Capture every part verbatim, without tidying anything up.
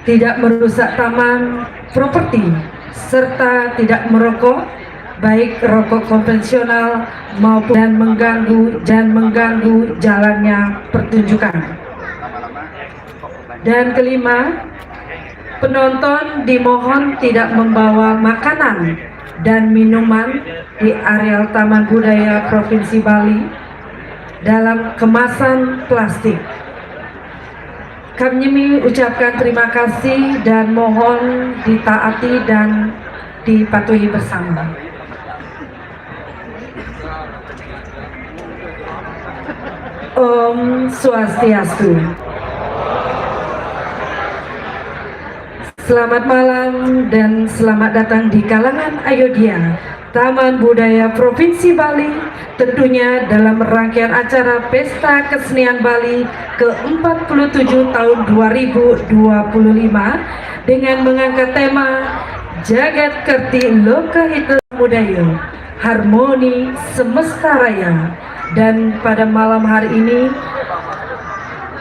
tidak merusak taman, properti, serta tidak merokok, baik rokok konvensional maupun, dan mengganggu dan mengganggu jalannya pertunjukan. Dan kelima, penonton dimohon tidak membawa makanan dan minuman di areal Taman Budaya Provinsi Bali dalam kemasan plastik. Kami ucapkan terima kasih dan mohon ditaati dan dipatuhi bersama. Om Swastiastu. Selamat malam dan selamat datang di kalangan Ayodhya, Taman Budaya Provinsi Bali, tentunya dalam rangkaian acara Pesta Kesenian Bali ke empat puluh tujuh tahun dua ribu dua puluh lima, dengan mengangkat tema Jagat Kerti Lokahita Budaya, Harmoni Semesta Raya. Dan pada malam hari ini,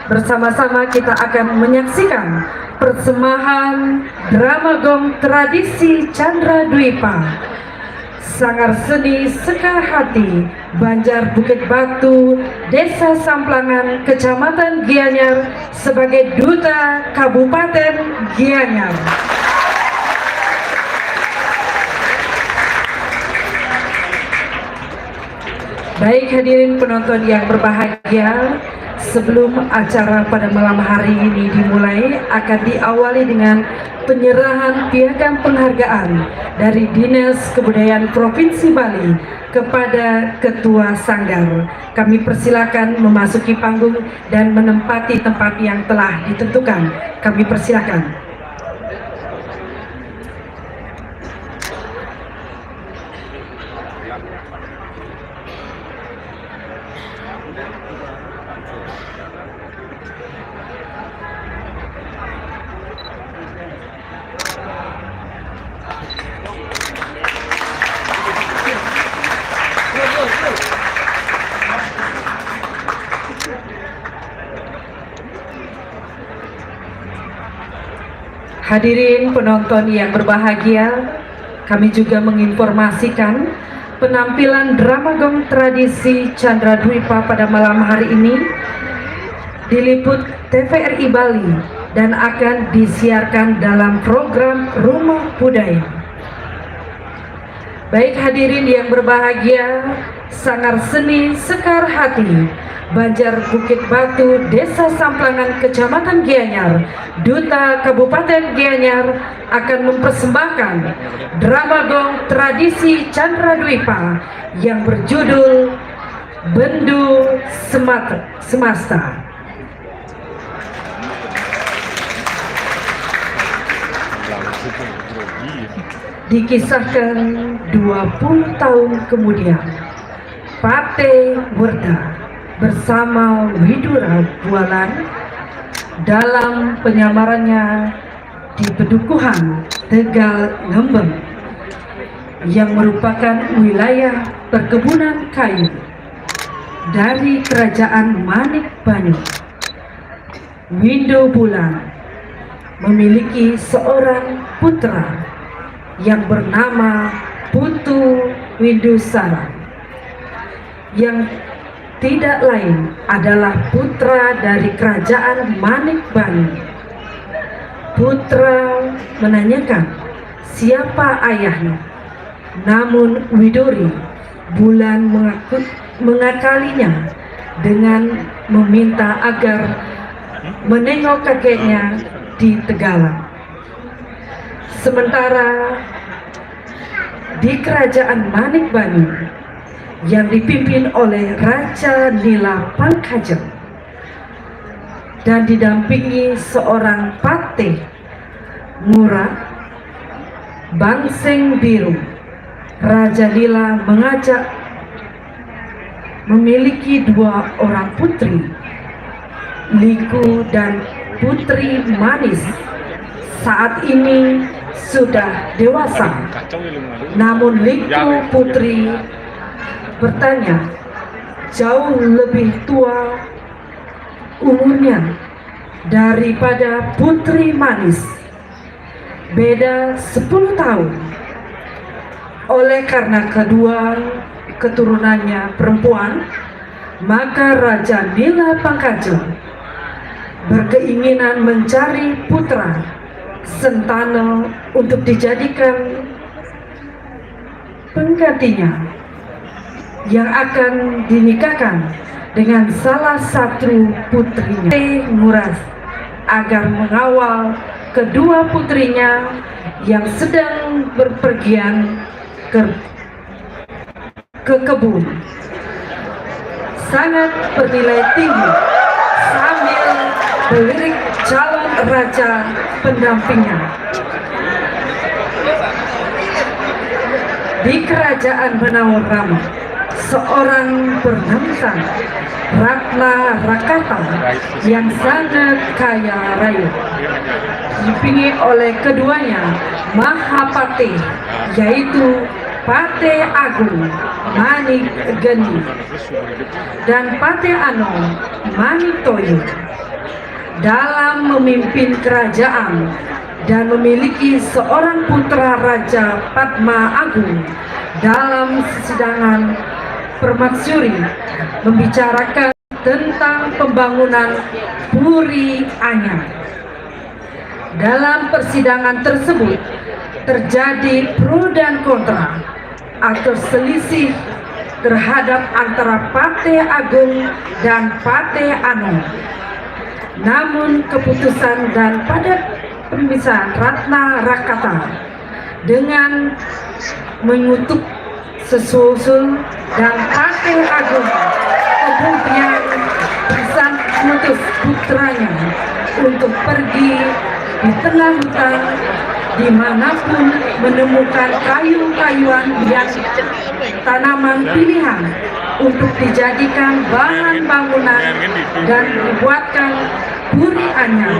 bersama-sama kita akan menyaksikan persembahan drama gong tradisi Chandra Dwipa, Sanggar Seni Sekar Hati, Banjar Bukit Batu, Desa Samplangan, Kecamatan Gianyar, sebagai Duta Kabupaten Gianyar. Baik, hadirin penonton yang berbahagia, sebelum acara pada malam hari ini dimulai, akan diawali dengan penyerahan piagam penghargaan dari Dinas Kebudayaan Provinsi Bali kepada Ketua Sanggar. Kami persilakan memasuki panggung dan menempati tempat yang telah ditentukan. Kami persilakan. Hadirin penonton yang berbahagia, kami juga menginformasikan penampilan drama gong tradisi Chandra Dwipa pada malam hari ini diliput T V R I Bali dan akan disiarkan dalam program Rumah Budaya. Baik, hadirin yang berbahagia, Sanggar Seni Sekar Hati, Banjar Bukit Batu, Desa Samplangan, Kecamatan Gianyar, Duta Kabupaten Gianyar, akan mempersembahkan drama gong tradisi Chandra Dwipa yang berjudul Bendu Semat-, Semasta. Dikisahkan dua puluh tahun kemudian, Pate Werda bersama Widura Bualan dalam penyamarannya di Pedukuhan, Tegal Ngembeng, yang merupakan wilayah perkebunan kayu dari Kerajaan Manik Banyu. Windu Bulan memiliki seorang putra yang bernama Putu Windu Sara, yang tidak lain adalah putra dari Kerajaan Manik Banyu. Putra menanyakan siapa ayahnya, namun Widuri Bulan mengaku, mengakalinya dengan meminta agar menengok kakeknya di Tegalan. Sementara di Kerajaan Manik Banyu yang dipimpin oleh Raja Nila Pangkajeng dan didampingi seorang patih, Ngurah Bangseng Biru, Raja Nila mengajak memiliki dua orang putri, Liku dan Putri Manis. Saat ini sudah dewasa. Namun Liku Putri bertanya, jauh lebih tua umurnya daripada Putri Manis, beda sepuluh tahun. Oleh karena kedua keturunannya perempuan, maka Raja Nila Pangkaja berkeinginan mencari putra Sentana untuk dijadikan penggantinya yang akan dinikahkan dengan salah satu putrinya. Nguras agar mengawal kedua putrinya yang sedang berpergian ke, ke kebun. Sangat bernilai tinggi sambil melirik calon raja pendampingnya. Di kerajaan Benawarama, seorang bernama Ratna Rakata yang sangat kaya raya, dipingi oleh keduanya Mahapatih, yaitu Patih Agung Manik Geni dan Patih Anom Manik Toyo. Dalam memimpin kerajaan dan memiliki seorang putra Raja Padma Agung, dalam sidangan permaksuri membicarakan tentang pembangunan Puri Anyar. Dalam persidangan tersebut terjadi pro dan kontra atau selisih terhadap antara Patih Agung dan Patih Anom. Namun keputusan dan pada pemisahan Ratna Rakata dengan mengutuk sesusul dan Patih Agung kemudian bisa mengutus putranya untuk pergi di tengah hutan dimanapun menemukan kayu-kayuan yang tanaman pilihan untuk dijadikan bahan bangunan dan dibuatkan Puri Anyar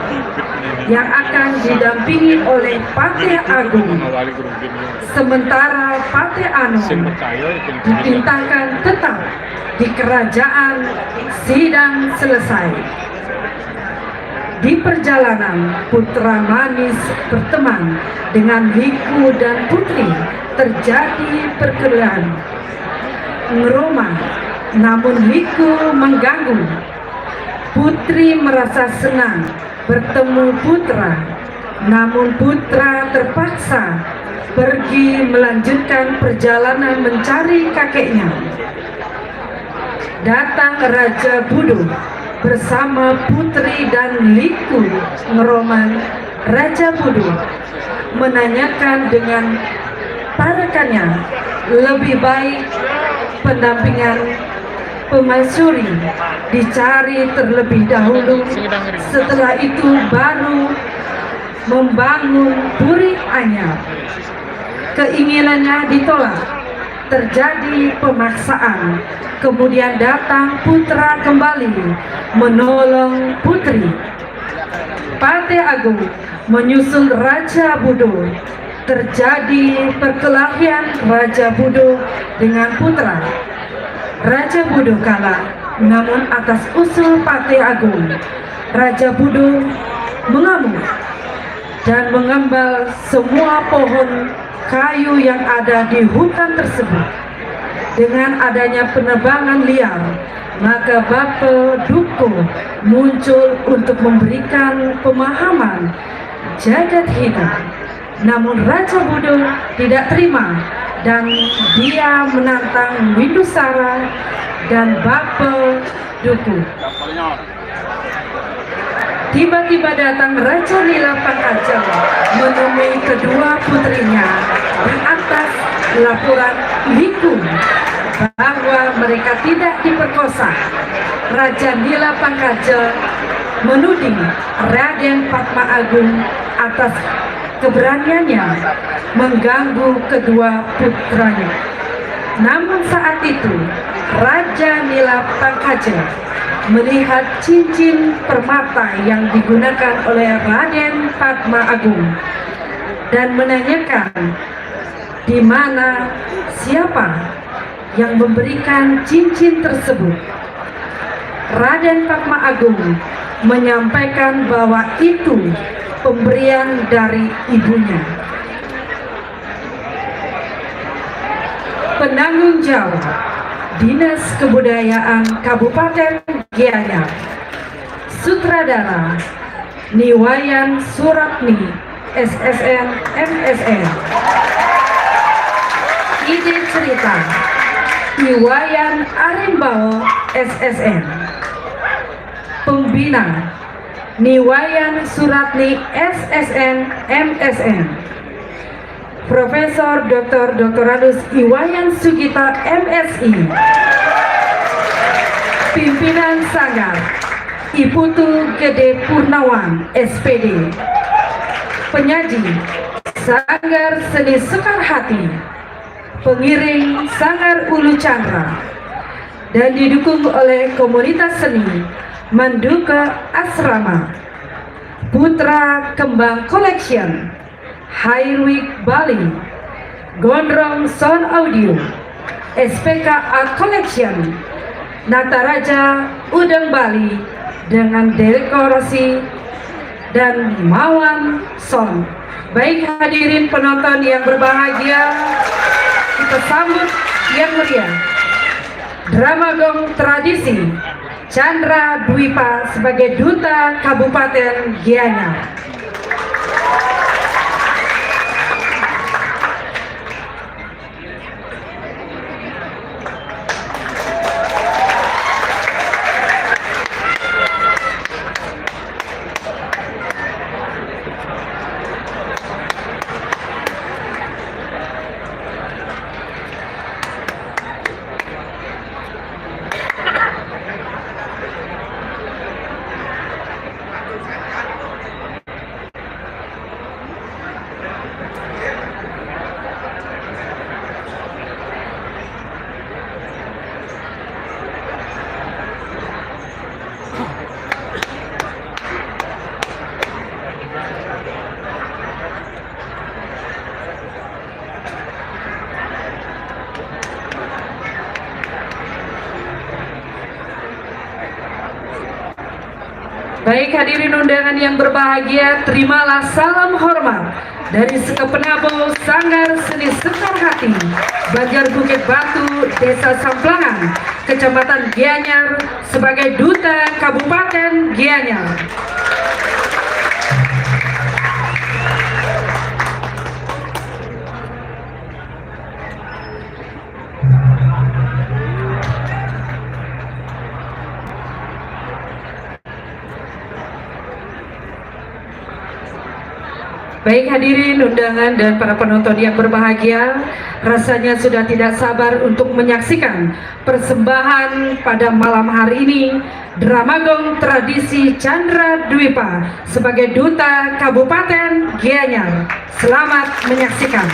yang akan didampingi oleh Patih Agung, sementara Patih Anom diperintahkan tetap di kerajaan sidang selesai. Di perjalanan, Putra Manis berteman dengan Liku dan Putri, terjadi perkelahian. Ngeromang, namun Liku mengganggu. Putri merasa senang bertemu putra, namun putra terpaksa pergi melanjutkan perjalanan mencari kakeknya. Datang Raja Budo bersama Putri dan Liku ngeromang. Raja Budo menanyakan dengan parakannya, lebih baik pendampingan pemaisuri dicari terlebih dahulu, setelah itu baru membangun Puri Anyar. Keinginannya ditolak, terjadi pemaksaan. Kemudian datang putra kembali menolong putri. Patih Agung menyusul Raja Budo. Terjadi perkelahian Raja Budo dengan putra. Raja Budo kalah, namun atas usul Patih Agung, Raja Budo mengamuk dan mengambal semua pohon kayu yang ada di hutan tersebut. Dengan adanya penebangan liar, maka Bapa Duko muncul untuk memberikan pemahaman jagat hitam. Namun Raja Budo tidak terima dan dia menantang Windu Sara dan Bapa Duko. Tiba-tiba datang Raja Nila Pangkaja menemui kedua putrinya di atas laporan Liku bahwa mereka tidak diperkosa. Raja Nila Pangkaja menuding Raden Padma Agung atas keberaniannya mengganggu kedua putranya. Namun saat itu, Raja Nila Pangkaja melihat cincin permata yang digunakan oleh Raden Padma Agung dan menanyakan di mana, siapa yang memberikan cincin tersebut. Raden Padma Agung menyampaikan bahwa itu pemberian dari ibunya. Penanggung jawab, Dinas Kebudayaan Kabupaten Gianyar. Sutradara, Ni Wayan Suratni, S S N, M S N. Ide cerita, Ni Wayan Arimbao, S S N. Pembina, Ni Wayan Suratni, S S N, M S N. Profesor Doktor Doktoranus Iwayan Sugita, M Si. Pimpinan Sanggar, I Putu Gede Purnawan, S Pd. Penyaji, Sanggar Seni Sekar Hati. Pengiring, Sanggar Ulu Chandra. Dan didukung oleh komunitas seni Manduka Asrama, Putra Kembang Collection, Hairwig Bali, Gondrong Sound Audio, S P K Art Collection, Nataraja Udang Bali dengan dekorasi, dan Mawan Sound. Baik, hadirin penonton yang berbahagia, kita sambut yang meriah Drama Gong Tradisi Chandra Dwipa sebagai Duta Kabupaten Gianyar. Baik, hadirin undangan yang berbahagia, terimalah salam hormat dari Sekepenabo Sanggar Seni Sekar Hati, Banjar Bukit Batu, Desa Samplangan, Kecamatan Gianyar, sebagai Duta Kabupaten Gianyar. Baik, hadirin undangan dan para penonton yang berbahagia, rasanya sudah tidak sabar untuk menyaksikan persembahan pada malam hari ini, Drama Gong Tradisi Chandra Dwipa sebagai Duta Kabupaten Gianyar. Selamat menyaksikan.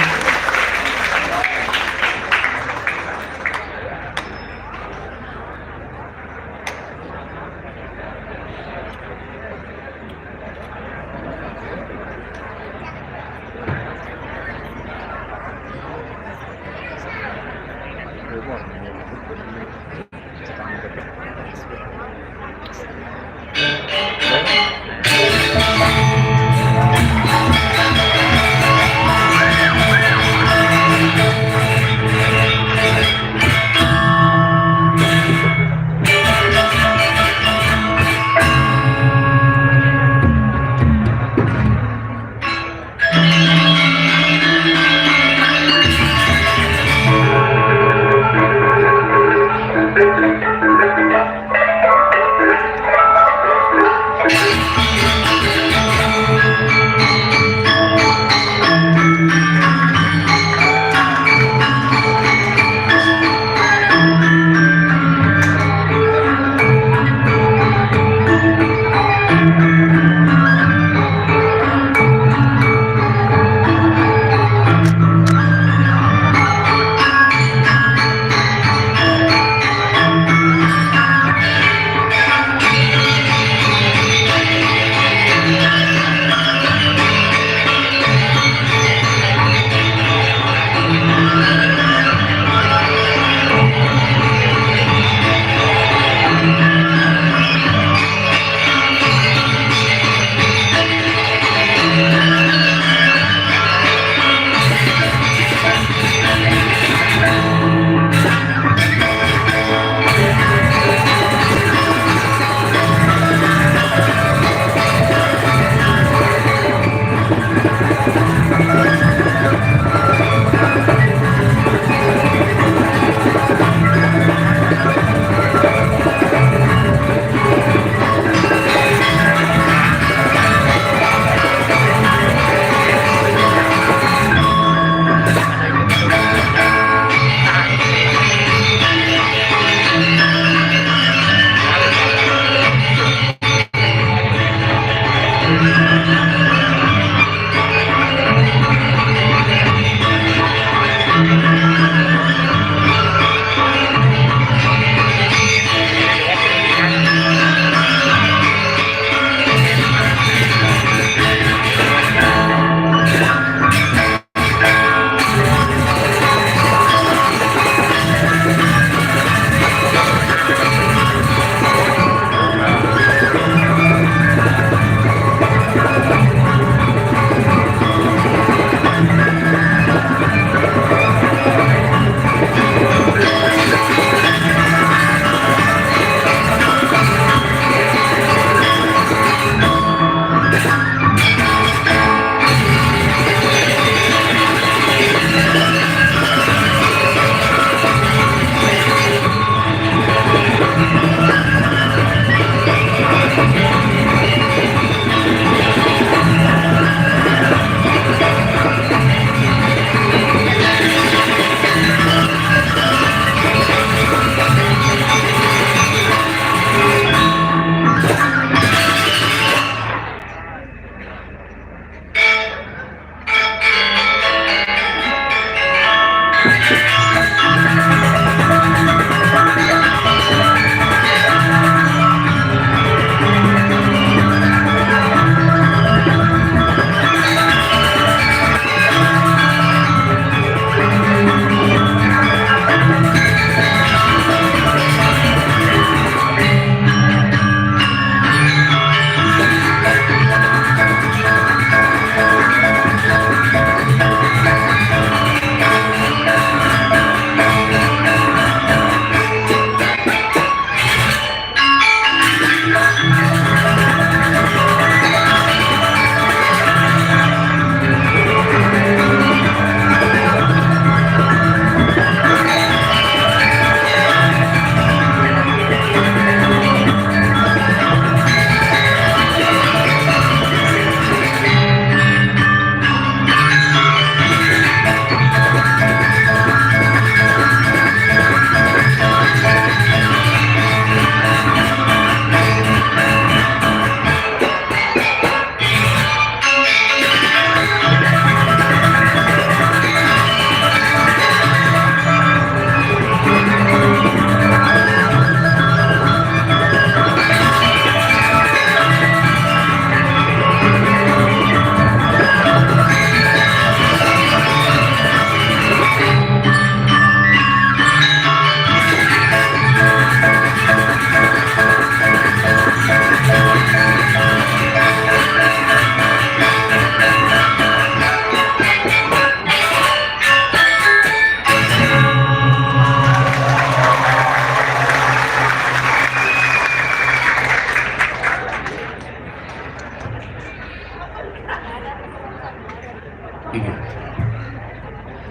Inggih.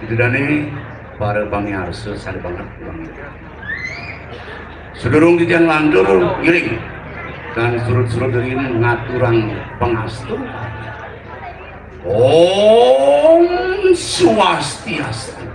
Ida dané para pamiarsa sané banget. Sadurung titiang lantur ngiring lan surud-surud ring ngaturang pangastu. Om Swastiastu.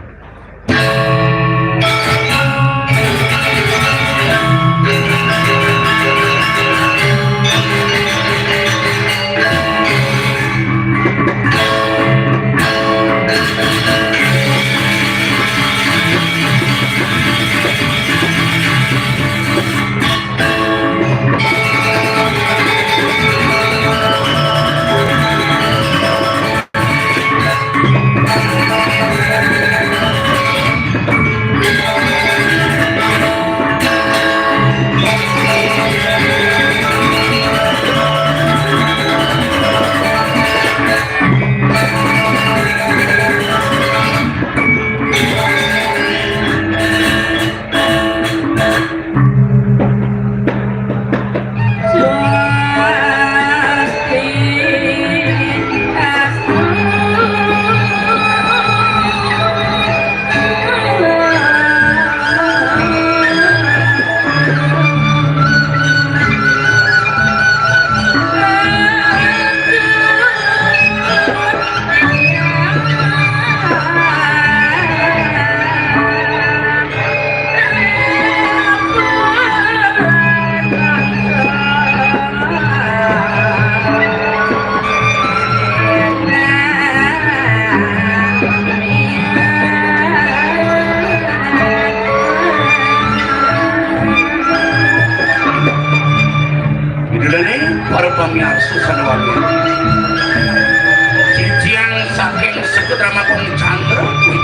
Ida dané para pamiarsa sané wangiang. Titiang saking Seka Drama Kong Candra kuwi.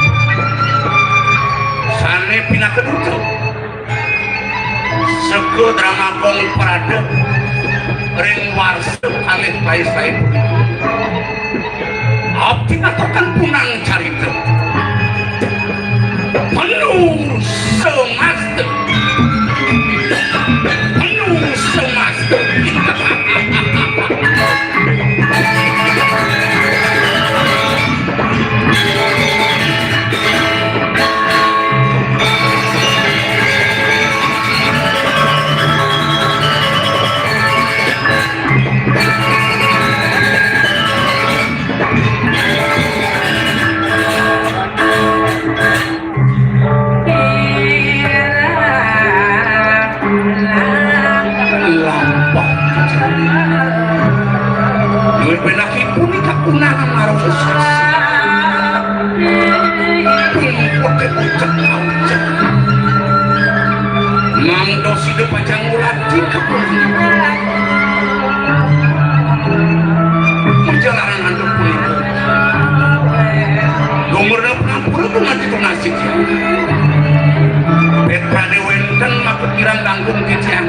Sané pinaka duta. Seka Drama Kong Prada ring warsa kalih kalih saé punika. Abdi ngaturkan punang carita. Penuh semasta. Penuh semasta. Lampah. Duit benakipun ika kunang marasa sasih. Kumpul ke ucap-ucap. Mangda sida pacang ngulati kebun. Perjalanan anu punika. Nomor Pura gumanti tunasik. Petrane wenten makut kirang langkung titiang.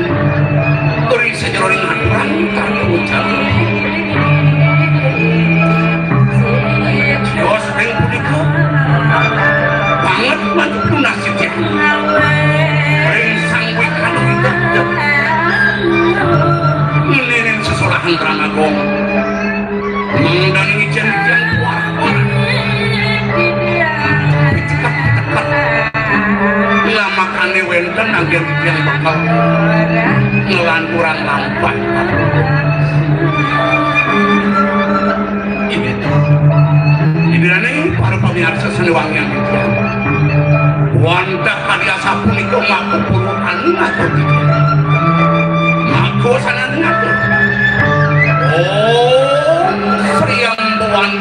Ri sajeroning aturan kang ngucap. Yos ring punika. Banget mantuk tunasik. Ring sang wekanu. Ngenenin sesolahan Tranagung. Mangdaning ijen-ijen kuah. Picekep-picekep. Lamakane wenten anggen titiang bekel. Ngelanturang lampah. Inggih. Inggih para pamiarsa sane wangiang titiang. Wantah kadi asapunika maka purwa anu ngatur titiang. Maka sanan ngatur. Om Sri Ambawan.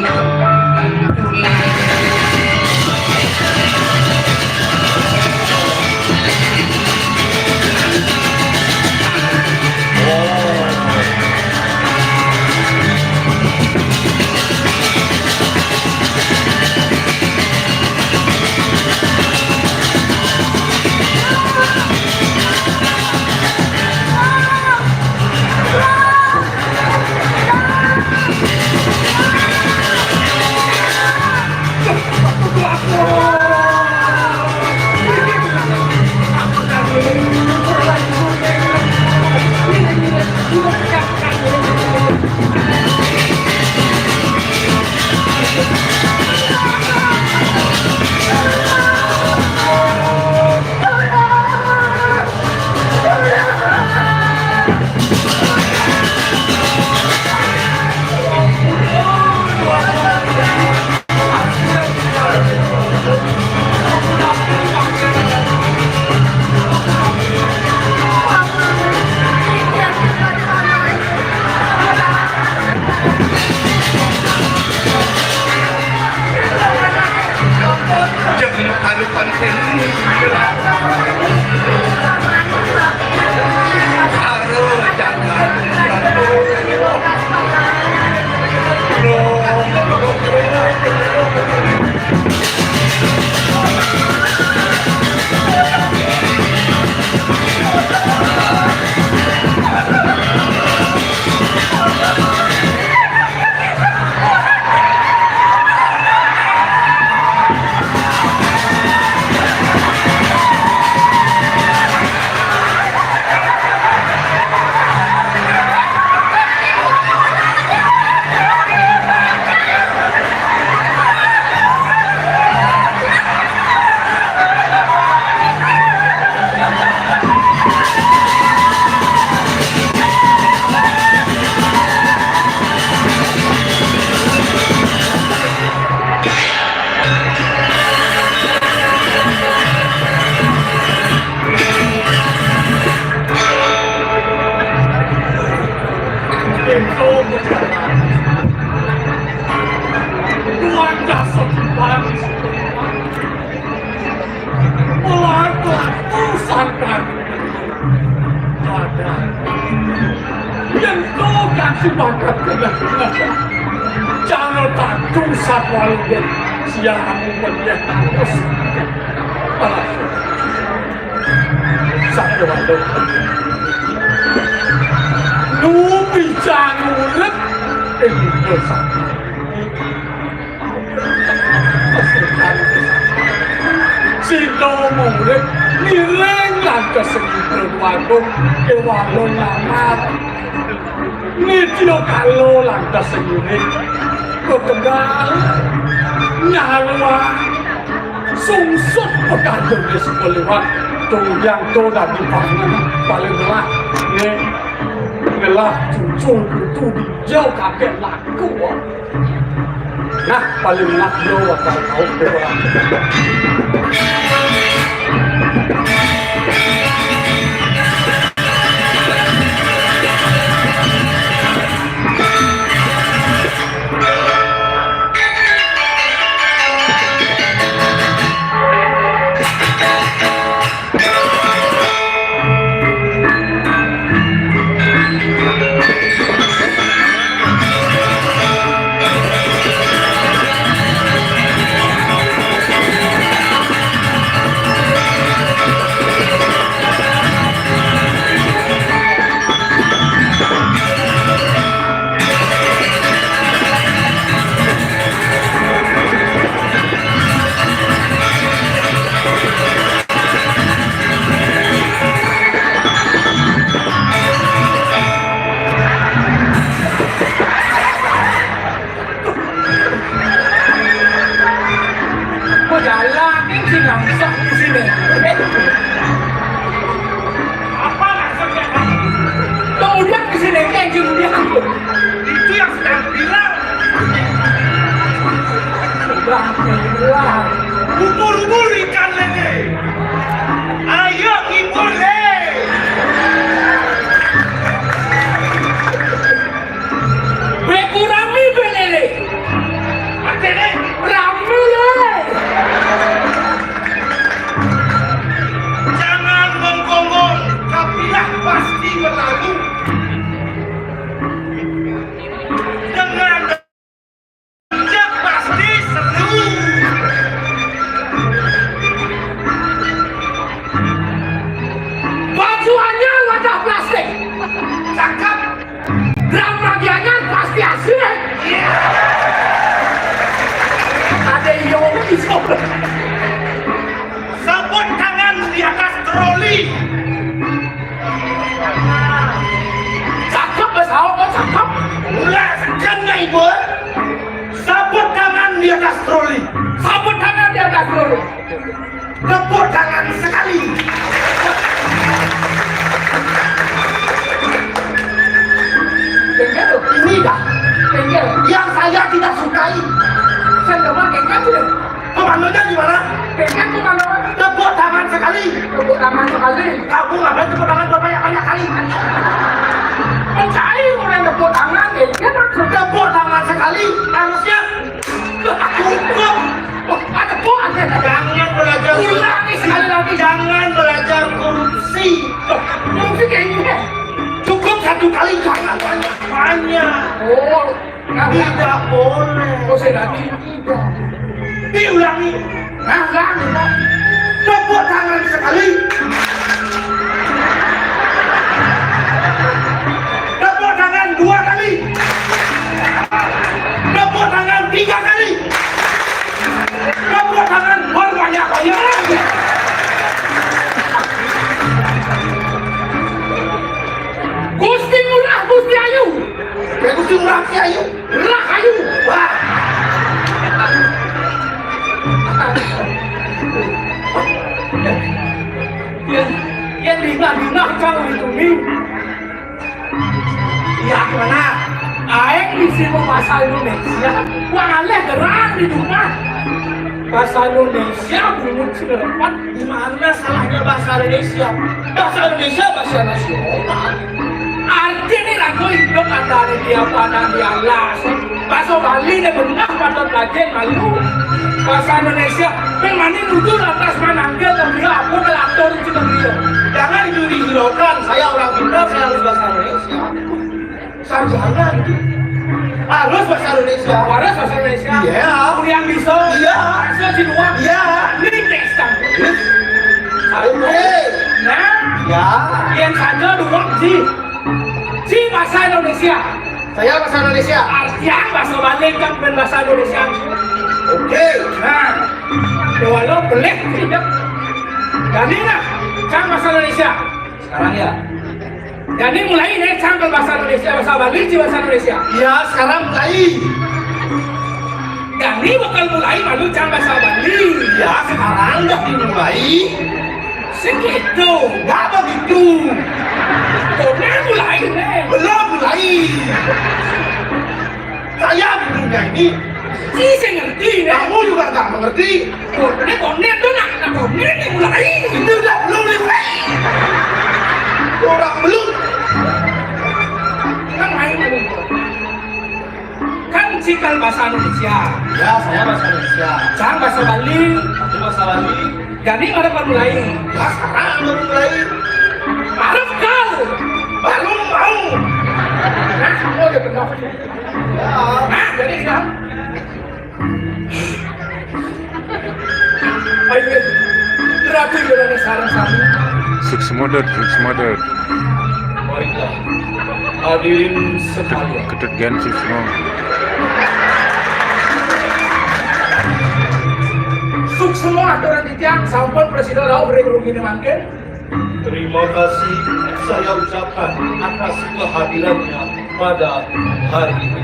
Sibakat kena. Jangan takut satwa lihat. Siang aku melihat terus. Alah. Satwa lihat. Nubi jangan urip. Eh, dosa. Sida murip ngiring lantas sing Ida Déwa Agung, Déwa Agung Nyamat. Nitya kala lantas sing ngiring. Ketegal nyawa sungsut pekadune saka liwat. Tunjang to dadi pangan paling ngelah. Nggih. Ngelah cucu putu dija kakek laku. Nah, paling enak yo bakal tau kurang. Kok jalan ini sih nggak bisa di sini. Apa maksudnya? Kau udah ke sini kayak gini udah. Itu yang sedang bilang. Udah bilang. Ubur-ubur ikan lele. Ayo ngibur le. Beku rami belele. Atene rami le. Jangan menggonggong, kafilah pasti berlalu. Dengan Cak pasti seru. Baju anyar wadah plastik. Cakep. Drama anyar pasti asik. Iya. Ada yang iso. Sabut tangan di atas troli. Cakep, Mas Ahok, kok cakep? Ulah, segan nggak, Ibu? Sabut tangan di atas troli. Sabut tangan di atas troli. Tepuk tangan sekali. Bengkel loh. Ini dah. Bengkel. Yang saya tidak sukai. Saya nggak pakai kan, sudah. Komandonya gimana? Pengen tuh kalau tepuk tangan sekali. Tepuk tangan sekali. Kamu ngapain tepuk tangan berbanyak-banyak kali? Mencari orang tepuk tangan, ya, dia maksud tepuk tangan sekali, harusnya cukup. Oh, ada tepuk, ada. Jangan belajar. Ulangi sekali lagi. Jangan belajar korupsi. Korupsi kayak gini. Cukup satu kali, jangan banyak-banyak. Oh. Tidak boleh. Oh, saya lagi tidak. Diulangi. Nah, ulangi. Tepuk tangan sekali. Tepuk tangan dua kali. Tepuk tangan tiga kali. Tepuk tangan berbanyak-banyak. Gusti Ngurah, Gusti Ayu. Ya, Gusti Ngurah, Gusti Ayu. Rahayu. Wah. Yang, yang dina-dina kang itu nih. Ya, gimana? Aing bisi mau bahasa Indonesia. Wah, aleh gerang di rumah. Bahasa Indonesia bungut sirepan. Di mana salahnya bahasa Indonesia? Bahasa Indonesia bahasa nasional. Artinya lagu hidup ada di apa, ada di alas. Bahasa Bali ini benar patut lagi malu. Bahasa Indonesia, memang ini nuju lantas manangga dan dia apa telah atur itu dia. Jangan dihiraukan, saya orang pintar, saya harus bahasa Indonesia. Sarjana gitu. Harus bahasa Indonesia. Harus bahasa Indonesia. Iya. Kuliah bisa. Iya. Bisa di luar. Iya. Ini tes kan. Oke. Nah. Ya. Yang saja dua sih. Si bahasa Indonesia. Saya bahasa Indonesia. Artian bahasa Bali kan bukan bahasa Indonesia. Oke. Nah. Ya, walau boleh tidak. Jadi nah, kan bahasa Indonesia. Sekarang ya. Jadi mulai nih, cang bahasa Indonesia, bahasa Bali, ci bahasa Indonesia. Iya, sekarang mulai. Jadi bakal mulai malu cang bahasa Bali. Iya, sekarang udah dimulai. Segitu. Nggak begitu. Belum mulai nih. Belum mulai. Saya di dunia ini. Ci sing ngerti nih. Kamu juga nggak mengerti. Konek, konek tuh nak, nak konek nih mulai. Itu udah belum dimulai. Orang belum. Kan main dulu. Kan cikal bahasa Indonesia. Ya, saya bahasa Indonesia. Cang bahasa Bali. Aku bahasa Bali. Jadi ada mulai. Ya, sekarang baru mulai. Harus kau. Baru mau. Nah, oh, udah penuh. Ya. Nah, jadi kan. Ayo, Ratu Yolanda sareng sami. Suksma Dut, Suksma Dut. Baiklah, hadirin sekalian. Ketut gen Suksma. Suksma aturan titiang sampun prasida rauh ring rungine mangkin. Terima kasih saya ucapkan atas kehadirannya pada hari ini.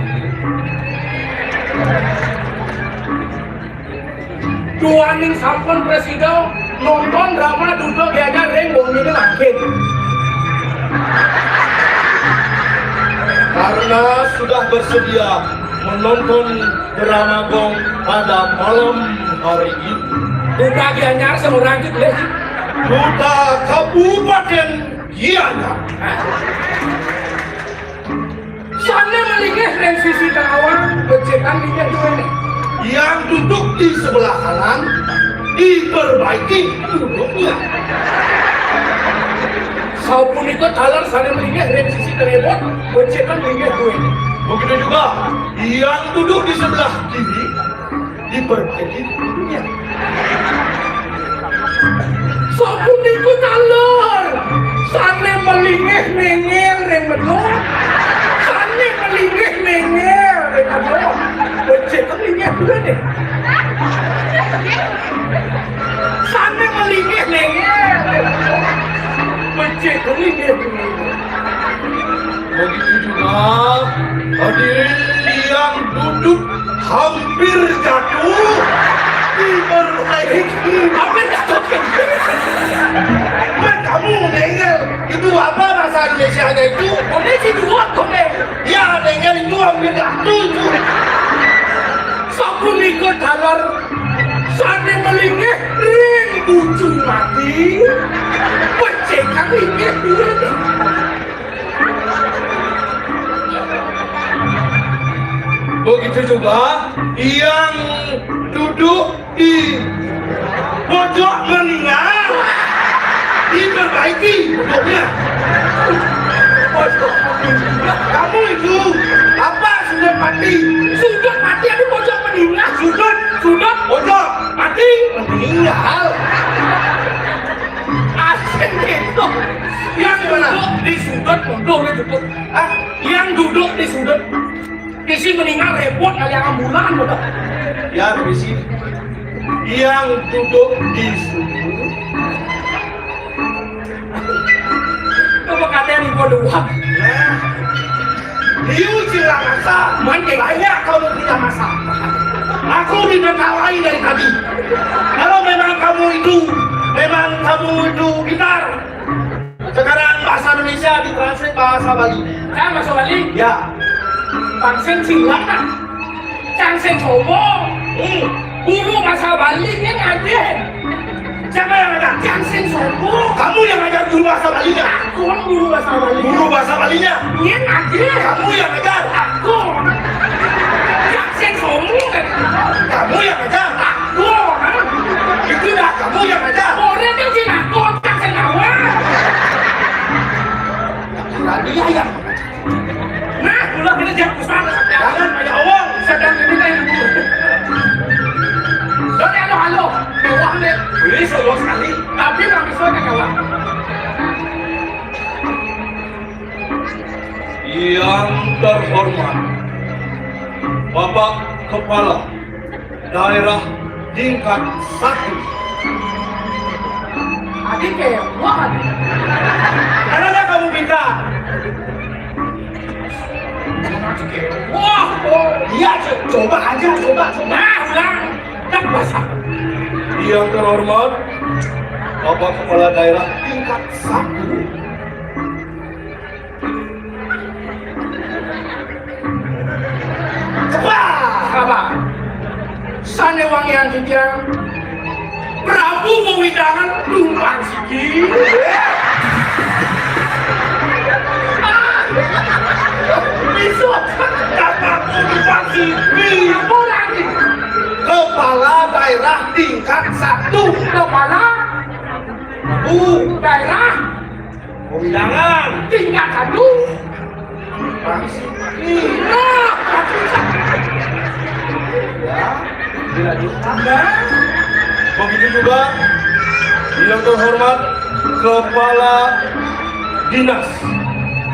Duaning sampun prasida nonton drama Duda Gianyar ring wengi mangkin. Karena sudah bersedia menonton drama Gong pada malam hari ini. Duda Gianyar seorang gitu ya. Duda Kabupaten Gianyar. Sane malinggih ring sisi tengah, becikang linggih duene. Yang duduk di sebelah kanan, diperbaiki duduknya. Sapunika taler sane malinggih ring sisi tengebon, becikang linggih duene. Begitu juga yang duduk di sebelah kiri, diperbaiki duduknya. Sapunika taler sane malinggih nengel ring medal, sane malinggih nengel ring medal, becikang linggih duene. Sane malinggih nengel ring medal, becikang linggih duene. Begitu juga hadirin yang duduk hampir jatuh, diperbaiki. Hampir jatuh. Kamu nengel, itu apa bahasa Indonesianya itu? Kone si duot, kone. Ya, nengel itu hampir jatuh itu. Sapunika taler sane malinggih ring bucu mati, becikang linggih duene. Begitu juga yang duduk di pojok meninggal, diperbaiki pojoknya. Kamu itu apa, sudut mati? Sudut mati ada pojok meninggal. Sudut, sudut, pojok, mati, meninggal. Asik itu. Yang duduk di sudut, pojok itu. Ah, yang duduk di sudut. Isi meninggal repot kali yang ambulan, udah. Ya, permisi. Yang duduk di sudut. Coba katanya nih, gua doang. Liu Cilamasa, banyak kamu punya masalah. Aku tidak tahu lain dari tadi. Kalau memang kamu itu, memang kamu itu gitar, sekarang bahasa Indonesia ditranslate bahasa Bali. Kan bahasa Bali? Ya. Bangsen sing lah. Cang sing sombong. Hmm. Guru bahasa Bali ini ngajen. Siapa yang ngajar? Cang sing sombong. Kamu yang ngajar guru bahasa Balinya. Aku guru bahasa Bali. Guru bahasa Balinya. Ini ngajen. Kamu yang ngajar. Aku. Cang sing sombong. Kamu yang ngajar. Aku. Itu dah kamu yang ngajar. Orang yang sing aku, cang sing awal. Nah, dia yang mengajar. Nah, Yang terhormat Bapak Kepala Daerah tingkat satu. Adik kayak gua kan? Karena kamu pintar. Wah, oh, iya, co- coba aja, coba, coba. Nah, ulang. Tak basah. Yang terhormat Bapak Kepala Daerah tingkat satu. Cepat! Apa? Sane wangian titiang Prabu Wewidangan tumpang siki. Bisa Prabu tumpang siki. Apa lagi? Kepala daerah tingkat satu. Kepala Bu daerah Wewidangan tingkat satu. Iya. Dilanjutkan. Nah, begitu juga yang terhormat Kepala Dinas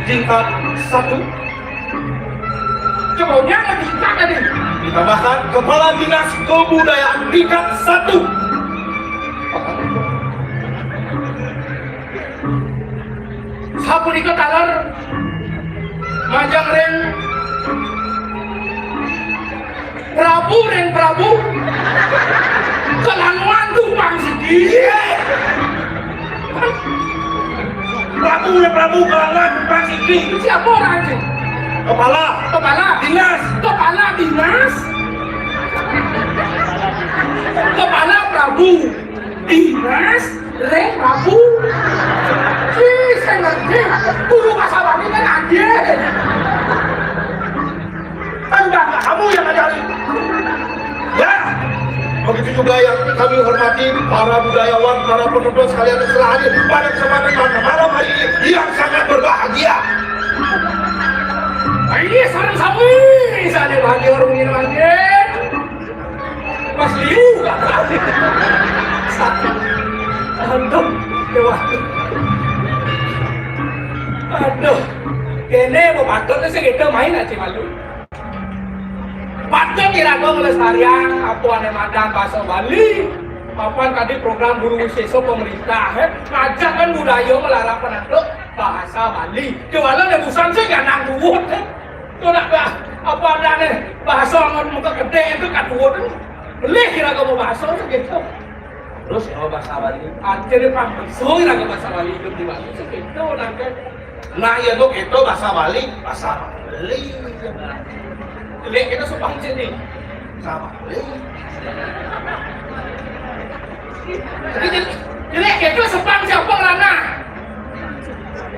tingkat satu. Cebaunya ada tingkat tadi. Ditambahkan Kepala Dinas Kebudayaan tingkat satu. Sapunika taler majeng ring Prabu ring Prabu. Kelanguan tumpang siki. Prabu ring Prabu, kelanguan tumpang siki. Siapa orangnya? Kepala. Kepala. Dinas. Kepala dinas. Kepala Prabu. Dinas ring Prabu. Ih, saya ngerti. Guru bahasa Bali kan aja. Kan udah nggak kamu yang ngajarin. Ya, begitu juga yang kami hormati para budayawan, para penonton sekalian yang telah hadir pada kesempatan malam hari ini yang sangat berbahagia. Ini sareng sami, saya bahagia orang ini. Mas Liu. Aduh, dewa. Aduh, kene mau patut sih kita main aja malu. Patut kira gua ngelestarian apa ane madan bahasa Bali. Apa tadi program Guru Wisesa pemerintah, eh? Ngajak kan budaya melarapan atuk bahasa Bali. Kewala ada busan sih gak nang duwut, eh? Tuh nak bah, apa ada nih bahasa ngon muka gede itu kan duwut, eh? Beli kira gua mau bahasa tuh gitu. Terus ya bahasa Bali. Akhirnya paham, so kira gua bahasa Bali itu di Bali sih gitu nangke. Nah, iya tuh gitu bahasa Bali, bahasa Bali. Jelek kita sopan sini. Sama. Jadi, jelek kita sopan siapa karena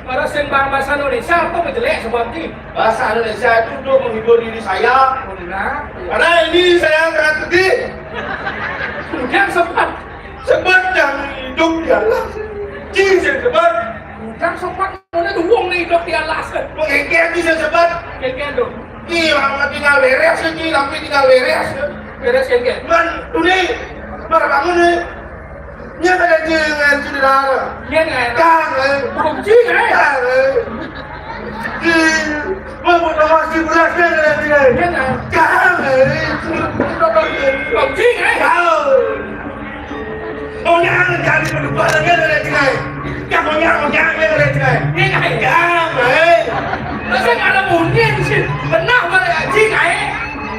para sing bahasa Indonesia apa jelek sebab ini? Bahasa Indonesia itu untuk menghibur diri saya. Benar. Karena ini saya sangat sedih. Kemudian sempat. Sebab yang hidup di alas. Ci sing sebab. Kemudian sempat mana ada wong nih hidup di alas. Mengengker ci sing sebab. Kengker dong. Ci, lama tinggal beres, ci, tapi tinggal beres. Beres kengker. Man, tuni, marah bangun nih. Nya kada jengan ci di dalam. Nya nggak enak. Kang, eh. Bukan ci, eh. Kang, eh. Ci, mau mau nasi beras kan kada jengan. Nya nggak enak. Kang, eh. Bukan ci, eh. Kang. Onyang jadi penumpang kan ada cerai. Yang onyang, onyang kan ada cerai. Ini nggak ada, eh. Terus saya nggak ada bunyi sih. Benar pada haji, eh.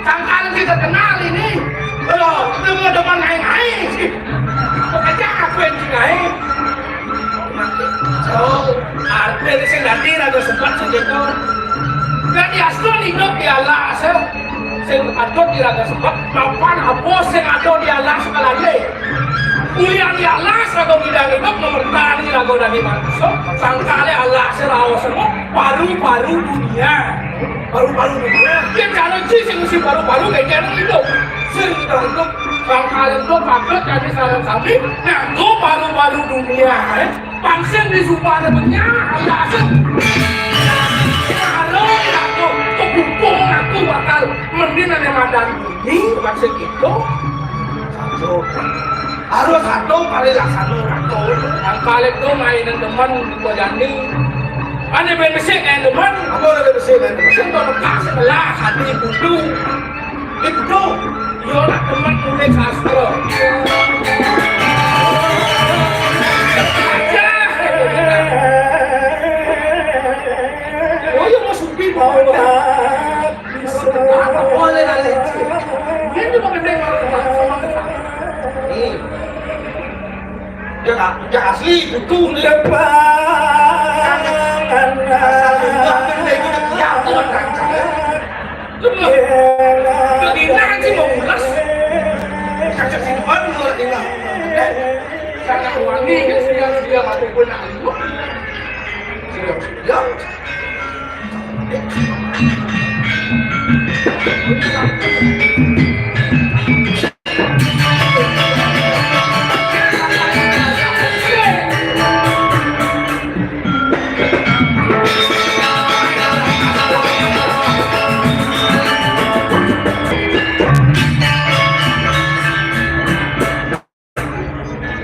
Sangkal kita kenal ini. Kalau ketemu depan naik-naik sih. Aja aku yang cerai. Oh, artinya sing dadi raga sempat sing gitu. Dadi asal hidup di alas, eh. Sing patut diraga sempat, mapan apa sing ada di alas kalane. Ulian di alas raga bidang hidup, memertani raga dadi manusia, sangkale alas raos semua, paru-paru dunia. Paru-paru dunia. Yang cara ci sing ngisi paru-paru kayak cara hidup. Sing kita hidup, sangkale itu patut kami saran sami, nganggo paru-paru dunia, eh. Pang sing disumpah ada benyah, ada asem. Karo aku, kepupung aku bakal mending ada madan ini, pang sing itu. Satu. Harus satu kali laksana satu. Yang paling tuh mainan teman, gua jani. Ané bén besik kaé demen. Apa ané bén besik kaé demen? Sing kok bekas sebelah hati kudu. Iki kudu. Yo nak demen mulai sastra. Oh, yo mau supi mau. Boleh lah, Leci. Ini mau gede. Nih. Ya, ya asli, butuh nih. Depan. Asal juga gede, gede. Ya, Tuhan, kancang. Lu mau. Lu gila sih, mau mulas. Kancang sih, Tuhan, lu gila. Eh, karena wangi, kan, sehingga dia mati pun nak lu. Siap, siap.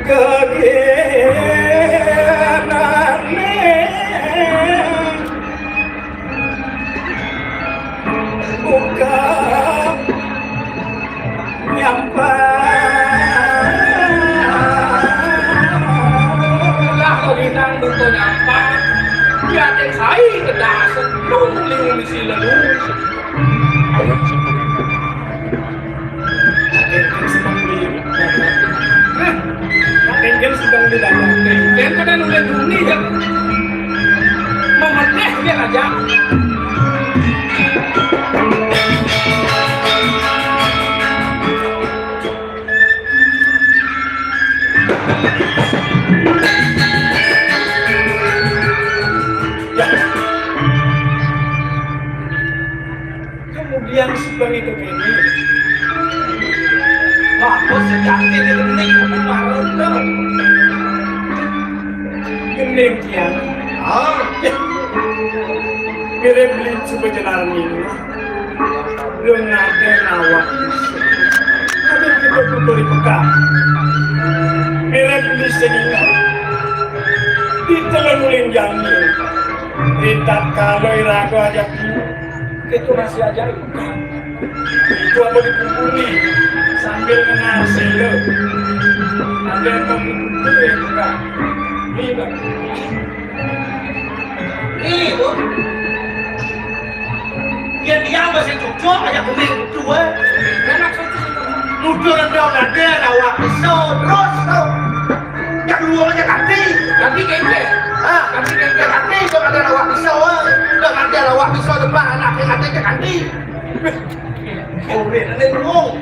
Kagénané buka nyampah. Lah, kok bintang buka nyampah? Yakin saya kedasan. Lu liu misi lalu. Kengken sedang di, hah? Kengken sedang di dalam. Kengken kada nunda duni, ya. Memeteh dia aja. Ya. Kemudian si pengikut ini, bagus sejati di gending, baru tuh. Gending kian. Ah. Mirip beli coba jalan ini. Belum ada nawak. Tapi kita tuh beri peka. Mirip beli sini. Di telan uling jani. Di tatkala iraga aja. Itu masih aja. Itu apa dikumpuli sambil kenal selo. Ada yang mau dikumpuli ya bukan? Ini, Bang. Ini, Bu. Dia diam masih cucuk aja kuning dua. Enak saja. Nuduh rendah nada awak pisau terus tuh. Yang dua aja ganti. Ganti kengke. Ah, ganti kengke. Ganti itu ada awak pisau, eh. Udah ganti awak pisau depan anak yang ganti, ganti. Boleh, nanti ngomong.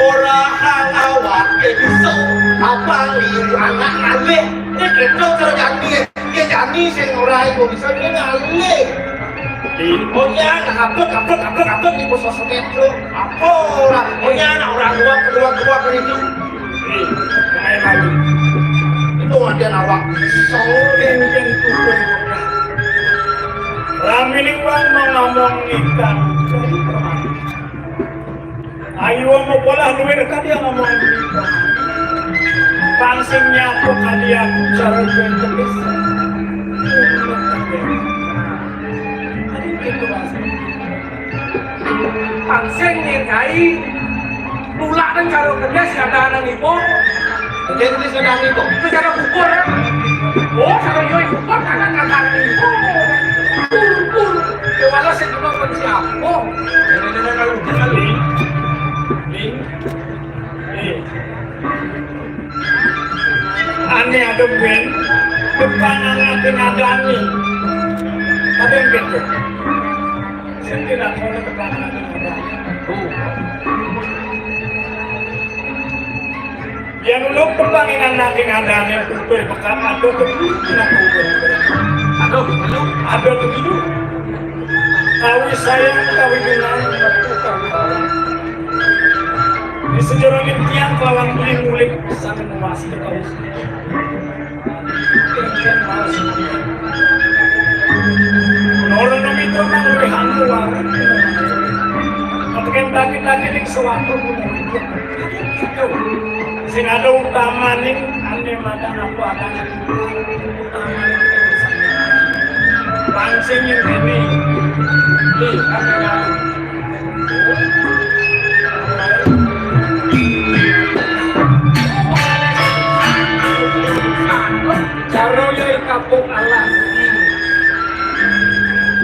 Ora hang awake bisa apa liu anak ngalih. Ini gitu cara jani. Dia jani sing ora iku bisa dia ngalih. Di oh ya, kaput, kaput, kaput, kaput di pusat semet tuh. Apa ora? Oh ya, nak orang luar, keluar, keluar itu. Nih, main lagi. Itu ada awak. Sore mungkin tuh. Ramiling bang mau ngomong nikah. Jadi permainan. Ayo mau pola luwih tadi ngomong. Pangsing nyapa kalian cara gue tepis. Tadi gitu, Mas. Pangsing nyekai. Tulak dan karo kerja si ada anak ibu. Kerja itu si ada anak ibu. Itu cara kubur, ya. Oh, cara yo kubur, anak anak ibu. Kubur. Ya, malah saya cuma pun siapa. Ini, ini, ini, ini, ini. Nih. Nih. Ane ada buen, depan anak tinggal nih. Ada yang gitu. Saya tidak mau depan anak tinggal. Tuh. Yang lu pembanginan nanti ngandane putih pekat atau kebutuhan kubur. Aduh, lu. Ada begitu. Kawi sayang, kawi kenal. Di sejarah impian kelawan beli ngulik sangat mewasi kawi. Orang itu nang lebih anu warung. Ketekan daging-daging ning suatu. Sing ada utama ning ane makan apa ada. Utama ning Pancing yang ini. Nih, kan yang Caranya kapok alas.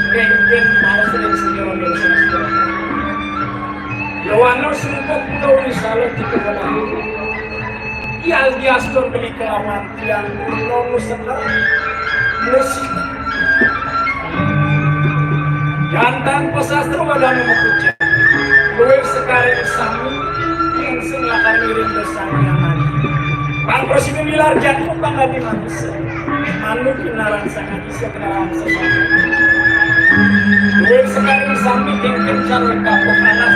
Kengken mau sering sendiri. Yohanes sungkuk pulau di salah tiga. Ial diaskon beli kelawan tiang nonu seker musik. Jantan pasastra wadana makucing. Luwih sekaring sami, ing sing lakar ngiring besangiangan. Pang prasida milar jatuh pang adi manusa. Manuk pinaran sangat Luwih sekaring sami kengken carana kapok alas.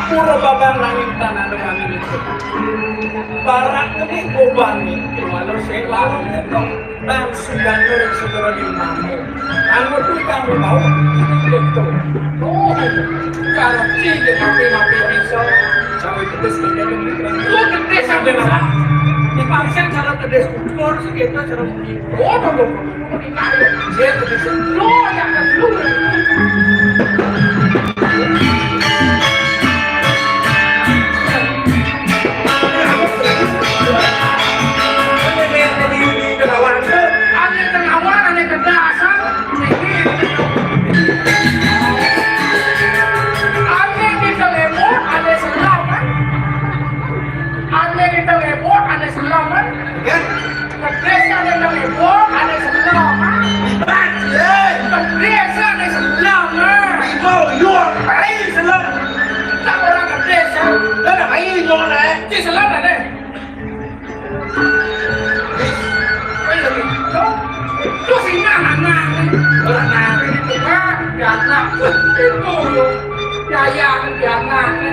Pura babang nanging tanah nanging itu. Barak ini gobani, walau sing warung itu. Dan sudah nurut saudara di rumahmu. Kamu tuh kamu mau itu. Oh, kalau sih dia mapi-mapi bisa. Sampai itu sih dia. Lu gede sampai sana. Dipaksa cara gede ukur segitu cara mungkin. Ane di telepon, ane sebelah, kan? Ya. Kedesa ane telepon, ane sebelah, kan? Bang, ye. Kedesa ane sebelah, kan? Ibu, yo, ai sebelah. Tak orang kedesa. Ada ai yo le. Di sebelah mana? Terus ini anak-anak, anak-anak itu, Pak, ya anak, itu yo. Yayang pianakné.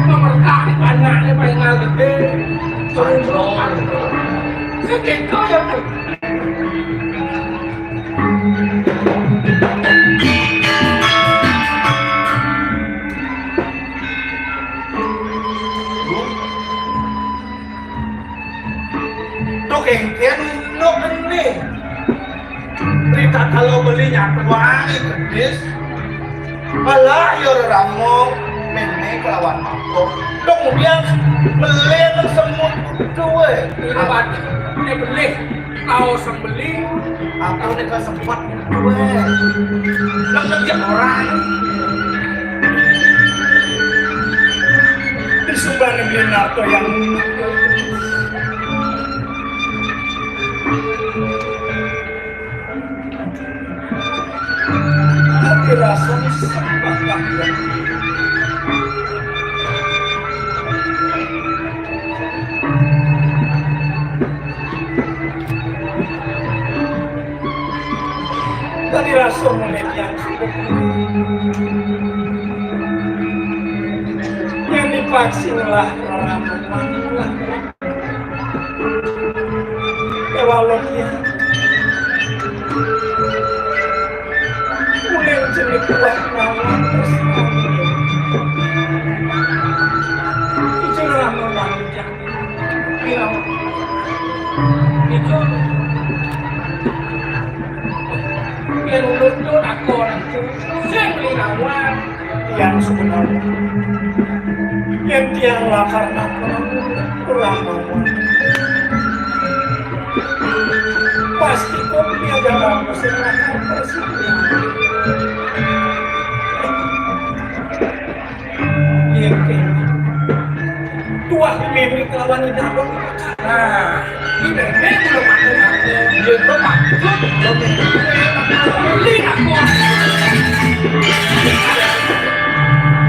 Nomor kali anakné paling gedé. Segitu ya, Bu. Tuh kéngkén nok ené. Rita kalau beli nyatu waé gedis. Malah ya reramo mémé kelawan mangkok. Kemudian beli semut duwe. Ini apa? Ini beli. Kau sembeli. Atau ini semut duwe. Lembek ya orang. Di Sumba negeri Narto yang Tapi rasanya sembah bahaya. Tadi rasa mulai yang cukup. Yang dipaksa lah orang. Kewalon ya. Mulai jenis kuat lawan terus. Itu lama banget ya. Bilang. Itu. Yang lutut aku orang itu. Sing beli lawan. Yang sebenarnya yang tiang lakar kurang bangun. Pasti kok dia dalam mesin lakar pasti. Iya, oke. Tuah mimpi kelawan tidak. Nah, ini nenek udah makan aku. Dia tuh maksud. Beli aku.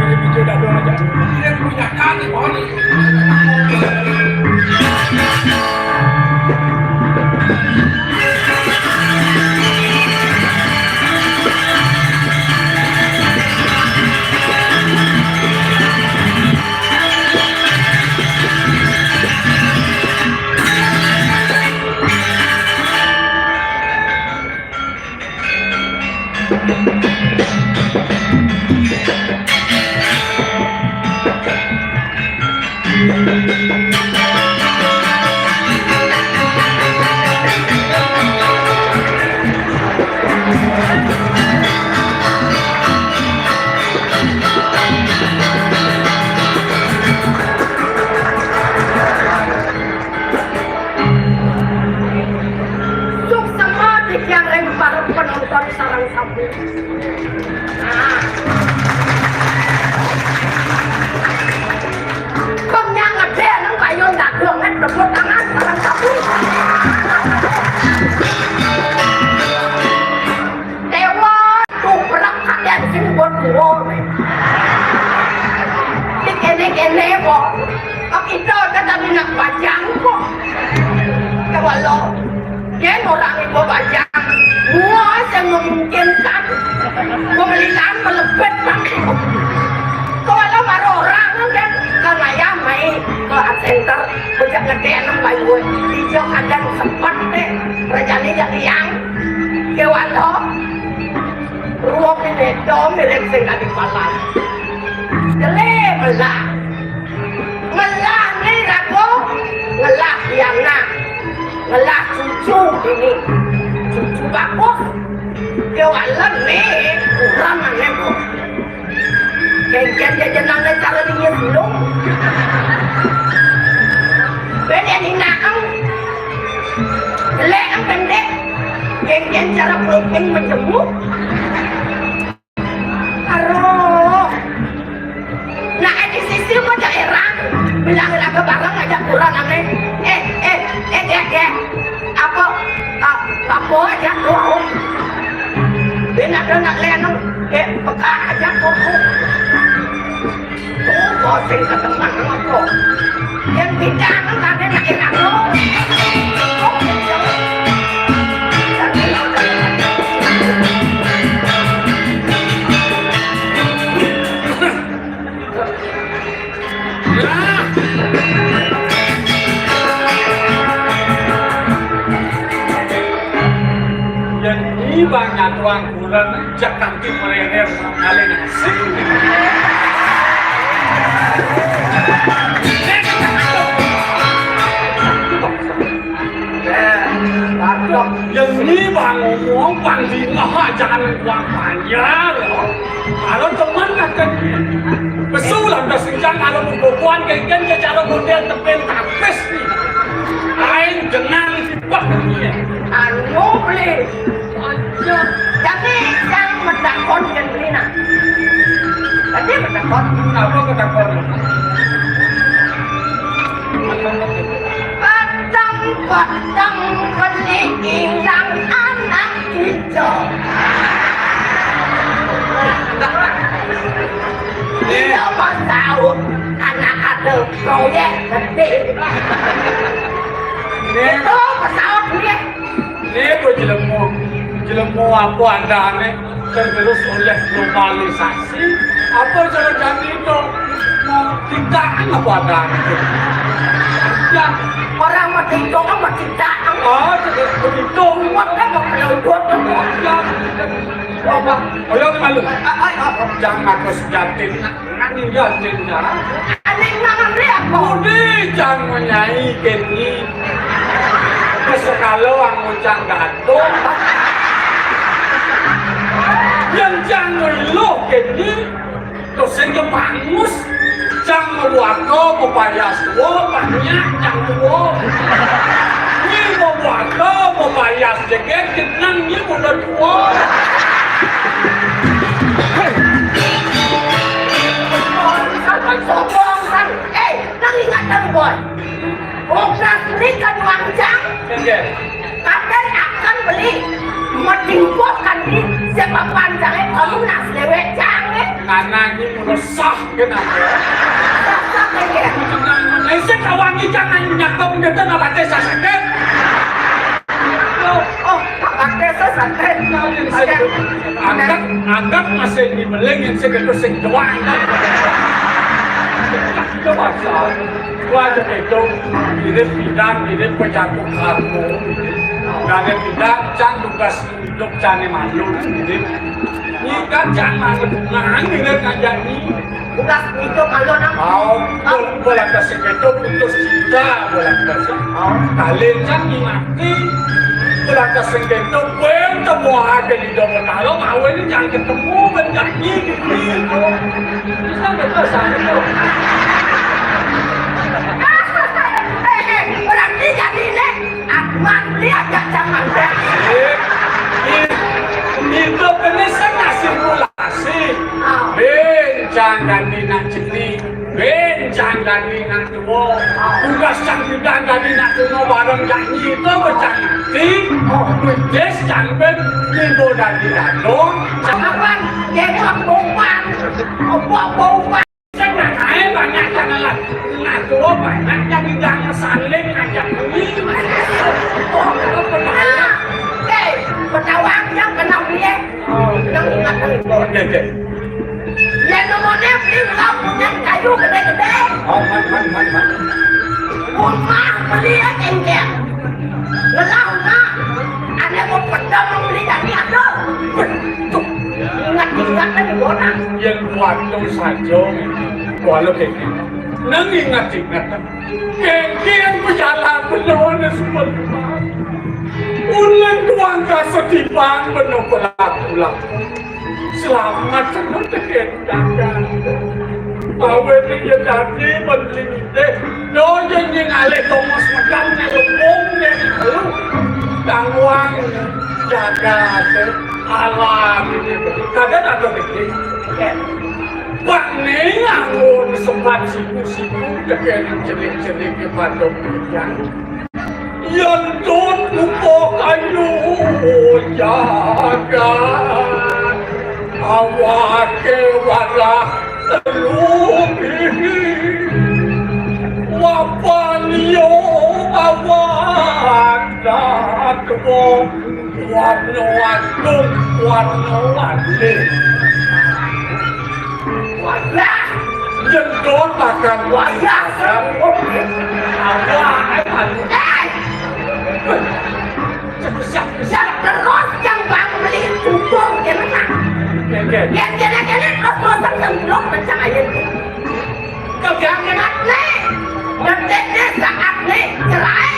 Jadi video dadong aja. Dia punya kali, Boni. Ning kene kok. Kok kita kan tapi nak bajang kok. Kewalo. Yen orang ibu bajang. Mua sing memungkinkan. Pemilihan melebet bang. Kewalo baru orang kan. Kan ayah mai ke art center. Bejak ngedek nang bayu. Dijok ada sempat deh. Rejane jadi yang. Kewalo. Ruwet pinedo mirip sing kadi palan. Jele melah. Melah ni rago. Melah pianak. Melah cucu ini. Cucu bagus. Yo alem ni. Kurang ane kok. Kengken jajanane cara dia dulu. Beda ni nak. Jelek kan pendek. Kengken cara pelukeng menjemur. Aroh. Nak di sisi apa daerah? Bilang lagi bareng aja kurang ame. Eh, eh, eh, eh, eh. Apa? Ah, apa aja kok? Dia nak nak lenong. Eh, peka aja kok. Oh, sing keteman apa? Yang bidang kan ada nak enak lo. Yang ini banyak tuan kurang. Cak kanti mererer ngalih nasi. Yang ni bang ngomong, bang dingah jangan buang panjang. Kalau teman akan pesu lah dah senjang, kalau bubuhan kengken secara model tepin tapis ni. Ain jenang sipah ni. Anu boleh. Tapi sang metakon gendrina. Tapi metakon. Apa ketakon? Petang-petang beli ilang anak kita. Dia mau tahu anak ada proyek gede. Itu pesawat dia. Ni apa jelema? Jelema apa adane tergerus oleh globalisasi? Apa cara jani tu? Mau tindakan apa adane tu? Ya, orang mau tindakan, mau tindakan. Ah, begitu. Mau kan mau pelutut. Ya. Apa? Oh, ya, malu. Ah, ah, ah, ah. Jangan aku sejatin. Nang iya, Cing, ya. Aning mangan riak, kok. Budi jang menyai kini. Kesekalo angu jang gantung. Yang jang ngiluh kini. Terus yang bangus. Jang meluaka, mepayas tua, banyak jang tua. Ni meluaka, mepayas jeget, jenang ni muda tua. Sombong kan. Eh, nang ingat kan, boy. Operasi beli kan uang jang. Enggak. Kadang akan beli. Metimpuh kan di siapa panjangnya kamu nak selewek jang, eh. Karena ini meresah, kenapa? Sasa kan, ya. Ese kawangi jangan menyakap, kita nak baca sasakan. Oh, oh, pakai sesaten. Anggap, anggap masih di beling yang segitu sing doang. Coba sah. Gua aja itu, ini bidang, ini pejabat karbo. Dari bidang, can tugas hidup, cani malu, ini. Ini kan can malu, nah, ini kan jadi. Bukas itu kalau nang. Mau, bola kasih itu putus cinta, bola kasih. Mau, kalian kan mati. Bola kasih itu, gue temu aja di dompet. Kalau mau ini jangan ketemu, berjanji gitu. Bisa betul sama itu. Berarti jadi ini, Akman dia ajak jangan deh. Itu penisnya nasib pula. Asik. Bencang dadi nak cili, bencang dadi nak tua. Tugas cang tidak dadi nak tua bareng janji itu bencang nanti. Bedes cang ben tiba dadi dadong. Kapan? Dia buat bompan. Buat bompan. Saya nak kain banyak. Banyak jadi jangan saling aja. Ini. Oh, apa namanya? Eh, Betawi yang kenal dia. Oh, yang ingat. Oke, oke. Ya, nomornya beli ngelah punya kayu gede-gede. Oh, man, man, man, man. Rumah beli ya, cengkeh. Ngelah rumah. Ada mau pedang beli dari ada. Tuh, ingat-ingat kan di orang. Yang waktu saja. Walau kayak gini. Nang ingat-ingat. Kengkeng pejalan benuan sepenuh. Ulen tuan kasedipan penuh pelaku-pelaku. Selamat penuh tegendakan. Awet iya tadi menlingite. Dojen yang alih Thomas Medan nelpon nek lu. Tangwang jaga alam ini. Kadang ada gede. Pak ne anggon sebat siku-siku tekene cenik-cenik padha pian. Yen tut muka kayu jagat awake warah telu. Wapan yo awan datwa. Warna wadon, warna wadon. Wayah. Nyedot makan wayah. Apa? Eh! Siap, siap terus yang bang beli bubur kena. Oke. Ya kena-kena terus terus semblok pecahin. Kegangan nih, detiknya saat nih, cerai.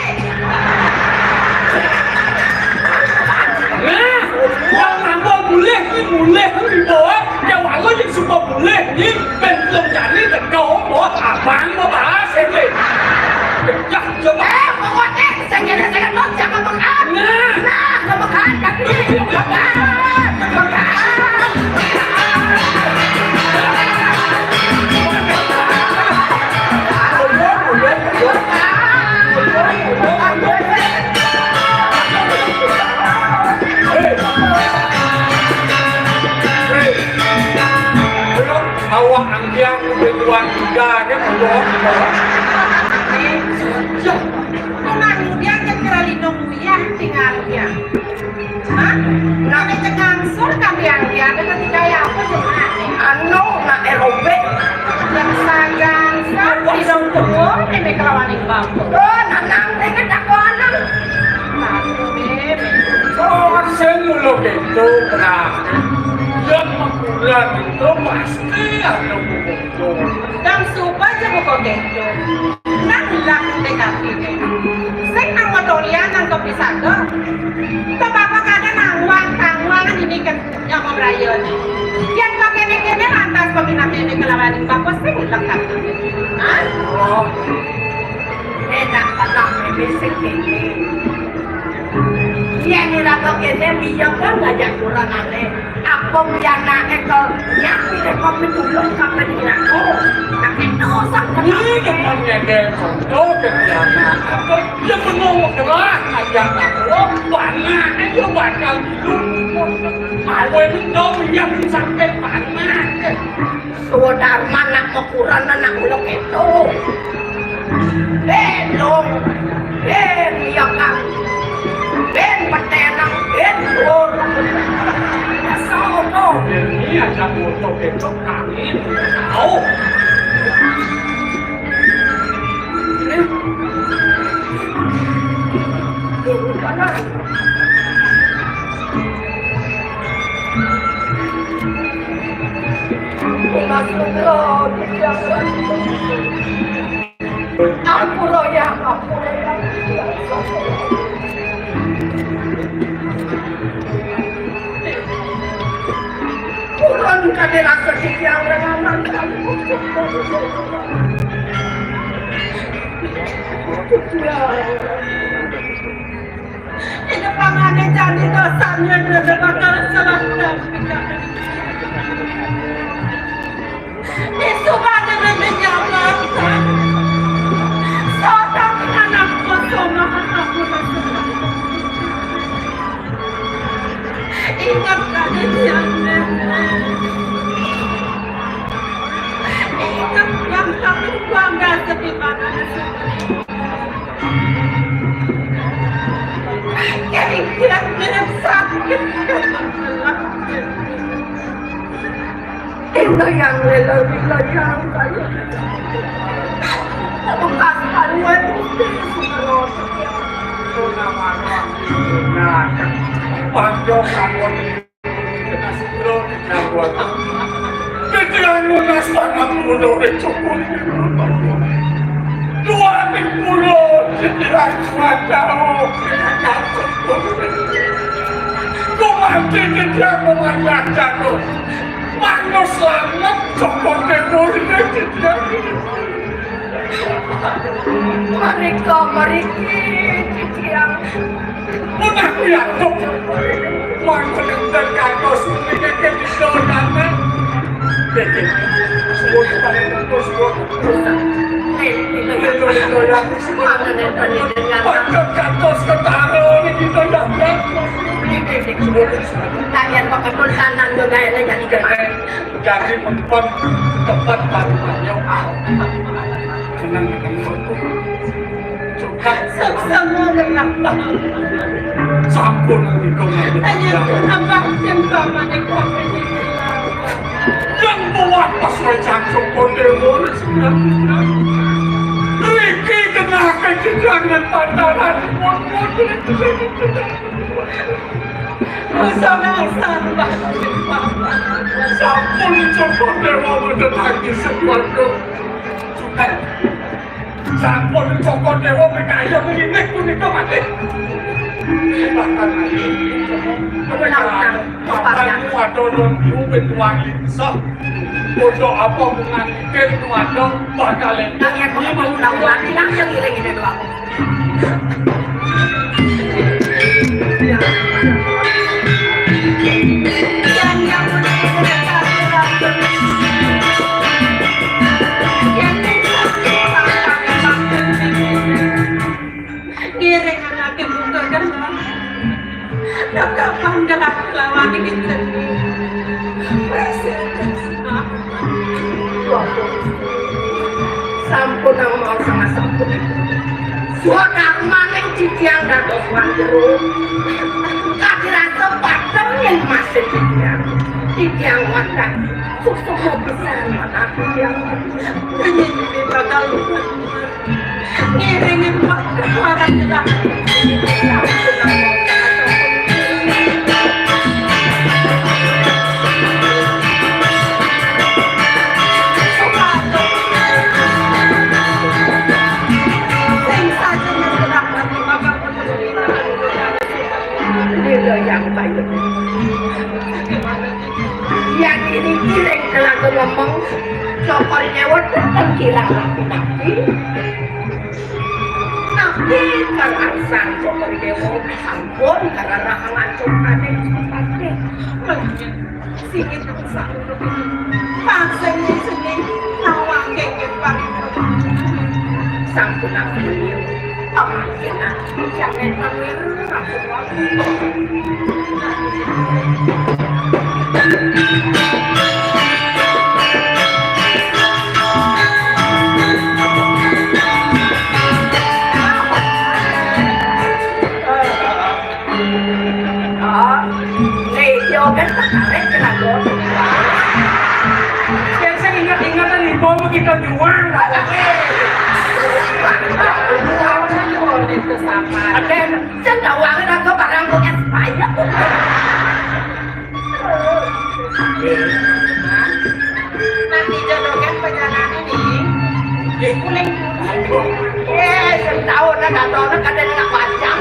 Nah, yang nambah boleh, ini boleh, ini bawa. Yang walau yang suka boleh, ini pentung jani tegak, bawa abang, bawa bahas, ini. Ya, coba. Eh, pokoknya, saya kira saya mau jangan makan. Nah. Nah, makan, tapi makan, makan. Awak anggiang udah tuan tiga kan, Allah. Ya, tunang dia aja kira lindung ya, tinggal dia. Hah? Nak dicek langsung kan dia, dia ada ketika ya apa cuma anu nak aerobik. Yang sagang, sapi dong tuh, ini kelawan yang bambu. Oh, nanang, ini tak kono. Bambu, Beb. Oh, sing mulo gitu, nah. Yang makulan itu pasti ada buku. Dan supa aja buku gitu. Nang ilang T K P ne. Sing nang wedolian nang kopi sago. Kok bapak kada nang wang, nang wang ini kan yang mau berayo ni. Yang pakai ni kene lantas peminat ini kelawan bapak sing lengkap. Hah? Oh. Enak tengah ini sing ini. Iya, ini raga kene, iya kan ngajak kurang aneh. Apa pianake to? Ya, pilih kopi dulu sampai di aku. Tapi dosa. Ini depan ngedek foto ke pianake. Ya, bengong gerah ngajak aku. Panake yo bakal dulu. Awe itu yang sampai panake. Suwa Darman nak makuran nak uluk itu. Ben dong. Ben iya, Kang. Ben petenang, ben dur. Ya, sono. Ini aja foto besok kami. Tahu. Ini. Ini panas. Ampura ya, ampura ya. Kurang kade rasa sing yang renganan. Ini pangane jani dosane dene bakal salah. Isu pada dene nyaman. Sodak anak kosong aku. Ingat kade jani. Yang satu bangga setimbang. Keringat mirip sakit. Ento yang rela wilayah kayu. Bekas paruan putih sumeron. Panjang anggon. Titiang nunas pangampura ring Cokor Dewa. Duaning kula titiang kuat jauh. Gumanti titiang mangandhah jatuh. Manus langet Cokor Dewa ring titiang. Mereka meriki titiang. Punaku yatuk. Mangko nenten kantos mriki kita damel. Niki. Suwun paling kantos suwun. Lilo-lilo ya. Mangko nenten dengan. Mangko kantos ketara niki kita damel. Niki, niki. Suwun. Kalian pakai pun kanan tuh gaya jadi keren. Jadi mengkon tempat baru. Senang ketemu. Suksma. Sampun nika mawon. Hanya tambah sing pamane kuwi. Yang buat pas wajah Cokor Dewa. Riki kena kejenjangan pantaran. Sampun Cokor Dewa mboten lagi sekuat. Sampun Cokor Dewa mikayah nginih punika mati. Bahkan ayo. Papanmu ada ron biru pintuan lingsah. Bodoh apa hubungan mikir nu ada bakal. Nang yen mau tahu lagi nang yang ngiring ini doang. Ngiring anake mundur kan. Kapan gerak lawan iki jeneng. Sampun aku mau sama sampun. Swakarmaning titiang dados wong jero. Kadirasa padhang yen masih titiang. Titiang wantah suksma pisan anak titiang. Ini bakal ngiringi para jelas. Sing saja nyerak lagi bakal Lila yang bayu. Yang ini kiring kelaku ngomong, Cokor Dewa tetep kilang rapi-rapi. Tapi kal arsan Cokor Dewa sampun kararahangan cokane sepate. Singit sampun. Pangsing sini nawang kenging paring. Sampun aku. Pamangkin aku. Jangan pamer. Ah, nih, yo kan tertarik kena gol. Yang saya ingat-ingatan ibu kita juang. Ada yang Sing gak wangen aku barang kok es banyak. Nanti jodoh kan perjalanan ini. Kuning. Eh, sing tahu nak atau nak ada nak panjang.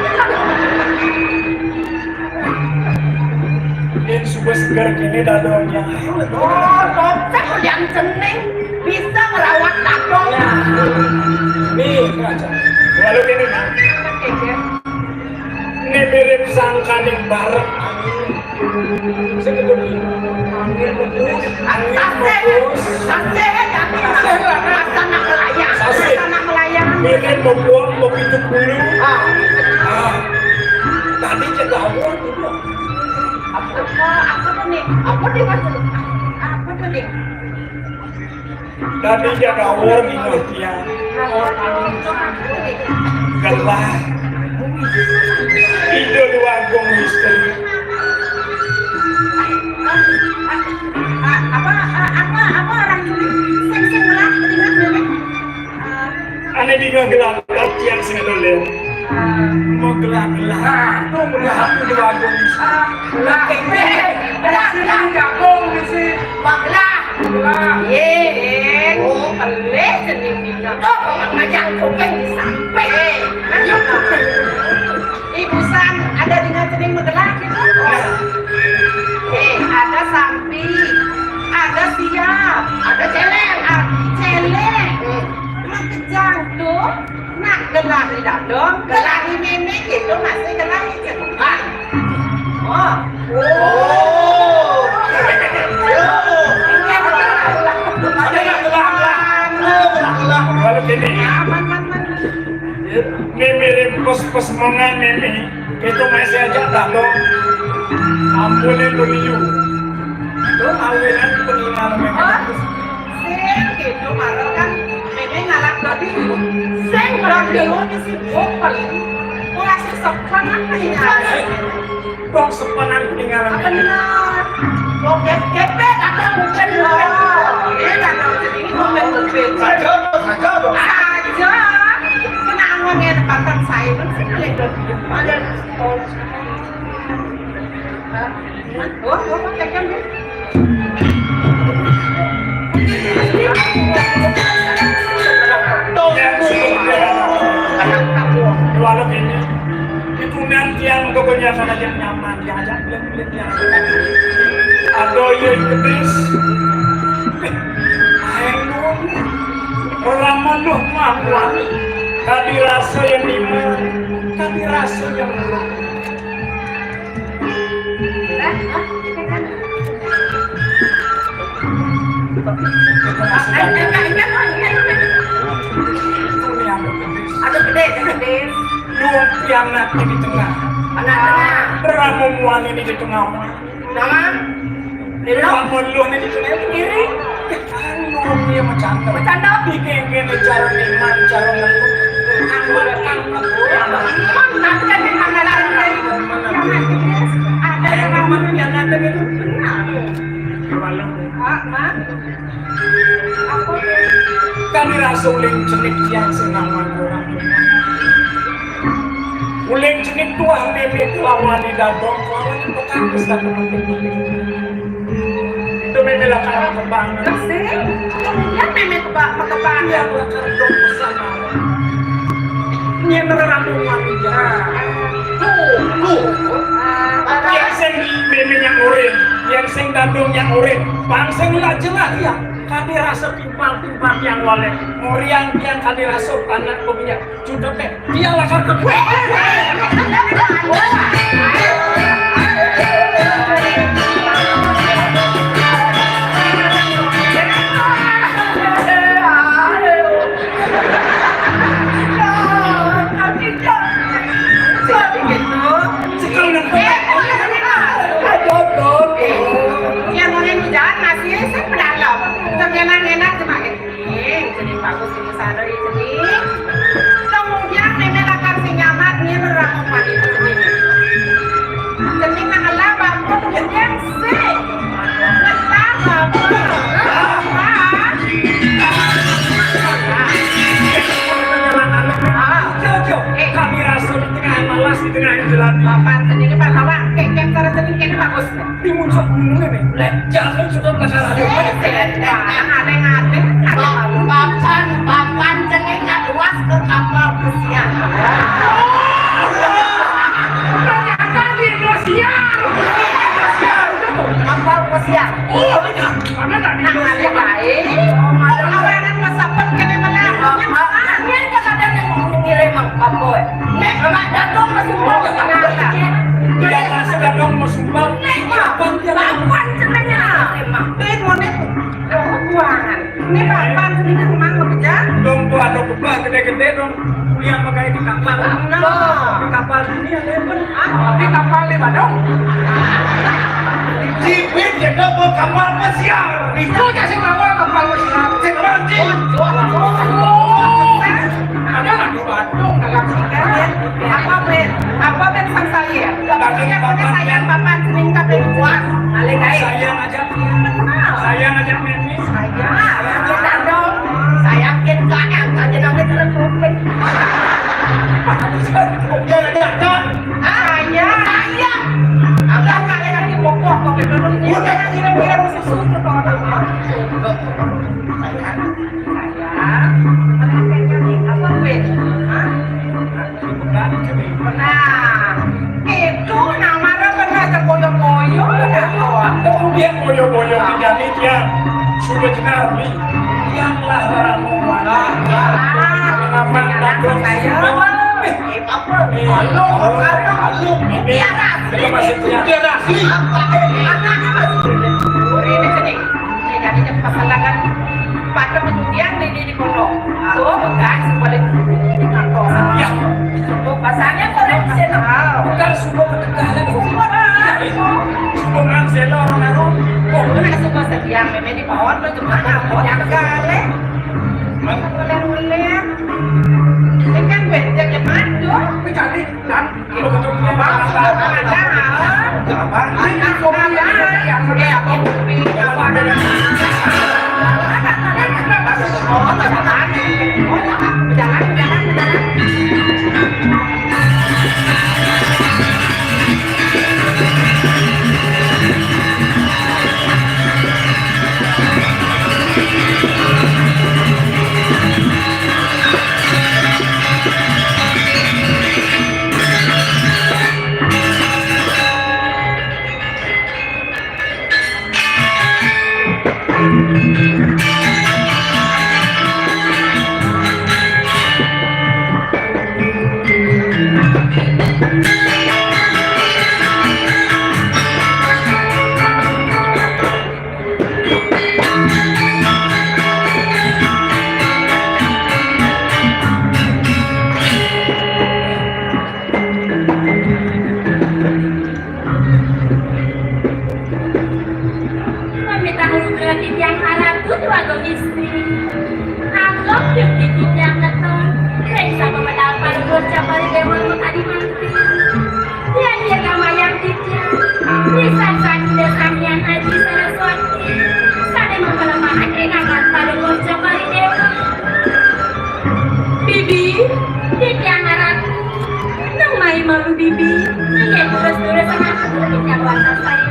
Ini sudah segar gini dadanya. Oh, topeng yang cening. Bisa ngrawat tato. Nah, nih, Raja. Lalu ini, Nak. Ini mirip sangkaning barep. Sing ketemu. Angin bagus. Angin bagus. Sasih, sasih, sasih. Sasana melayang. Sasih. Sasana melayang. Mirip membuang begitu bulu. Ah. Ah. Tadi cedawon itu. Apa, apa tuh nih? Apa dia maksud? Apa tuh nih? Dadi jagawor dina tiang. Gelah. Ida Déwa Agung Istri. Apa, apa, apa orang ini? Sing, sing, gelah, ingat, ingat. Ané dingeh gelah, tiang sing dolen. Mau gelah-gelah. Tuh, gelah aku di warung. Gelah, gelah, gelah, jagung di sini. Pak gelah. Gelah. Yé, oh, pelih seni dingeh. Tuh, ngajak kuping disamping. Ibu San, ada dingeh seni magelah gitu. Eh, ada sampi, ada siap, ada céléng, ah, céléng. Makejang tuh. Nak gelah di dadong, gelah di mémé gitu masih gelah di celukan. Oh. Oh. Ada gelah, gelah. Kalau gini. Aman, aman, aman. Mémé rempes pes mengan mémé. Itu masih aja dadong. Ampunin beliau. Itu awinan peninggalan mémé. Oh. Sing gitu, mara kan mémé ngalap dadi. Sing dadi sibuk paling. Ora sesek banget nih. Wong sepenan peninggalan. Bener. Wong gépé kata mungkin lho. Ini kata ini mungkin mungkin. Saja, saja. Saja. Kenapa ngene pakan saya kan sing lek dadi. Ada. Walau ini, itu nanti yang pokoknya sana yang nyaman, yang ajak bilang-bilang yang ada yang kedis. Ayo, orang manuh mah, tadi rasa yang lima, tadi rasa yang lima. Ada gedé, ada gedé. Lu yang nanti di tengah. Anak tengah. Berapa muan ini di tengah? Nama? Lamun lu nih dikene kiri, kan nurun dia macam macam. Dikengkene cara iman, cara ngelu. Anggur kan. Mana ada di mana ada. Yang ada yang ada gitu. Benar. Malam. Ah, Mak. Kami rasa uling cenik yang senangan orang. Uling cenik tuah mimit lawan di dadong, lawan di petang, wis dadong mati. Itu mimit lah karena kembang. Sing, kemudian mimit kebak, kebak. Iya, bakar dong pesan. Ini yang nerang wanita. Tuh, tuh. Yang sing mimit yang urip, yang sing dadong yang urip. Bang sing lah jelas ya. Kami rasa timpang-timpang yang walé. Muriang tiang kami rasa panak pemiak. Sudah teh, dia lah kan. Sekarang. Aduh, aduh. Yang mau hujan masih saya pedalom. Enak-enak cuma Ning, cening bagus ibu sare cening. Kemudian mémé lakar sing nyamat ning ramupan ibu cening. Cening nang ngelah bambu tuh gedéng sih. Ngelah bambu. Apa? Ah. Yo, yo, kami rasa di tengah malas, di tengah jalan. Bapak cening, Pak Lawak, kek, kek, cara cening kene bagus. Timun sok gunung ini. Lek, jangan sudah penasaran. Papan, papan cening luas ke kapal pesiar. Ternyata di Indosiar. Kapal pesiar. Oh, iya. Mana tadi? Nah, ada baik. Orang yang pesawat kena menang. Ini kata dia yang ngirim apa? Nek, nek, datang ke Sumbar. Dia masih datang ke Sumbar. Nek, kapan dia? Kapan ceritanya? Emang. Nek, mau nek. Buangan. Ini kapan ceritanya, Mang, mau kerja? Dong, tuh ada bebah gedé-gedé dong. Kuliah pakai di kapal. Benar. Di kapal dunia, ya, benar. Ah, di kapal di Badung. Jibit ya, dong, kapal pesiar. Itu kasih bawa kapal pesiar. Cek, Bang, Sayang, sayang, mana kecap ni? Apa duit? Hah? Bukan, cumi. Nah, itu namanya benar ke boyo-boyo, benar, kawan. Kemudian boyo-boyo menjadi dia sudah jenar ni. Yang lah orang rumah. Ah, kenapa sekarang tak saya? Eh, apa? Eh, halo, halo, halo. Ini, dia masih punya. Dia dah asli. Apa? Eh, anak apa? Ini sini. Ini jadinya pasangan pada penjudian ini di kono. Tuh, bukan, sekolah ini di kantor. Ya. Tuh, pasangan kono bisa tahu. Bukan semua ketegangan. Semua tahu. Semua orang selo, orang anu. Oh, bukan semua setia, memang di pohon tuh cuma tahu. Yang kale. Mana? Boleh-boleh. Ini kan beda yang maju. Mencari dan Pamit aku berarti tiang harap kudu agom istri. Anggap yang titi tiang ngeton. Kayak sama mendapat bocah pada dewa mengadi mati. Tiang dia gamayang titiang. Di saat-saat tidak sangian Aji Saraswati. Sade mempelemahan rinangan pada bocah pada dewa. Bibi, titiang harap Nang mai malu bibi, nang yai tugas-tugas anak aku di Jakarta saya.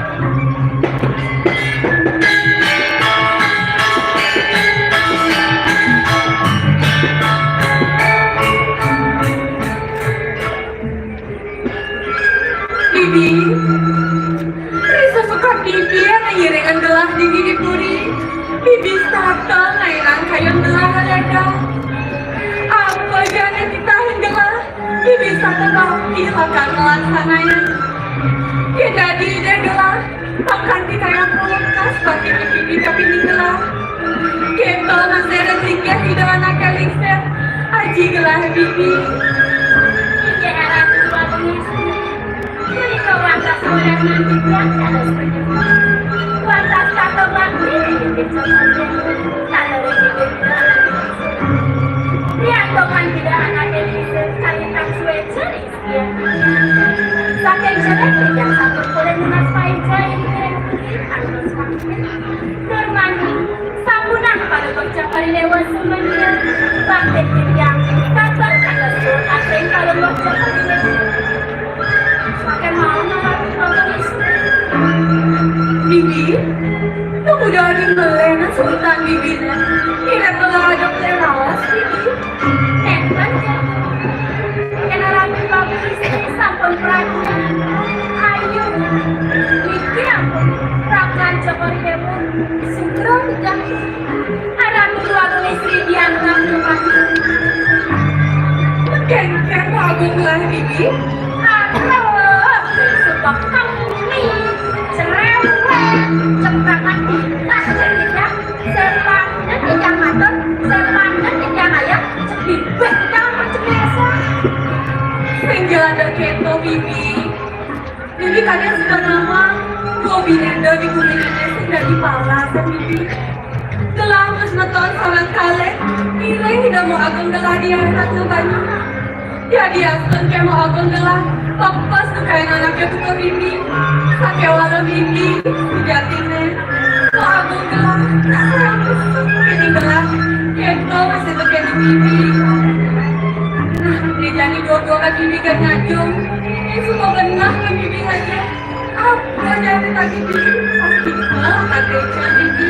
Bibi, risa suka bibi yang ngiringan gelah di diri puri. Bibi satel nainan kayun gelah ada. Apa jane ditahin gelah? Bibi satel bakti bakal ngelaksanain. Ya jadi deh gelah, bakal dikaya kulkas bakti bibi tapi gelah. Kita masih ada singgah di dalam akal lingser. Aji gelah bibi. Inggih arah dua pengisi. Menika wantah saudara nanti dia harus menyebut. Wantah kata bakti di bibir contohnya. Kalau di bibir dia anak lingser. Niat tokan tidak anak lingser, kalian suwe ceri. Saking jelek yang satu boleh lunas pai jai. Harus makin. Nurmani, sampunang pada bocah pada dewa semuanya. Bakti yang kabar kata surat asing kalau bocah pada dewa. Saking mau nolak kalau istri. Bibi, kamu udah ada melena sultan bibi. Tidak perlu ada pelawas bibi. Hebat ya. Kena rapi bagus, sampun perhatian. Ayo, mikir ampun. Rakan Joko Dewa, sutra tidak. Ada dua istri dianggap rumah. Mengkengkeng agung lah ini. Aduh, suka kami. Cerewet, cembangan, tidak cerita. Sepanjang tidak matur, sepanjang tidak ayah, sebibet kita akan cemesa. Sing jalan keto, bibi. Bibi kadang suka nama, dua binenda di bumi ini sing dadi pala, bibi. Gelah wis meton sareng kalih, iring ida mau ageng gelah di anak banyu. Jadi astun kemo agung gelah, lepas tukain anaknya buka bibi. Sakewala bibi, sejatine. Mau agung gelah, tak sayang besuk ini gelah. Keto masih terjadi bibi. Nah, dia jadi dua-dua kaki bibi gak ngajung. Ini semua genah ke bibi aja. Apa jadi tadi bibi? Pasti gelah kaki bibi.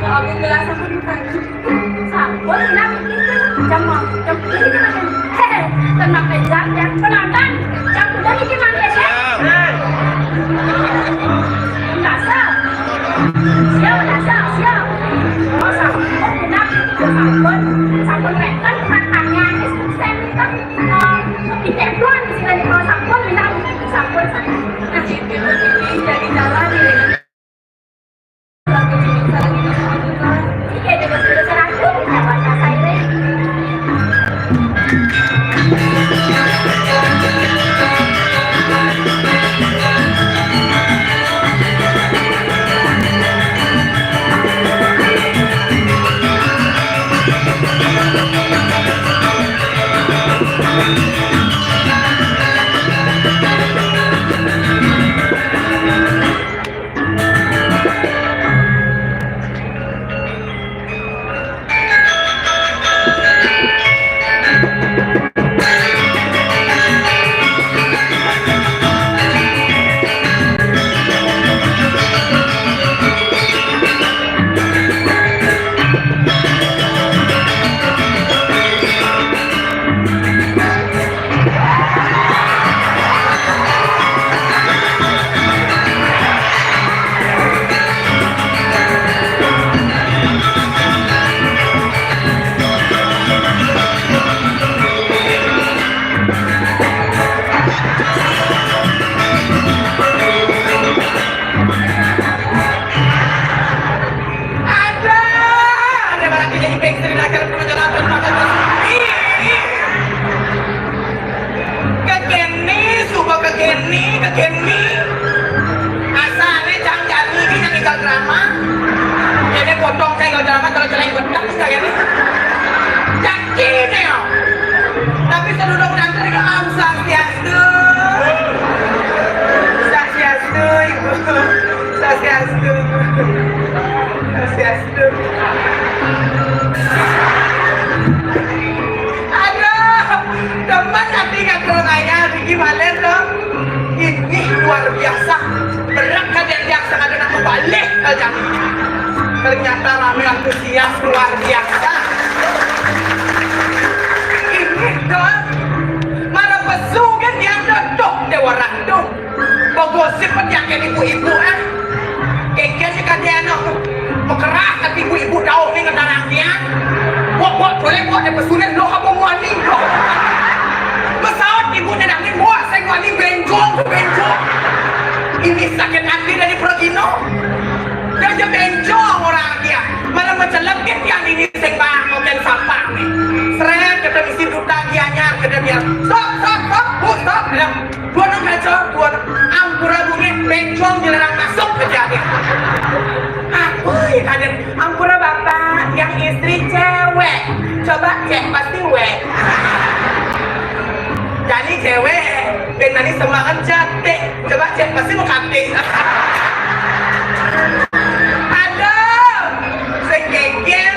Agung gelas sampun bukan. Sampun, Inang, niki jam, jam, niki jam, hehe, tenang, jam, jam, penonton, jam udah niki mangke, ya? Dasar. Siap, dasar, siap. Oh, sampun, Inang, sampun, sampun, wénten, tantannya, saya, eh, di tembok, di sini, kalau sampun, Inang, sampun, sampun. Nah, jadi jalan, ya. Ada, ada malah jadi backstreet aja, udah jalan, udah jalan, udah jalan. Ih, ih. Kekene, suba kekene, kekene. Asale cang jani iki nang ical drama. Kene potong kayak ical drama kalau celeng bedak kayaknya. Yakin ya. Tapi sedurung nanti ke Om Swastiastu. Swastiastu, Ibu. Swastiastu. Swastiastu. Aduh, teman nanti nggak terlalu kaya, Ricky Valen dong. Ini luar biasa. Berat kan yang biasa ada nak balik aja. Ternyata rame antusias luar biasa. Ini dong. Mana pesu kan dia dong, Dewa Ratu. Begosip penyakit ibu-ibu, eh. Kengken si kade anu. Mekerah kate ibu-ibu dauh ning ngetarang tiang. Wok, wok, boleh, wok, deh pesunan lo apa muani, lo. Pesawat ibu nendangin, wok, saya muani benjol, benjol. Ini sakit hati dari Progino. Dia aja benjol orang dia. Malah mencelep ke tiang ini sing bangun dan sampah nih. Seret, kita mesti duta dia nyar, kita biar. Stop, stop, stop, bu, stop, bilang. Buana kaca, buana ampura bunyi, bencong dilarang masuk ke jadi. Apa ya kaden? Ampura bapak, yang istri cewek. Coba cek, pasti we. Jadi cewek, ben tadi semangat jate. Coba cek, pasti mau kate. Aduh, segeger,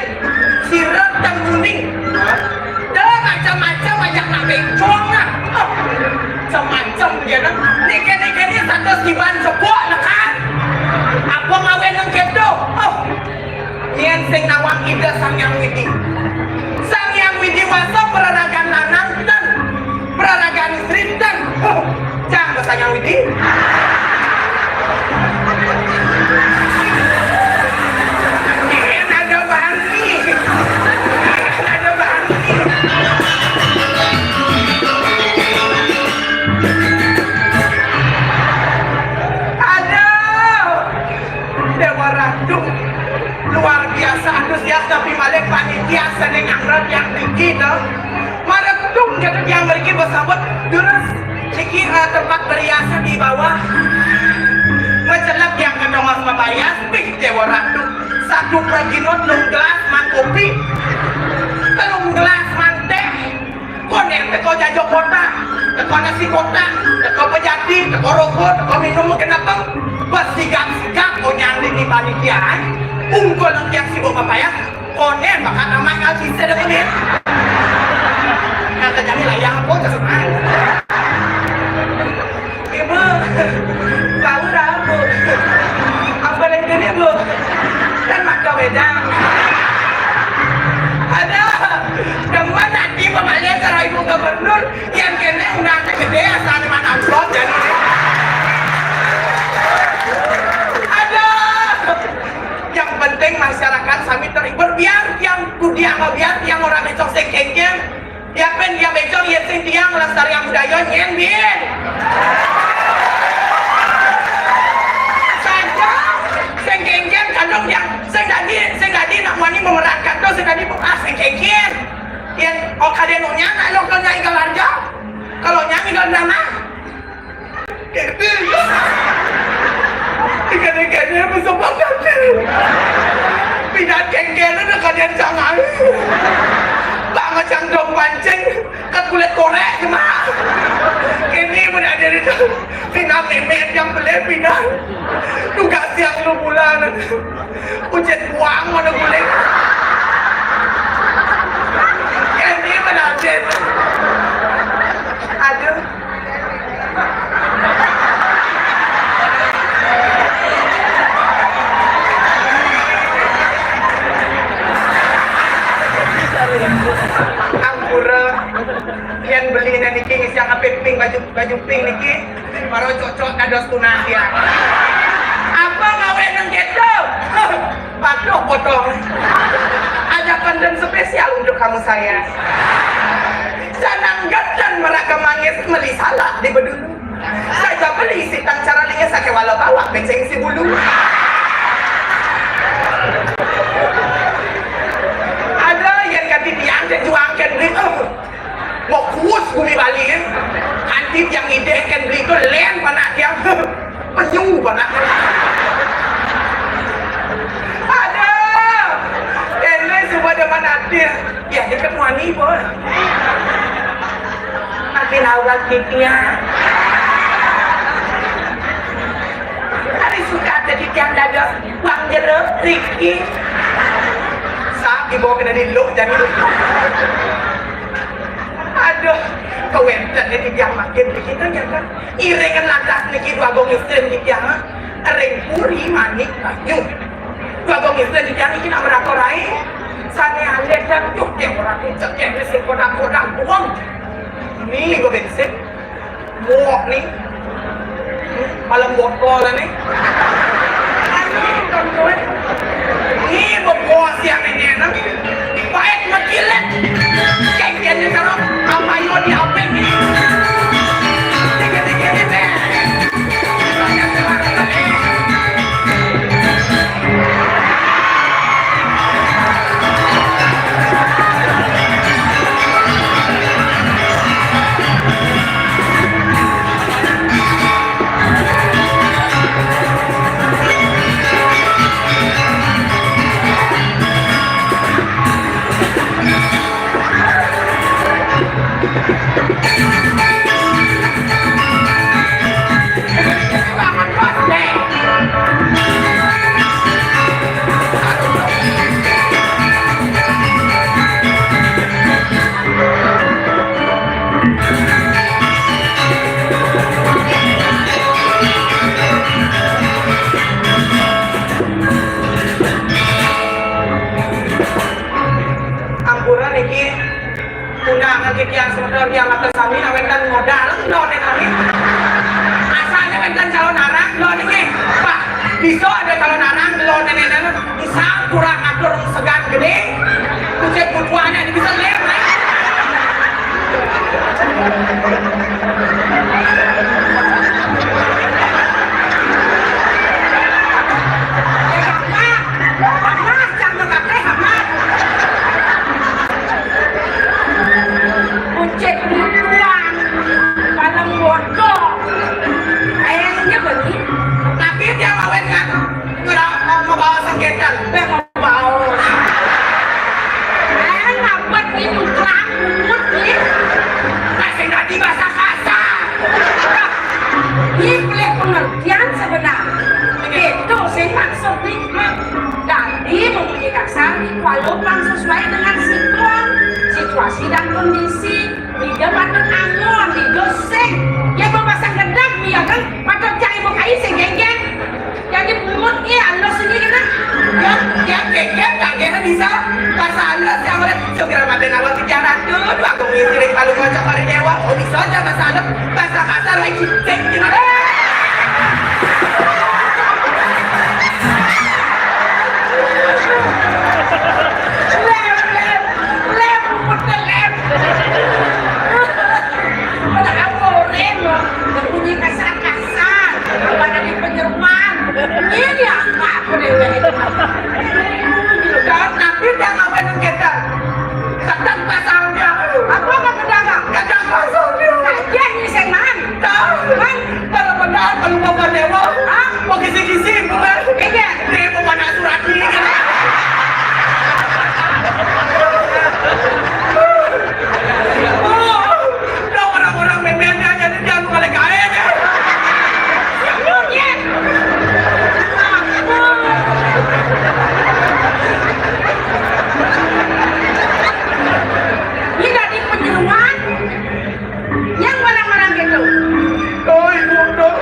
sirep dan kuning. Dah macam-macam ajak nak bencong lah. Oh, macam-macam dia dah. Nike-nike ni satu siban sepok lah kan. Apa ngawin nang kedo? Oh, nian sing nawang ida Sang Yang Widi. Sang Yang Widi masa peraragan lanang ten, peraragan istri ten. Oh, Cang, bahasa yang Widi. Ini ada bahan nih. Ini ada bahan nih. Aduh. Dewa Ratu. Luar biasa antusias tapi malik panitia seneng angrat yang tinggi tuh. Marep Pasambut durus niki, eh, tempat beriasnya di bawah. Macelep yang ketongos mabayas, pih Dewa Ratu. Satu praginot nung gelas man kopi. Telung gelas man teh. Konen teko jajo kota, teko nasi kota, teko pejati, teko rokok, teko minum kenapa? Pas sigap-sigap onyang di panitia, ungkul yang sibuk mabayas, konen bakal amat ngal sisa deh konen. Kata jadi lah yang apa, terus main. Ibu, tahu dah, Bu. Apa lagi ni, Bu? Kan mata wedang. Ada. Demen nanti pemalian kalau Ibu Gubernur, yang kena undang gede asal mana amplop jadi. Ada. Yang penting masyarakat sami terhibur, biar yang kudiang, biar yang orang itu sing kengkeng, Yapin, ya becong, ya sing tiang lestariang budaya nyen, bin. Saja, sing kengkeng, kadang yang sing dadi, sing dadi nak wani memerankan tu, sing dadi, ah, sing kengkeng. Yang, oh, kalian nyonya, nak lo kalau nyai galarja. Kalau nyai galarja, Ikan-ikannya bersepakati. Pindah kengkena dekat yang jangan. Tak macam dong pancing. Kat kulit korek cuma. Ini pun ada di dalam. Pindah memet yang beli pindah. Tugas yang lu bulan. Ujian buang mana boleh. Ini pun ada. Aduh. Ampura, yen beli niki ngisi apa pink, baju, baju pink niki, baru cocok kados tunah ya. Apa gawe nang gitu? Patuh potong. Ada konten spesial untuk kamu saya. Sanang geten meraga mangis meli salak di bedulu. Saja beli sitang cara liya sake wala bawa beceng si bulu. Ada yang ganti tiang dan juang kendri. Mokus bumi Bali. Kanti tiang ideh kendri itu len panak tiang. Penyu banget. Ada. Ini sudah depan hati. Ya, dia ketuani pun. Tapi nawak gitu ya. Tapi suka jadi tiang dados uang jeruk, Riki. Saat dibawa kena di luk jadi. Aduh, kewenten ini tiang makin begitu ya kan. Iringan lantas niki dua gong istri niki, ha? Ring puri manik banyu. Dua gong istri niki niki nak merator ae. Sane alit dan tuh dia orang tu cekek mesin kodang-kodang buang. Ni gue bensin. Muak ni. Malam botol ni. Ni berpuas yang ini, nah. Baik makilat. Kayak dia ni kalau apa yo di apa ni? Tiga-tiga ni, deh. Ampura niki, undangan titiang semeton tiang atur sami, awénten modal, lho, nek kami. Asalnya wénten calon anak, lho, niki. Pak, bisa ada calon anak, lho, nenek-nenek. Misal kurang atur segan gede, kucing butuhannya ini bisa lem, nek. Kucing butuhan. Upang sesuai dengan sikon, situasi dan kondisi. Ida patut angon, ida sing. Ya, bepasang gedang, ya kan? Patut cari bukai sing genggen. Jadi pungut ni, halus ni kena. Ya, ya, genggen, tak kena bisa. Pasal halus yang oleh segera mati lawan tiga ratus. Dua kumi sirik palu kocok hari dewa. Oh, bisa aja pasal halus. Pasal kasar, lagi cicing, gimana? Lem, lem, lem, rumput lem. Pada aporin, berbunyi kasar-kasar. Apa dari penyeruan? Ini dia, apa deh? Dan tapi dia ngapain kita? Kadang pasangnya. Apa kata dagang? Kadang pasangnya. Nah, dia ini seman. Tahu. Man, kalau benar, kalau mau dewa, ah, mau kisi-kisi, bukan? Iya. Dia mau mana surat ini, kan? Oh, orang-orang memennya jadi dia mau kali kaya, ya. Iya. Ini dari penyeruan. Yang barang-barang gitu. Oh, ibu, dong.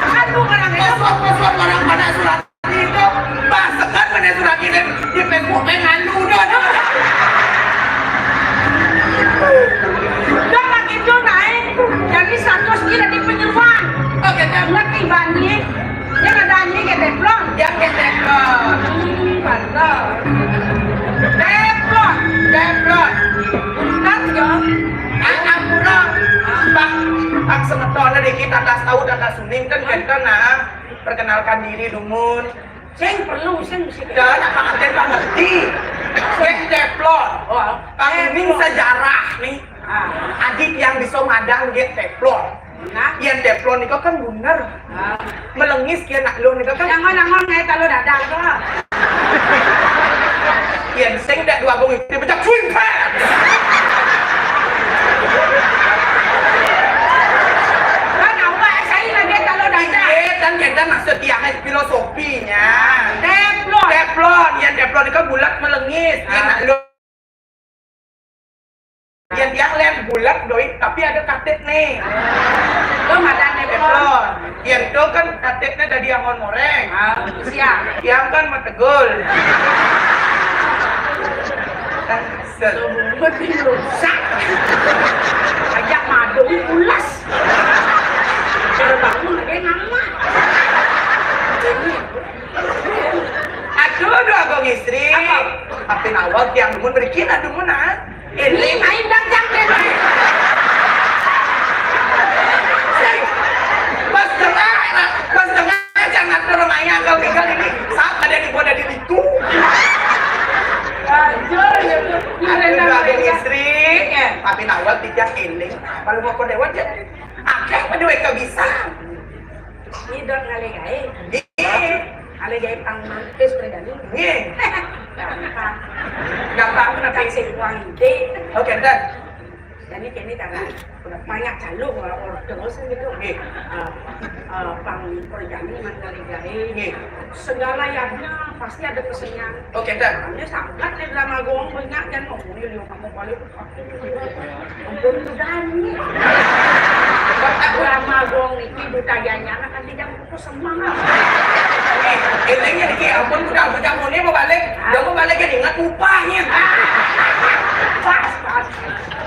Kan bukan orang itu. Kosong-kosong barang pada surat itu. Pasekan pada surat ini di Facebook pengen lu, dong. Udah lah gitu, naik. Jadi status dia di penyeruan. Oke, dan ngerti, Bang, nih. Yang ada anjing ke teflon. Ya, ke teflon. Hmm, betul. Teflon, teflon. Benar, ya. Ampura. Bang, Bang semeton dikit, atas tahu, atas suning, kan, kita, nah, perkenalkan diri, dumun. Sing perlu, sing mesti. Ya, nak Bang Abdel, Bang ngerti. Sing teflon. Oh, Bang, ini teflon. Sejarah, nih. Ah. Adik yang bisa madang dia teflon. Nah. Yang teflon itu kan bener. Ah. Melengis dia nak lo itu kan. Jangan, jangan, ngai talo dadar tu lah. Yang sing tak dua bung itu pecah swing pad. Kan awak saya lagi talo dadar. Iya, kan kita maksud tiangnya filosofinya. Teflon. Teflon, yang teflon itu bulat melengis. Yang nak lo Yang tiang lihat bulat, doi, tapi ada katik nih. Lo madan teflon. Teflon. Yang itu kan katiknya dari angon moreng. Ah, siap. Tiang kan metegul. Kan set. Lo bungut di rusak. Ajak madu ulas. Kalau bangun lagi nama. Aduh, aduh, Agung Istri. Apa? Tapi nawal tiang dumun berikin, aduh, mun, ah. Ini main dangdang deh. Pas tengah, pas tengah, jangan turun ayah kalau tinggal ini. Saat ada di gua dari itu. Aduh, ya, Bu. Aduh, aduh, Agung Istri. Iya. Tapi nawal tiang ini. Kalau mau kode wajah. Akeh pada weka bisa. Ini dot ngalih gae. Nggih. Ngalih gae pang mantis pribadi. Nggih. Gampang. Gampang, tapi sing uang ide. Oke, dah. Jadi kene karena banyak jalur, orang terus gitu. Nggih. Eh, eh, pang perjani man ngalih gae. Nggih. Segala yadnya pasti ada kesenian. Oke, dah. Makanya sangat nih drama gong banyak dan ngomongin lu kamu balik. Ampun, udah nih. Lama gong iki budayanya anak kan tidak butuh semangat. Eh, ini, ini, ampun, udah, udah, mau nih, mau balik. Udah, mau balik, jadi ingat upahnya. Pas, pas.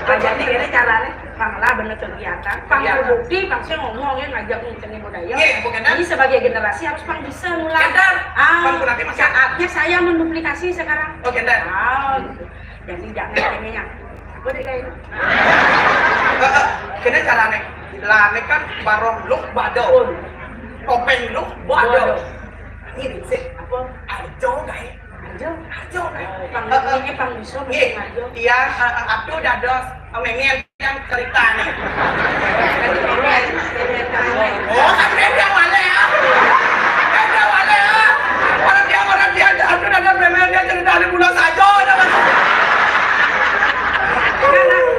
Nah, jadi ini caranya, Bang lah bener kegiatan. Bang terbukti, Bang sih ngomongin ngajak ngomongin budaya. Iya, bukan. Ini sebagai generasi harus Bang bisa mulai. Sadar. Ah, Bang, berarti masih saatnya saya menduplikasi sekarang. Oke, dah. Ah, gitu. Jadi jangan kene yang aku deh kayak ini. Heeh, kene carane. Lah, ini kan barong lu badol. Topeng lu badol. Badol. Ini sih apa? Ajo gae. Ajo. Ajo gae. Pang ini pang bisa. Iya. Ajo. Iya, eh, eh, aku dados, eh, mengen yang cerita nih. Oh, kan beda wale ya. Beda wale ya. Orang dia, orang dia, aku dados mengen yang cerita di pulau saja.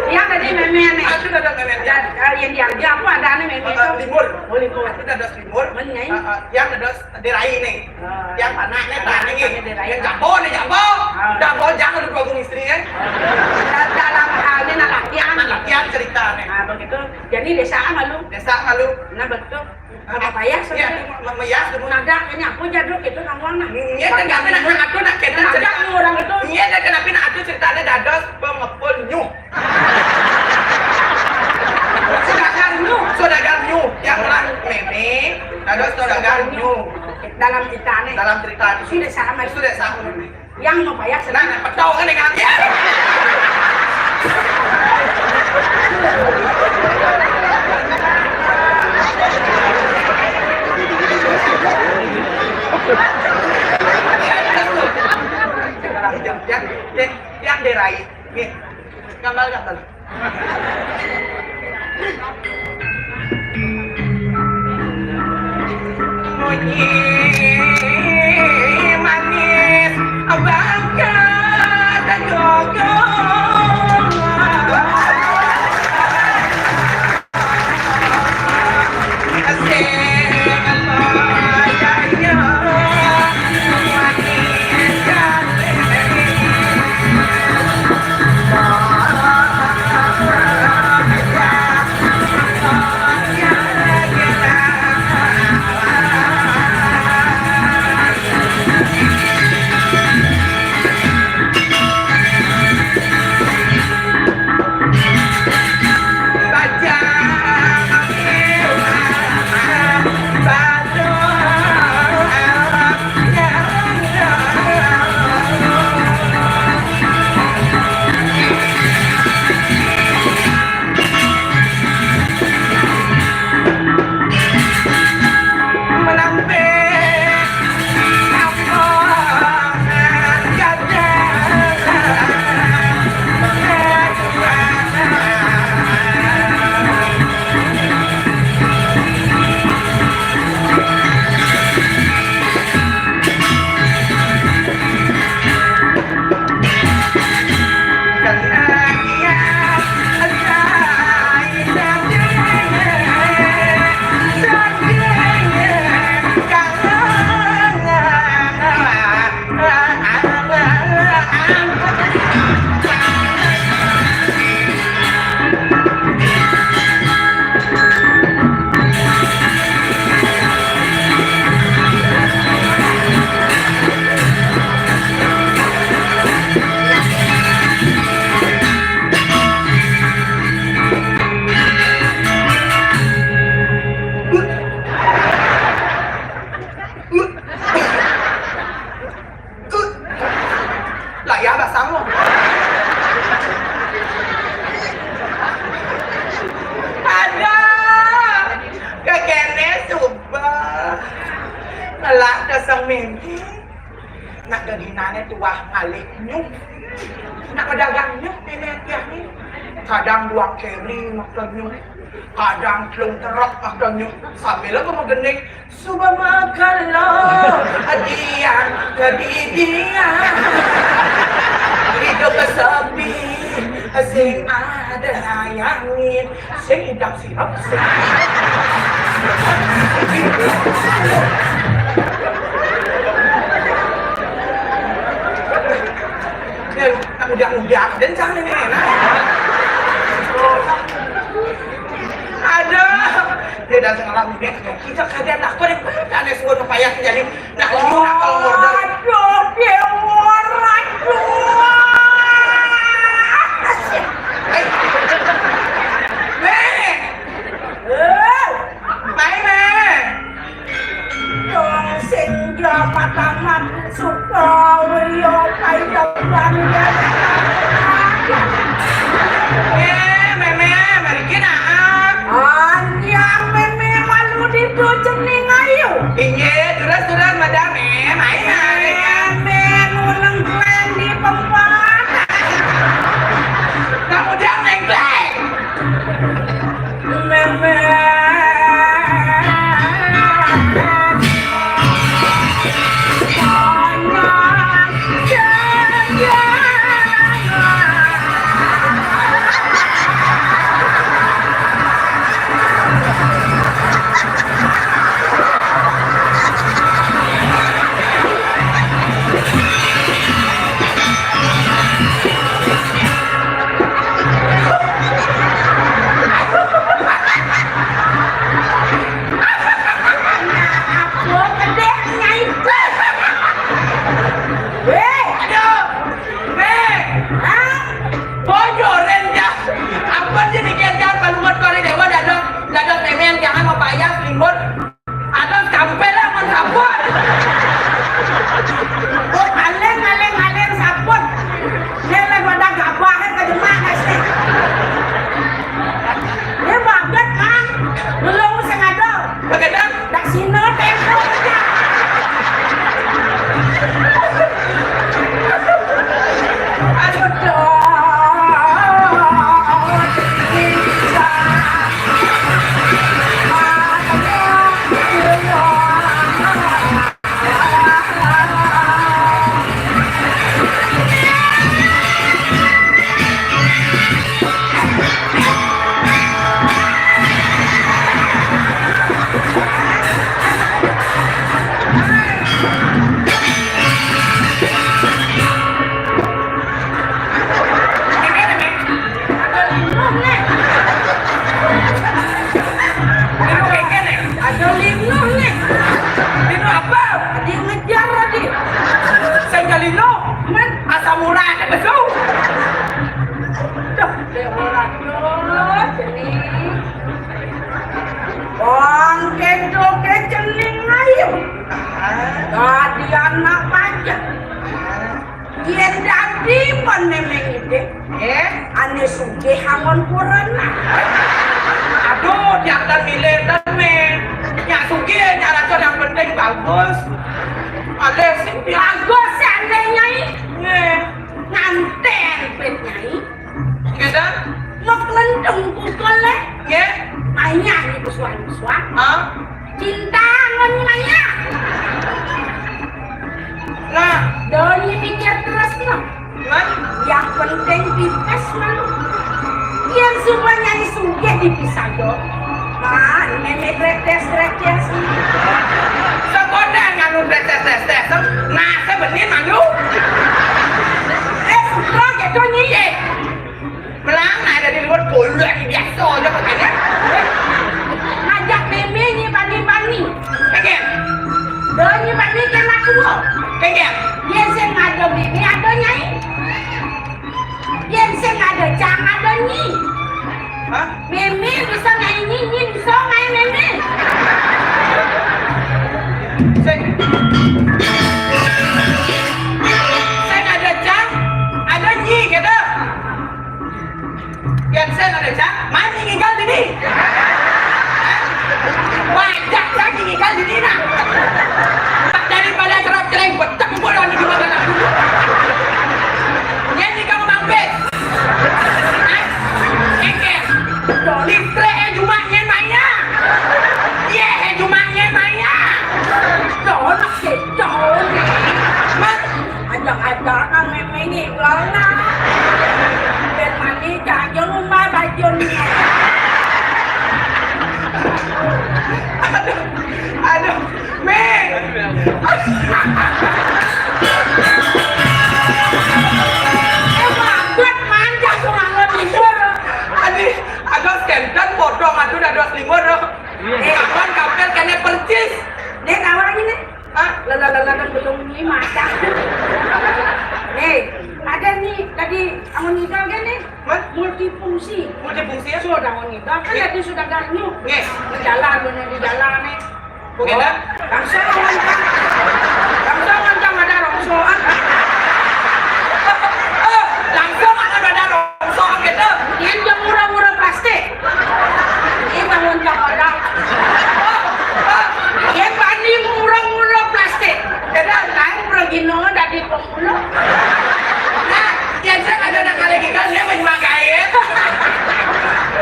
Iya, tadi meme nih. Aku dados mengen. Dan Ah, yang diharga apa ada nih, Meme? Eh, eh, itu? Limbur. Oh, limbur. Aku dados limbur. Men, Nyai? Eh, eh, yang dados dirai nih. Ah. Yang panak nih, panak nih. Panak nih, dirai. Yang jabo nih, jabo. Ah. Jabo jangan lupa gue istri, ya. Da-, dalam hal ini, nah, latihan. Nah, latihan cerita nih. Ah, begitu. Jadi desa malu. Desa malu. Nah, begitu. Apa ya, iya, saudara? Me-, meyas dulu. Nada, ini aku jadul gitu, kamu, nah. Iya, kan, tapi nak, nak, aku nak, kita nak, cerita. Nada nih orang itu. Iya, kan, tapi nak, aku ceritanya dados pengepul nyuh. Saudagar nyuh. Saudagar nyuh. Yang orang Meme, dados saudagar nyuh. Dalam cerita nih. Dalam cerita. Sudah sama. Sudah sama. Yang mau payah senang. Nah, nah, pedo kan dengan dia. Yang, yang, yang, yang dirai. Nih, gambar, gambar. Munyi manis bangkat gogo. Lah, ya, basang lo. Ada. Kekene suba. Ngelak dasang mimpi. Nak gaginane tuah ngalih nyuh. Nak pedagang nyuh, nenek tiah ni. Kadang dua keri makan nyuh. Kadang telung terok makan nyuh. Sambil apa megening. Suba makan lo, adian, kedidian. Hidup sepi, sing ada nayangin. Sing idam sirap, sing. Ya, udah-udah, dan jangan ini enak. Aduh, dia datang alam ini. Kita kadang aku yang pada aneh suara payah jadi. Nah, lu kalau order. Aduh, Dewa, aduh. Eh. Meh. Eh. Mai, Meh. Dong sing amat-amat suka wio pai depan. Eh, Meme, mriki naak. Anjang, Meme malu ditu cening ayu. Inggih, terus, terus, Madam, eh, main, main. Meme nguneng klen di tempat. Kamu jangan nengkleng. Mémé ngidih. Eh? Ané sugih anggon kurenan. Aduh, jangan milih dan, Mé. Nyak sugih, nyak rasa yang penting bagus. Alih sih, bagus, seandainya, Nyai. Nggih. Nganten, pit, Nyai. Nggih, Dan. Mek lendung pukul, leh. Nggih. Maya, ini bersuah-suah. Hah? Cinta ngon Maya. Nah. Doni mikir terus, no. Nah. Yang penting pipes, no. Biar semuanya ini sugih dipisah, do. Man, mémé tretes-tretes. Sekolah nganu tretes-tretes. Nah, sebenernya malu. Eh, sutra gitu, Nyi. Eh. Belang, nah, ada di luar boleh, biasa aja pakainya. Ngajak mémé Nyi bani-bani. Pengen. Doni bani kena kulo. Pengen. Yén sing ada bini ada, Nyai. Yén sing ada cang ada, Nyi. Hah? Mémé bisa ngai Nyi, Nyi bisa ngai mémé. Sing, sing ada cang, ada Nyi, gitu. Yén sing ada cang, mani ngigal dini. Wajah cang ngigal dini, nah. Tak daripada cerap-cereng, betek pula di gimana. Yén ngigal mampir. Hah? Kékér. Listrik, eh, cuma nyén maya. Yé, eh, cuma nyén maya. Donak, eh, donak. Mat, ajak-ajak mémé ngigal, nah. Bén mani, jangan lupa bajunnya. Aduh, aduh, Mé. Eh, mabet, manjak, tuh, ngalor ngidul. Aduh, aduh, skendan, bodong, aduh, dados limbur, loh. Eh. Kapan kampil kéné percis? Nih, tawaran ini. Hah? Lala, lala, kan belum ini masak. Nih, ada nih tadi anggon ngidul kan nih? Hah? Multifungsi. Multifungsi ya? Sudah anggon ngidul kan. Iya. Tadi sudah ganyu. Nggih. Di jalan, bener di jalan nih. Oke, dah. Langsung manjang. Langsung manjang ada rongsokan. Eh, langsung ada rongsokan gitu. Ini jam murah-murah plastik. Ini bangun jam ada. Ini bani murah-murah plastik. Jadi, kan pergi no dari pemula. Nah, yang saya ada nak kali kita, saya main makai.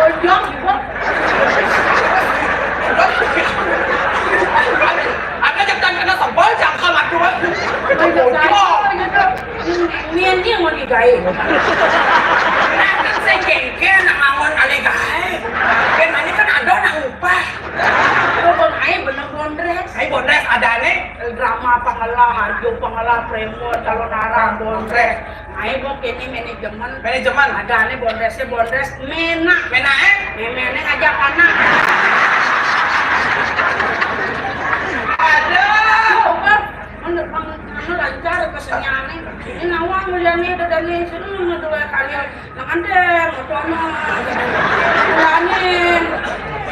Ujung, ibu. Ada jam tan kena sebel, jangkal aku. Ujung. Nian ni mau digawe. Nah, kan saya jengkel nak ngangon alih gawe. Kan ini kan ada nak upah. Kok bang ai bener bondres. Ai bondres ada nih. Drama pangela, harjo pangela, premon, calon arah, bondres. Ai bok ini manajemen. Manajemen. Ada nih bondresnya bondres. Mena. Mena, eh? Mena ini ngajak anak. Aduh. Coba. Menurut pang-, anu lancar keseniannya. Ini nawang muliannya udah dari sini, mau dua kali. Nang andén, motorna. Ulanin.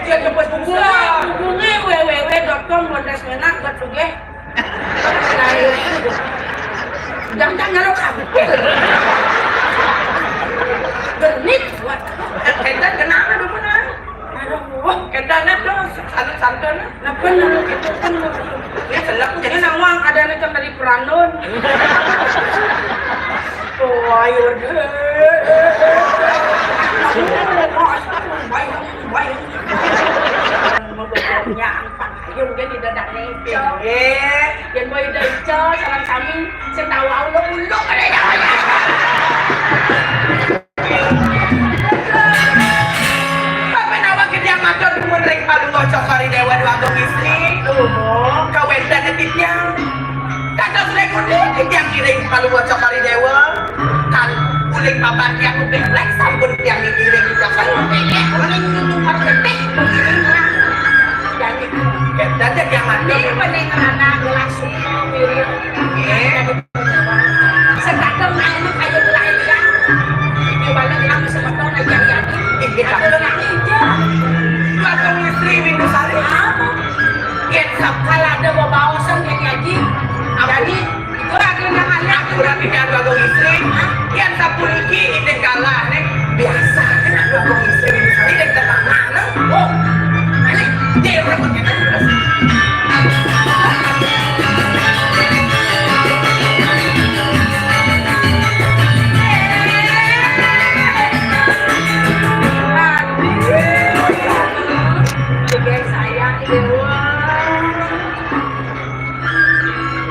Dia jemput bungkulan. Hubungi www.com Bondes Menak buat sugih. Jangan nyalok kabel. Genit buat. Kendan kenapa dulu, nah? Aduh, kendan tuh, santun-santun. Nah, bener, gitu, bener. Ini selak, jadi nawang, ada nih kan dari Perandon. Oh, ayo, deh. Bayang, bayang. Mau boboknya, angpang, ayo, mungkin di dadak nih. Eh. Yang boy udah Ica, salam sami, sing tahu, Allah, Allah, ada yang. Tapi nawa gedang matur nuwun ring Palungguh Cokor I Déwa Dwagung Istri. Kawéntenan titiang. Dados ring undi titiang ngiring Palungguh Cokor I Déwa. Kan uling papan tiang uling lek sampun tiang ngiring. Jangan uling nunung parketik. Jadi, dados tiang matur. Ini pening anak gelas suku, wirid. Nggih. Sedadeng ayeuna kaya belah liang. Dibalik gelah semeton aja ya. Inggih, Pak. Ada nak hijau. Dwagung Istri Windu Sari. Apa? Yén sakala ada bebaosan yang ngaji. Apa? Jadi, itu ada yang ada. Berarti kan Agung Istri, yang sapu niki idek kalah nih. Biasa kan Agung Istri, idek tenang. Oh, ini dia berapa kita terus.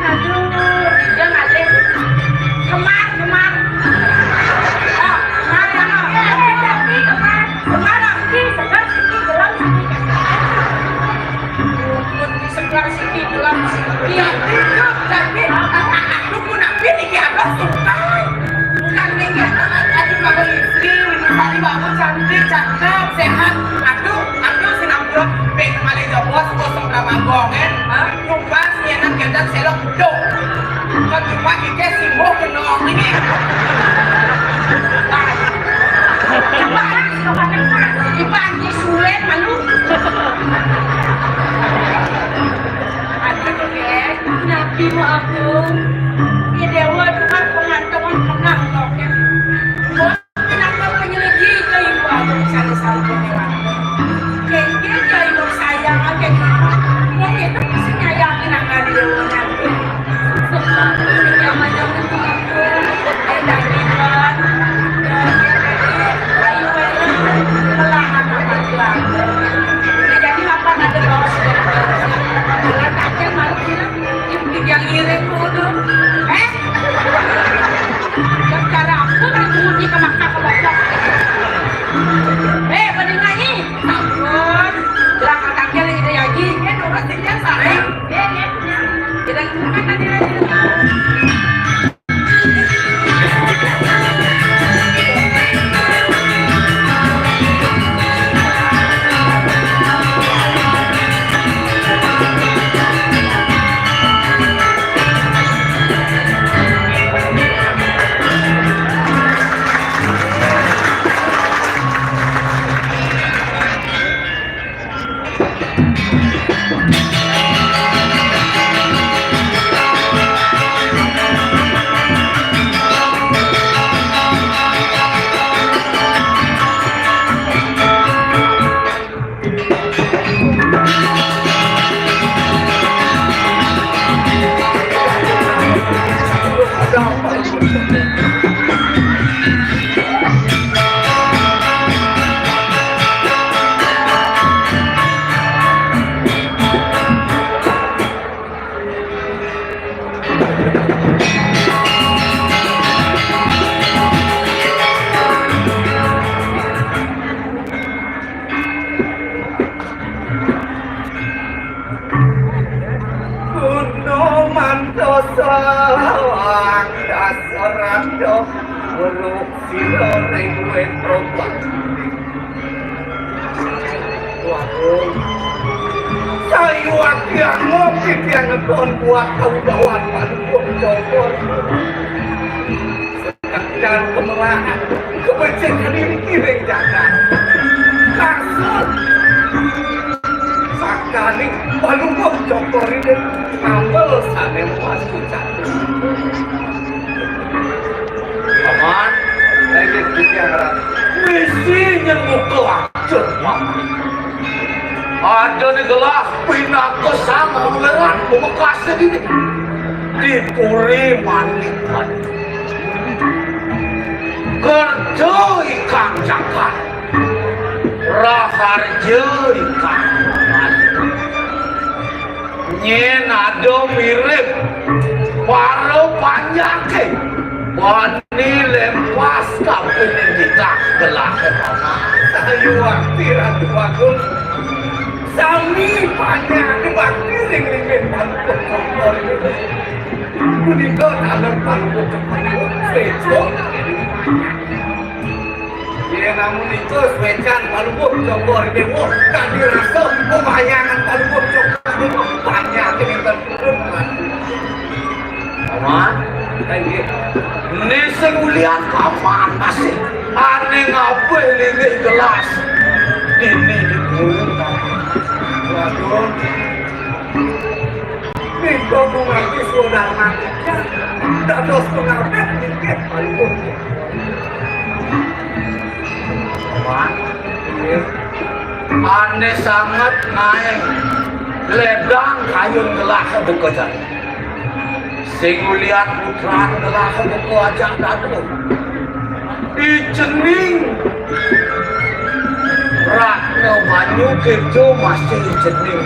Aduh, dia ngalih. Kemar, kemar. Ah, kemar, ya, kemar. Eh, tapi kemar. Kemar, Ki, segar siki, gelap siki. Segar siki, gelap siki. Iya, tapi aku pun hampir iki abah suka. Bukan nih, ya, aduh, kalau istri, ini tadi bangun cantik, cakep, sehat. Aduh, aduh, sinampura, pek kembali jebos, kosong drama gong, eh. Hah? Pas nyenak kedak selok dong. Kan cuma ike simbo kenong ini. Iban di sulen malu. Aduh, ya. Nabi mau aku. Ya, Dewa, Tuhan, pengantongan kenang, oke. Kenapa penyelidiki ibu aku misalnya sampai lewat? Kayaknya dia ibu sayang aja gitu. Mungkin itu pasti nyayangin akan dia nanti. Semua yang macam itu aku, eh, dari Iwan, eh, ayo, ayo, melahan anak dia. Jadi apa ada kaos? Kalau tanya malu bilang, ibu yang iring dulu. Eh? Gara-gara aku kan bunyi ke Makkah ke Makkah. Eh, pada nyanyi. Sampun. Lah, kata dia lagi, dia lagi. Dia nurut, dia salah. Dia, dia, dia. Kita bukan tadi lagi. Kuno mantosa dasar ando weruh sira ring wit rombak. Waduh. Sayuwakti angopi tiang ngeton kuat kaubawan padukuh cokor. Kadang kemerahan, kebecekan ini kiring jagat. Kasut. Sakali palumpuk cokor ini, ambel sane luas pucat. Paman, lagi bicara. Misi nyembuka atur, Paman. Ada di gelas pinaka sang pangeran Pamekase dini. Di Puri Manik. Kerja ikang cakar, raharja ikang manik. Nyen ada mirip para panjake, bani lempas kapining titah gelahe paman. Sayuwakti Ratu Agung, sami panjake bakti ring linggih Paduka Cokor. Punika taler Paduka Cokor. Sejo. Yen namunika swecan Palumpuk Cokor Dewa, kadi rasa pemayangan Palumpuk Cokor Dewa, panjake nenten purun. Paman, inggih. Ning sing ulian paman masih ane ngabih linggih gelas. Dini di guru. Waduh. Ning Mengabdi sudah mati, dados pengabdi nitih. Wah, ané sanget naé ledang kayun gelah buka jani. Sing ulian putran gelah buka ajak dadu. Icening ratna banyu kéto masih icening.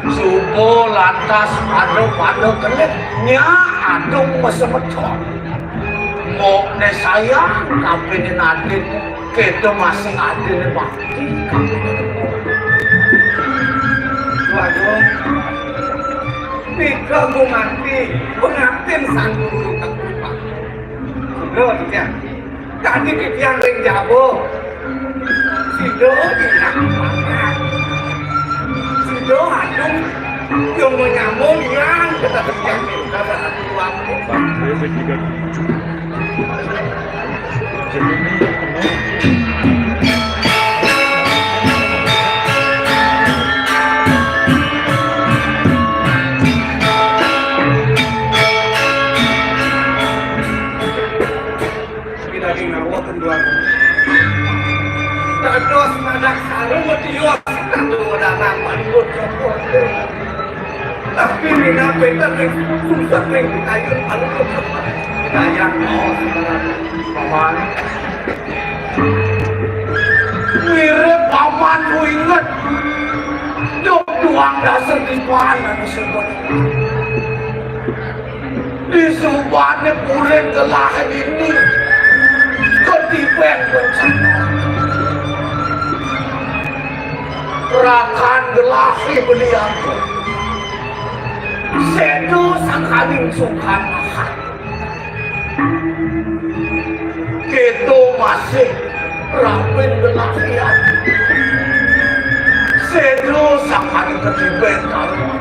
Suba lantas pada-pada kelih nya adung masemeton. Mbokné sayang, tapi ni Nadin kéto masih adin bakti. Waduh, nika gumanti pengabdin Sang Guru Tengku Pak. Sudah, Jan. Tadi titiang ring jaba. Sida ingat makan. Sida adung yang menyambung yang kita titiang minta dalam keluarga. Daging nyawa kedua. Dados madak sarung matios. Dados madak sarung matios. Tapi minab pinter ning sungsut ning kayun alus. Dayang mau sebenarnya. Paman. Mirip paman ku inget. Dok duang dasar di mana disebut. Disubané puring gelah dini, katibén bencana. Rakan gelahé belian. Séda sakaning sungkan mahat. Kéto masih rapin belahian. Séda sakaning katibén karuan.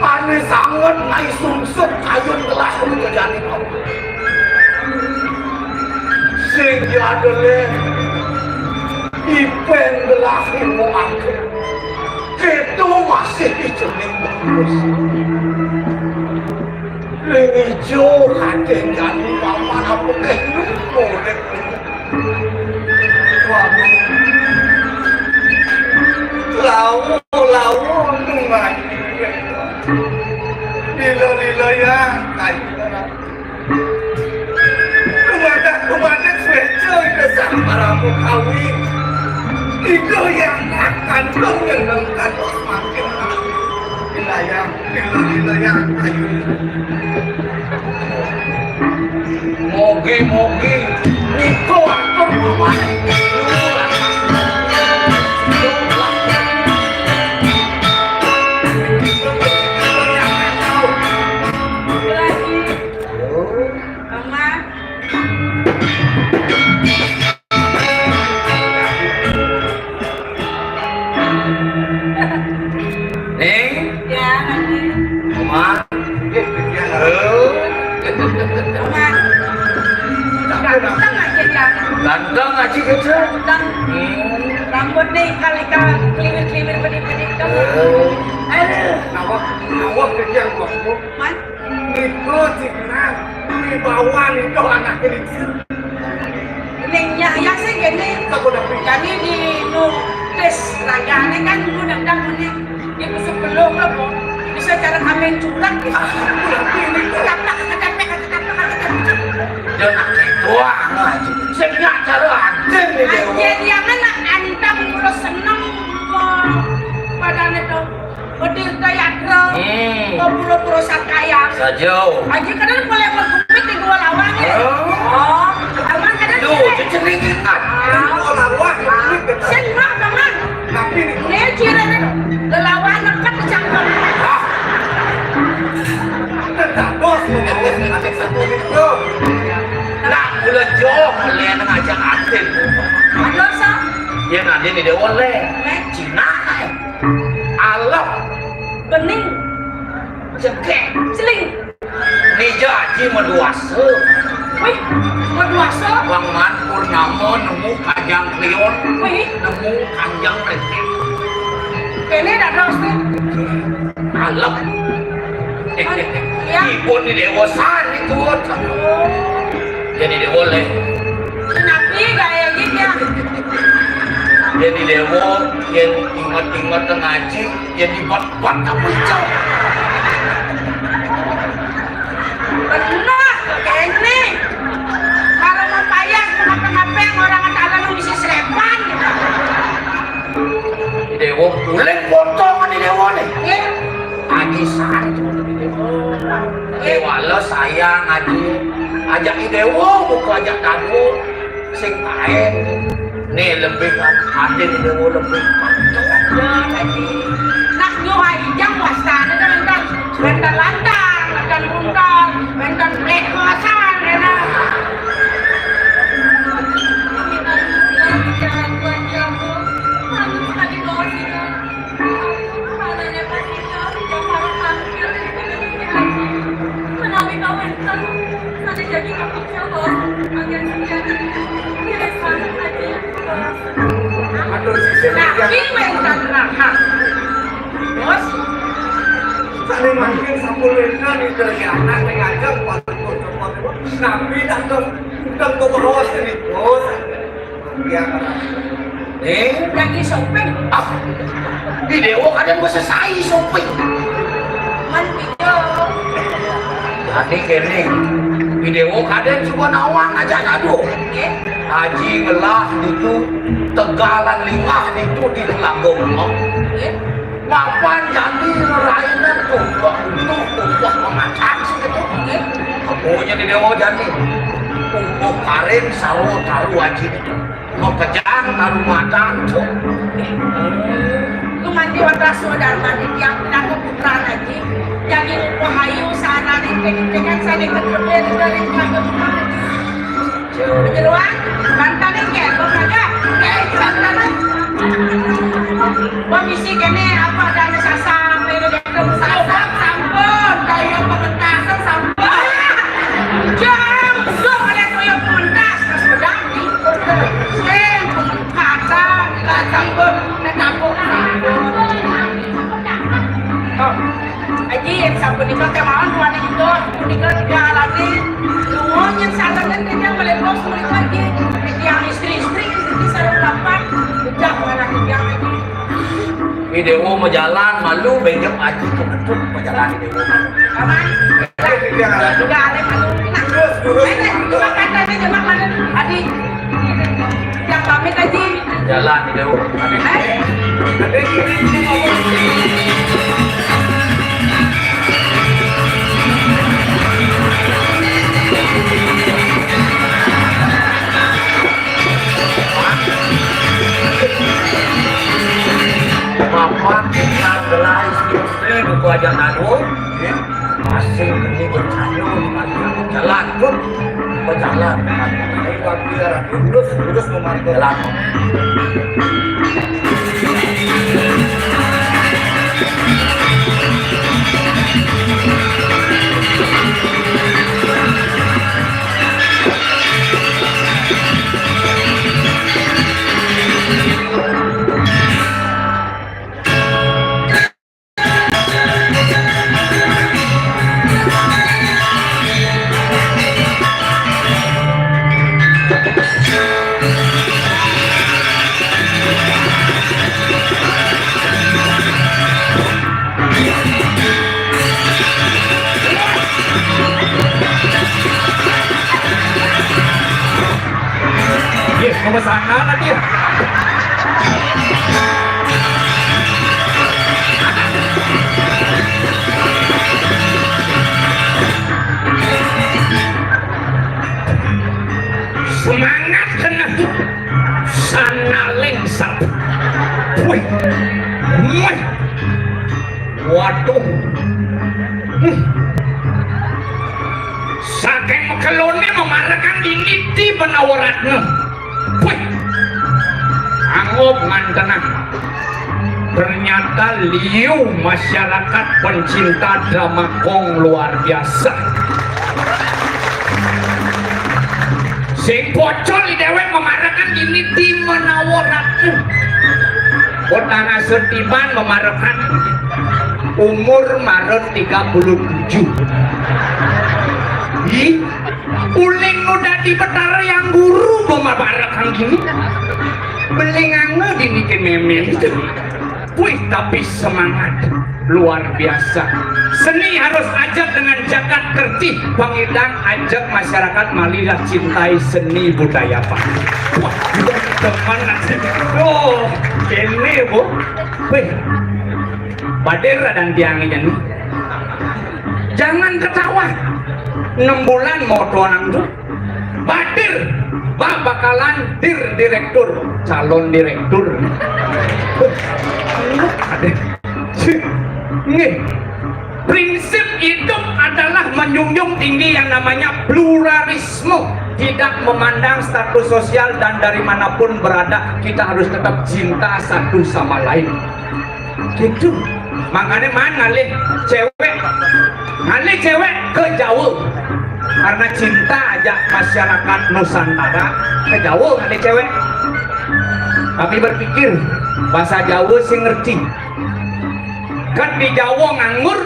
Ané sanget ngai sungsut kayun gelah punika jani. Sing jadele ipén gelah ilmu angkut. Kéto masih icening bagus. Ring ijo kating jani paman apa kéné urip. Waduh. Lawa, lawa, nungan. Lila-lila ya, kayu. Kumadak-kumadak suéca Ida Sang Parama Kawi. Ida yang akan menyenangkan semakin wilayah, wilayah kayu. Mogi-mogi nika atur paman. Mama. Ning? Ya, Haji. Mama. Halo. Mama. Ganteng aja dia. Ganteng aja gitu. Ganteng. Hmm. Rambut nih kali-kali keliwir-keliwir pedit-pedit tuh. Oh. Aduh. Awak, awak kerja gua. Man? Nika cingkrang, wibawa nika anak lingsir. Ning Yahya sing kéné. Aku udah jani di nu tes rajané kan, nu dendam né. Iku sebelum lho, kok. Bisa cara kambing curang gitu. Ah, aku lagi ini. Kata, kata, kata, kata, kata. Dia nak doang aja. Sing nyak cara adil nih, Dewa. Aja dia kan nak antang ngurus seneng, mau padane to. Petir Dayatra, hmm. Pura-pura Satkaya. Saja. Aja kadang boleh mergumit di dua lawang ya. Oh. Oh, aman kadang. Duh, sini. Ceceringan. Ah. Dua lawang. Ah. Sing mah, Paman. Tapi ini ciri lelawan nekat cangkem. Ah. Kita bos, bos, ada satu itu. Nak mula joh, melihat ngajak atin. Ada sa? Ya, nanti di dewan leh. Leh. Cina, eh. Alep. Bening. Jegek. Celing. Nija aji maduasa. Wih, maduasa? Bang Man Purnama nemu Kajang Kliwon. Wih. Nemu Kanjeng Renteng. Kéné dados nih. Alep. Iya. Ipun di déwa sani kuat. Yén di déwa lé. Kenapi gaya gitu ya? Yén di déwa, yén inget-inget ngaji, yén dibat-bat kamu hijau. Bener, ini. Kalau mau payah, kenapa-napa orang ada lu bisa serepan. Di déwa uling potongan di déwa nih. Iya. Aji santu di déwa. Déwa lo sayang aji. Ajak di déwa, buku ajak kamu. Sing kain. Nih lebih kan, adin déwa lebih. Ya, aji. Nak nyo aji jang wastane kan entar. Entar lantang, entar muntar, entar blekosan, entar. Aduh, sisi. Nah, ini yang tak terang. Bos. Saling makin sepuluh itu nih dari anak yang ngajak buat buat buat. Nabi datang, datang ke bawah sini, bos. Iya, Pak. Eh, lagi shopping. Ah, di déwa kadén bisa sai shopping. Man video. Jadi kéné, di déwa kadén suka nawang aja aduh. Iya. Aji ngelah itu tegalan lingah itu di telaga. Iya. Mapan jani ngerainan tuh, tuh, tuh, tuh, pemacan gitu. Iya. Pokoknya di déwa jani. Untuk karin sawo taruh aji. Mau kejang taruh matang tuh. Lu mandi wadah saudara mandi tiang pindah ke putra lagi. Jadi lupa hayu sana nih, pengen-pengen sana ikut dari dari keluarga rumah. Penyeruan, bantanin ke, bang raja, eh, bantanin. Bang isi kene apa ada sasam, ini dia sampun, sampun, kayak pementasan sampun. Jam, jam ada tuyul pementas, pas pedang, eh, pementasan, nggak sampun, nggak sampun, sampun. Oh. Aji, yang sapunika kémaon wani ento, punika tiga alami. Lunga nyén salengan déning melebos murid lagi. Yang istri-istri yang di sarung papan, ucap ngaran tiang lagi. Di déwa majalan malu, bénjang aji kebetut majalan di déwa. Aman. Tiga alami malu. Nah, terus, terus. Ayo, cuma kata aja, cuma kata. Adi, yang pamit aja. Jalan, Indo. Bapak kita gelar istri buku aja nanu, ya. Masih ini bercanda, jalan, tuh. Berjalan. Ini waktu ya, lurus, lurus memarkir. Jalan. Nggih, memesanan lagi. Semangat kena sanaling sab. Wih. Wih. Waduh. Hmm. Saking mekeloné memarekan diniti menawa ratna. Wih. Anggap ngantenang. Ternyata liu masyarakat pencinta drama Gong luar biasa. Sing pocol di déwék memarekan diniti menawa ratna. Kota Nasetiban mamarekan umur mara tiga puluh tujuh. Ih, uling nu dadi Betara Hyang Guru mamarekan gini. Belingangna dini ké mémén. Wih, tapi semangat luar biasa. Seni harus ajeg dengan jagat kertih, pangidang ajeg masyarakat malih cintai seni budaya, Pak. Wah, demen asik. Oh, ini, Bu. Wih, badir radang tiang ini. Jangan ketawa. Enam bulan mau tuanang tuh. Badir, ba-, bakalan dir direktur, calon direktur. Ada. Nggih. Prinsip hidup adalah menjunjung tinggi yang namanya pluralisme, tidak memandang status sosial dan dari manapun berada, kita harus tetap cinta satu sama lain. Gitu. Makanya mana ngalih cewek, ngalih cewek ke Jawa karena cinta aja masyarakat Nusantara, ke Jawa ngalih cewek. Tapi berpikir bahasa Jawa sih ngerti. Kan di Jawa nganggur,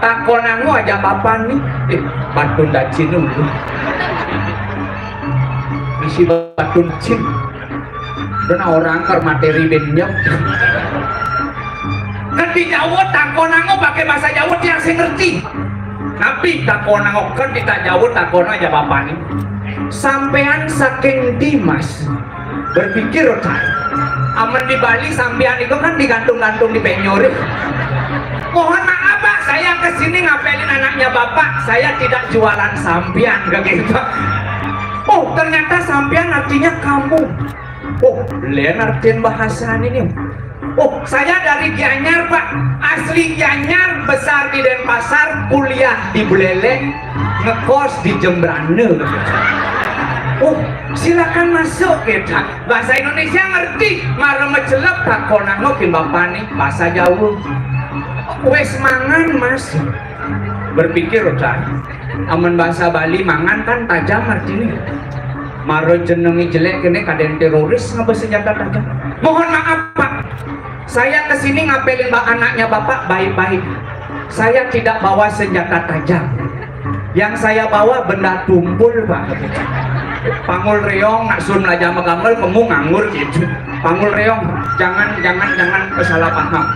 takonango aja papan nih. Eh, batun dacin dulu. Isi batun cin. Dona orang ker materi benyep. Kan di Jawa takonango pakai bahasa Jawa tiang sing ngerti. Tapi takonango kan di Jawa takono aja bapak nih. Sampean saking Dimas berpikir, Cai. Aman di Bali sampean itu kan digantung-gantung di penyuri. Mohon maaf, Pak, saya kesini ngapelin anaknya Bapak. Saya tidak jualan sampean, begitu. Oh, ternyata sampean artinya kamu. Oh, lain artian bahasa ini. Oh, saya dari Gianyar, Pak. Asli Gianyar, besar di Denpasar, kuliah di Buleleng, ngekos di Jembrana. Oh, silakan masuk, kita. Bahasa Indonesia ngerti, mara macelep takonango ké bapak nih, bahasa Jawa. Wes mangan, Mas. Berpikir, Cai. Amun bahasa Bali mangan kan tajam artinya. Mara jenengé jelek kéné kadén teroris ngaba senjata tajam. Mohon maaf, Pak. Saya ke sini ngapelin ba-, anaknya Bapak baik-baik. Saya tidak bawa senjata tajam. Yang saya bawa benda tumpul, Pak. Pangul reong, nak sun belajar magamel, kamu nganggur gitu. Pangul reong, jangan, jangan, jangan kesalah paham.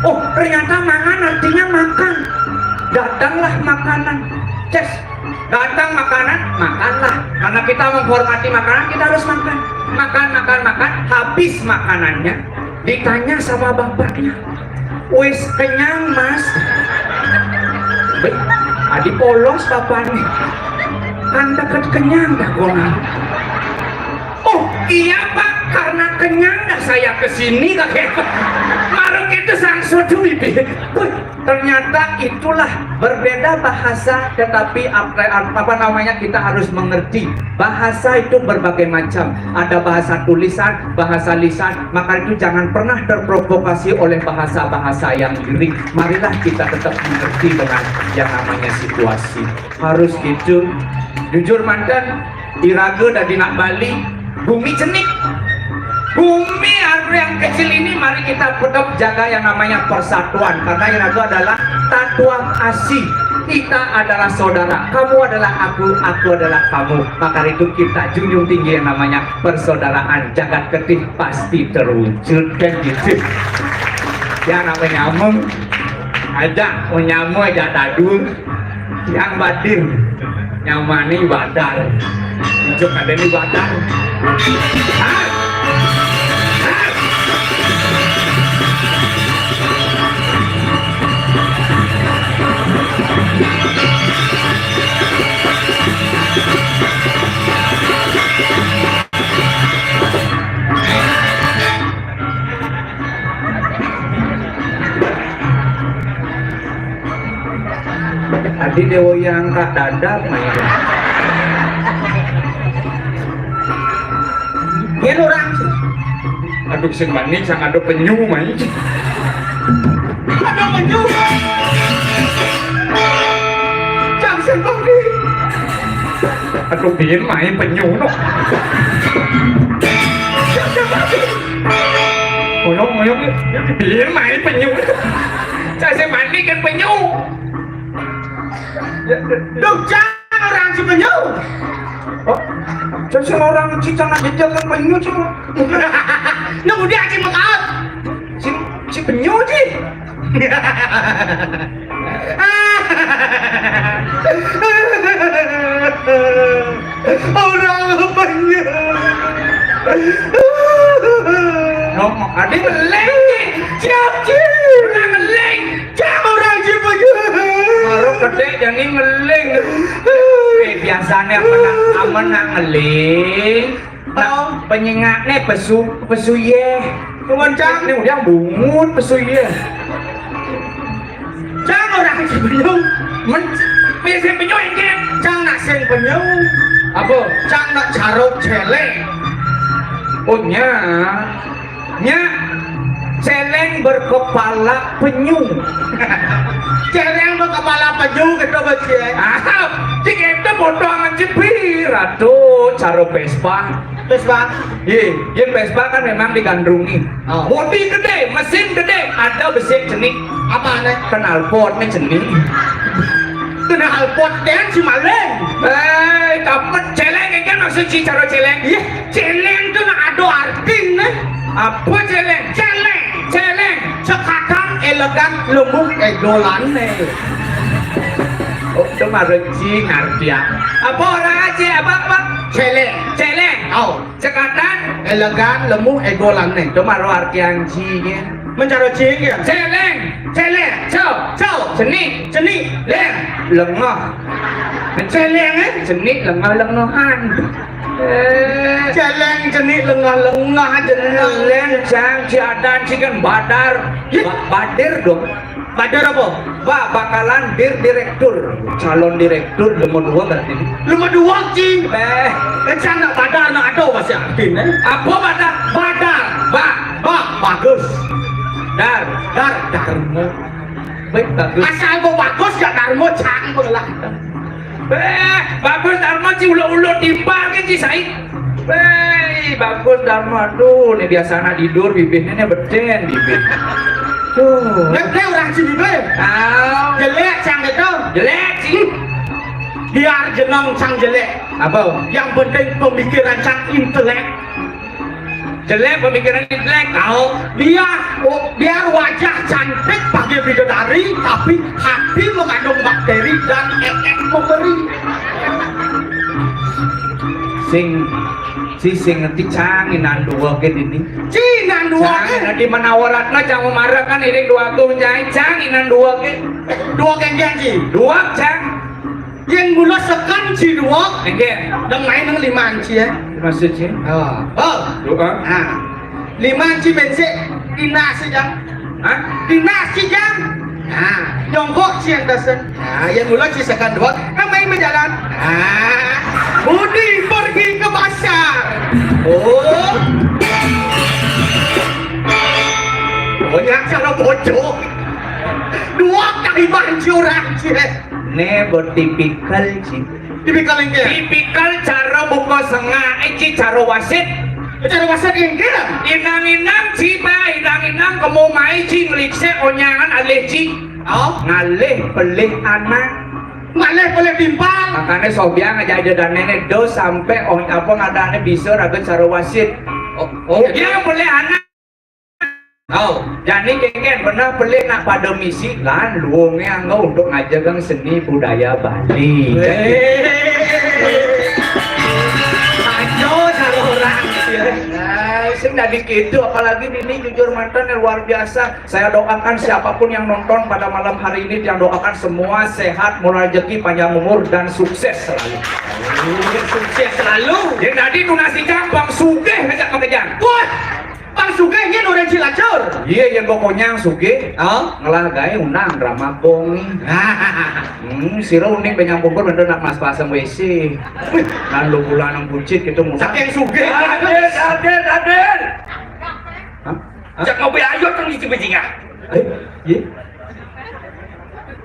Oh, ternyata mangan artinya makan. Datanglah makanan. Ces, datang makanan, makanlah. Karena kita menghormati makanan, kita harus makan. Makan, makan, makan. Habis makanannya, ditanya sama bapaknya, "Wis kenyang, Mas?" Beh, adi polos bapak nih. Kan deket kenyang dah gua. Oh iya, Pak, karena kenyang dah saya ke sini, kakek. Marung itu sang sodu, Bibi. Wih, ternyata itulah berbeda bahasa, tetapi apa, apa namanya, kita harus mengerti. Bahasa itu berbagai macam. Ada bahasa tulisan, bahasa lisan. Maka itu jangan pernah terprovokasi oleh bahasa-bahasa yang lirik. Marilah kita tetap mengerti dengan yang namanya situasi. Harus gitu. Jujur manten, iraga dadi nak Bali, bumi cenik. Bumi anu yang kecil ini, mari kita tetap jaga yang namanya persatuan, karena iraga adalah tatuang asih. Kita adalah saudara. Kamu adalah aku, aku adalah kamu. Maka itu kita junjung tinggi yang namanya persaudaraan. Jagat ketih pasti terwujud, kan gitu. Yang namanya amung, aja menyamu aja tadur. Yang batin nyamani badar. Ijo kadéni badar. Adi Déwa yang angkat dadar main. Yén orang. Aduh, sing maning, sang ada penyu main. Ada penyu. Cang sing maning. Aduh, biar main penyu no. Cang sing maning. Ngoyong, ngoyong, ya, ya, dia main penyu. Saya sing mandi kan penyu. Ya, ya, ya. Duh, Cang, orang Cipenyu. Oh, saya sing orang Cicang aja jangan penyu, Cang. Nunggu dia Cimekaot. Si, si penyu, Ci. Orang penyu. Ngomong, ada ngeling, Ci. Siap, Ci. Orang ngeling. Siap orang Cipenyu. Baru gede jadi ngeling. Eh, biasanya apa nak, aman nak ngeling. Nah, oh, penyengakne pesu, pesu ye. Nuwun, Cang. Ini udah bungut pesu ye. Cang orang Cipenyu. Men, piye sing penyu iki? Cang nak sing penyu. Apa? Cang nak caruk celeng. Oh, nya. Nya. Celeng berkepala penyu. Celeng berkepala penyu gitu, Bos, ya. Ah, cik itu potongan jebir, aduh, caruk Vespa. Vespa. Ye, yen Vespa kan memang digandrungi. Oh. Bodi gede, mesin gede, ada besi cenik. Apa nih? Knalpot nih cenik. Knalpot dan si maling. Eh, kapan celeng kan maksud si cara celeng? Iya, celeng tuh nak ada artinya. Apa celeng? Celeng, celeng. Cekatan elegan lemu egolan nih. Oh, itu mah renci ngerti ya. Apa orang aja apa apa? Celeng. Celeng. Oh. Cekatan elegan lemu egolan nih. Cuma ro artian ji ya. Mencaro ji ya. Celeng, celeng, co, co, cenik, cenik, leng, lengah. Celeng, eh? Cenik lengah-lengahan. Eh, celeng, cenik lengah-lengah, celeng. Leng, jang, ciadan, cikan, badar. Ba-, badir dong. Badar apa? Ba-, bakalan dir direktur, calon direktur nomor dua berarti. Nomor dua, Ci. Eh. Eh, cang nak badar, nak ada masih yakin, eh? Apa badar? Badar. Ba-, ba-, bagus. Dar. Dar, Darmo. Baik, bagus. Asal mau bagus, gak Darmo, cang lah. Eh, bagus Darmo, Ci, ulo-ulo timpal kan, Ci Said. Wei, bagus Darmo. Aduh, ini biasanya tidur, bibirnya ini beden, bibir. Tuh. Nek, nek orang sini be. Tahu. Jelek, cang gitu. Jelek, Ci. Biar jenong cang jelek. Apa? Yang penting pemikiran cang intelek. Jelek, pemikiran jelek. Tahu. Biar, oh, biar wajah cantik pakai bidadari, tapi hati mengandung bakteri dan ek-ek memberi. Sing, si sing ngerti cang inan dua ke ini. Ci, inan dua cang ke. Inan di mana waratna cang marah kan ini dua tuh, cang, cang inan dua ke. Dua ke, Ci. Dua, cang. Yang mula sekan Ci dua. Nggih. Dan main yang lima Ci ya. Maksud Ci? Oh. Oh. Doa. Nah. Lima Ci bensik. Dinas sih, Jang. Hah? Dinas sih, Jang. Nah, nyongkok sih yang dasen. Nah, yang mula Ci sekan dua. Kan main berjalan. Nah. Budi pergi ke pasar. Oh. Banyak cara bocok. Dua kali banci orang, Ci. Ne bertipikal, Ci. Tipikal engke. Tipikal cara buka sengak, eh, Ci, cara wasit. Cara wasit engke. Inang-inang, Ci, ba, inang-inang kemo mai, Ci, nglikse onyangan alih, Ci. Oh. Ngalih pelih anak. Ngalih pelih timpal. Makanya sobiang aja aja dan nenek do sampai oh, apa ngadane bisa raga cara wasit. Oh, oh. Dia pelih anak. Oh, jani kengken pernah pelih nak pada misi lan luwunge anggo untuk ngajegang seni budaya Bali. Weh. Ayo, kalau orang. Nah, sing dari gitu, apalagi ini jujur mantan yang luar biasa. Saya doakan siapapun yang nonton pada malam hari ini, yang doakan semua sehat, murah rezeki, panjang umur, dan sukses selalu. Sukses selalu. Yang tadi tunasi gampang, sugih aja makejang. Wah, Bang Sugih nyen orang Cilacur. Iya, yang pokoknya Sugih. Oh? Ngelah gawe unang drama gong. Hmm, sira uning penyang pungkur bener nak mas pasang W C. Kan lu bulan nang bucit gitu mudah. Saking sugih. Hadir, hadir, hadir. Hah? Hah? Cak ngopi ayo teng di Cibejingan. Eh, iya.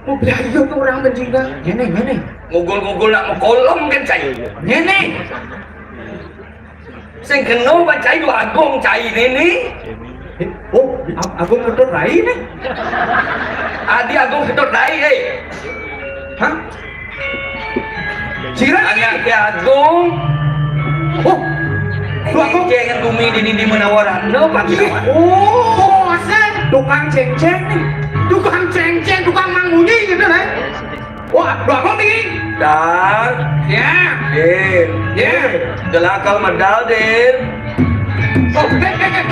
Ngopi ayo tuh orang Bejingan. Ngene, ngene. Ngugul-ngugul nak mekolom kan cai. Ngene. Sing kena bacai dua agung cai ini. Oh, Ag-, Agung Ketut Rai nih. Adi Agung Ketut Rai, eh. Hah? Sira? Anaknya Agung. Oh, Tuh Agung. Cengceng bumi di, di, di Menawa Ratna, Pak Gunawan. Oh, bosen. Tukang cengceng nih. Tukang cengceng, tukang mangmunyi gitu, nih. Wah, Tuh Agung nih. Dar. Ya. Dir. Ya. Gelah akal medal, Dir. Oh, eh, eh, eh, eh.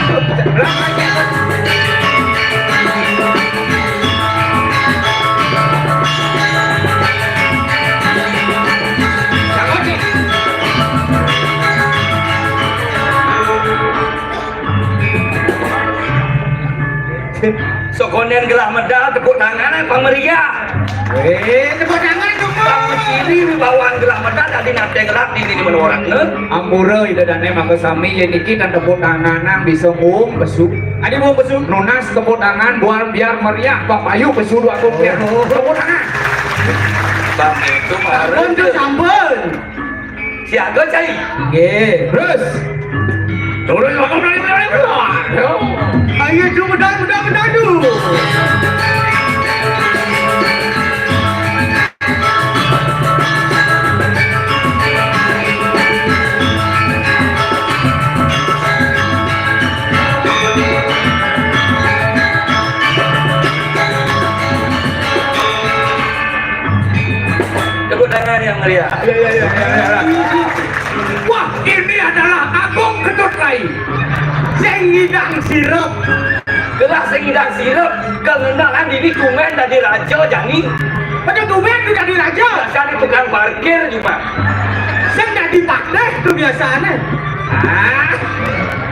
Sekonden gelah medal, tepuk tangan, eh, pang meriah. Wéh, tepuk tangan dong. Bang Cili wibawaan gelah medal dadi naté ngelah di, di, di mana orangna. Ampura Ida Dané mangga sami yén niki tan tepuk tanganan bisa nguum pesu. Adi nguum pesu. Nunas tepuk tangan buat biar meriah Bang Bayu pesu dua kupiah. Oh. Tepuk tangan. Bang itu kemarin. Sampun tuh, sampun. Siaga, cai. Nggih. Terus. Turun lakukan dari, dari, dari. Ayo, cuma dah, dah, dah, dah. Tepuk tangan yang meriah. Ya, ya, ya, ya, ya. Wah, ini adalah Agung Ketut Rai. Sing ngidang sirep. Gelah sing ngidang sirep, kengenalan dini tumén dadi raja jani. Pada tumén tuh dadi raja. Biasanya tukang parkir cuma. Sing dadi patih tuh biasanya. Ah,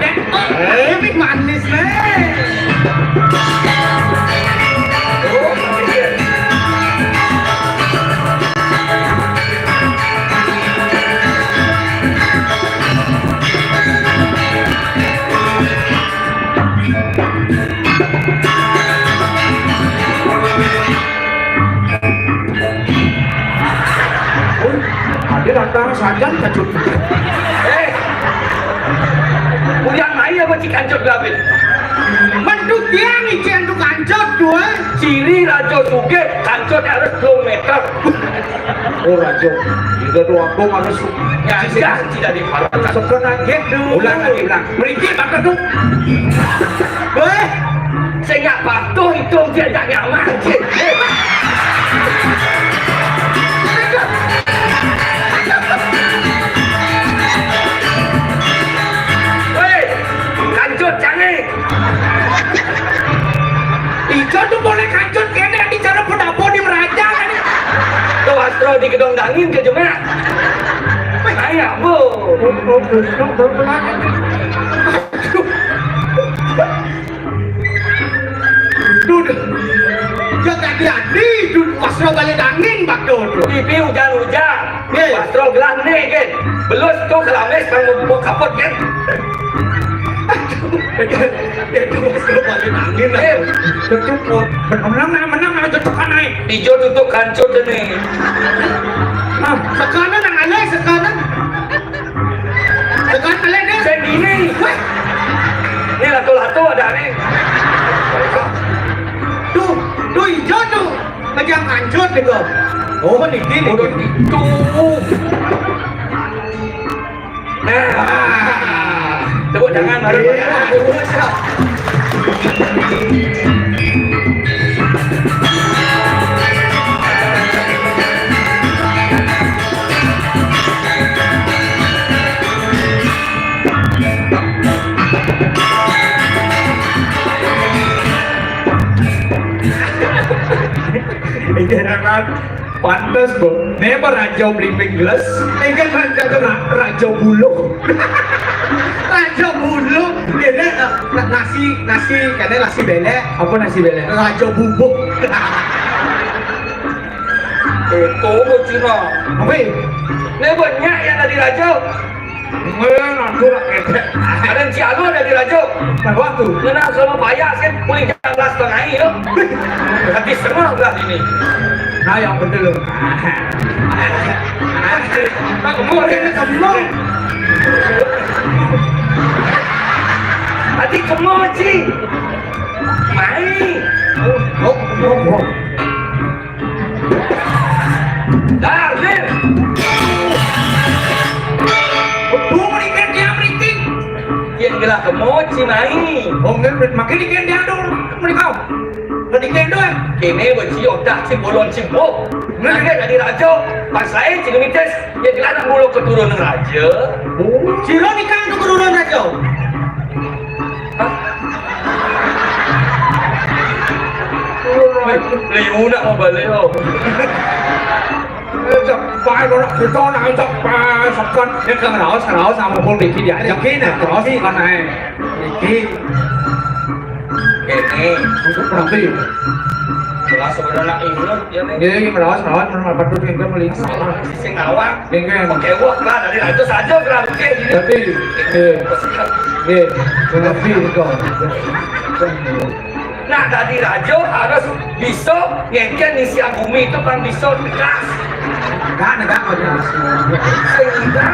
eh, manis nih. Ada datang sajan kacut. Eh, udah main apa cik kacut gabin? Mendut dia nih, cik, untuk kacut tuh, eh. Ciri raja sugih, kacut harus dua meter. Oh, raja. Tiga dua aku harus. Ya, ya, tidak diparahkan. Sebenarnya gitu. Ulang lagi, ulang. Berikit apa tuh? Weh, saya nggak patuh itu, dia nggak nyaman. Weh, kacut canggih. Ijo tuh boleh kacut kene bicara pendapo di meraja kan. Tuh Astro di gedong dangin ke cuma. Ayo, Bu. Duh, duh. Ya tadi adi duh Astro balik dangin bak tuh. Pipi hujan-hujan. Nggih. Pas tro gelah nih, nggih. Belus tuh kelamis bang mau kapot, nggih. Aduh. Itu Astro balik angin lah. Eh. Tutup kok. Menang, menang, menang, aja tekan naik. Ijo tutup kancut nih. Ah, sekarang nang alé, sekarang. Sekarang alé deh. Saya gini. Wah. Ini lato-lato ada nih. Tuh, tuh ijo tuh. Ngejang kancut nih kok. Oh, ini, ini. Udah gitu. Nah, tepuk tangan baru. Iya, bagus. Iya, kan? Pantes, Bu. Né apa raja blimbing gelas? Enggal raja tuh, Ra-, raja buluh. Raja buluh. Ini, eh, na-, nasi, nasi, katanya nasi belek. Apa nasi belek? Raja bubuk. Itu, Bu Cina. Apa ya? Ini banyak yang tadi raja. Ngelan aku lah ketek. Ada si Alun ada di Rajo. Nah, waktu. Ngenal sama Pak Yas kan, mulai jam belas setengah ya. Habis setengah belas ini. Nah, yang bener loh. Nah, kamu ini kamu. Ati kemo, Ci. Mai. Oh, oh, oh. Darwin. Bung, mriki dia mriki. Yén gelah kemo, Ci, mai. Oh, nggih, makin iki dia dong. Mriki. Tadi kendo, eh. Kéné, Ci, otak Ci bolon, Ci, boh. Nggih, dadi raja. Pas saé, Ci, mitis. Yén gelah anak mula keturunan raja. Oh. Sira nika keturunan raja. Hah? Liu nak mau balik, oh. Eh, cek, pakai orang kita nak cek, pas, sekan. Ini kan raos, raos sama pun bikin dia. Yakin, ya, raos, kan, eh. Iki. Ini. Untuk berarti. Jelas sebenarnya ingat, ya, nih. Nggih, nggih, raos, raos, menawi patut nggih melihat. Sing ngawang. Nggih, nggih. Oke, wah, lah, dari itu saja, lah, oke, gini. Tapi, nggih. Nggih, ngerti, kok. Nah, dadi raja harus bisa ngéngkén ngisi bumi itu kan bisa tegas. Enggak, enggak, enggak. Sehingga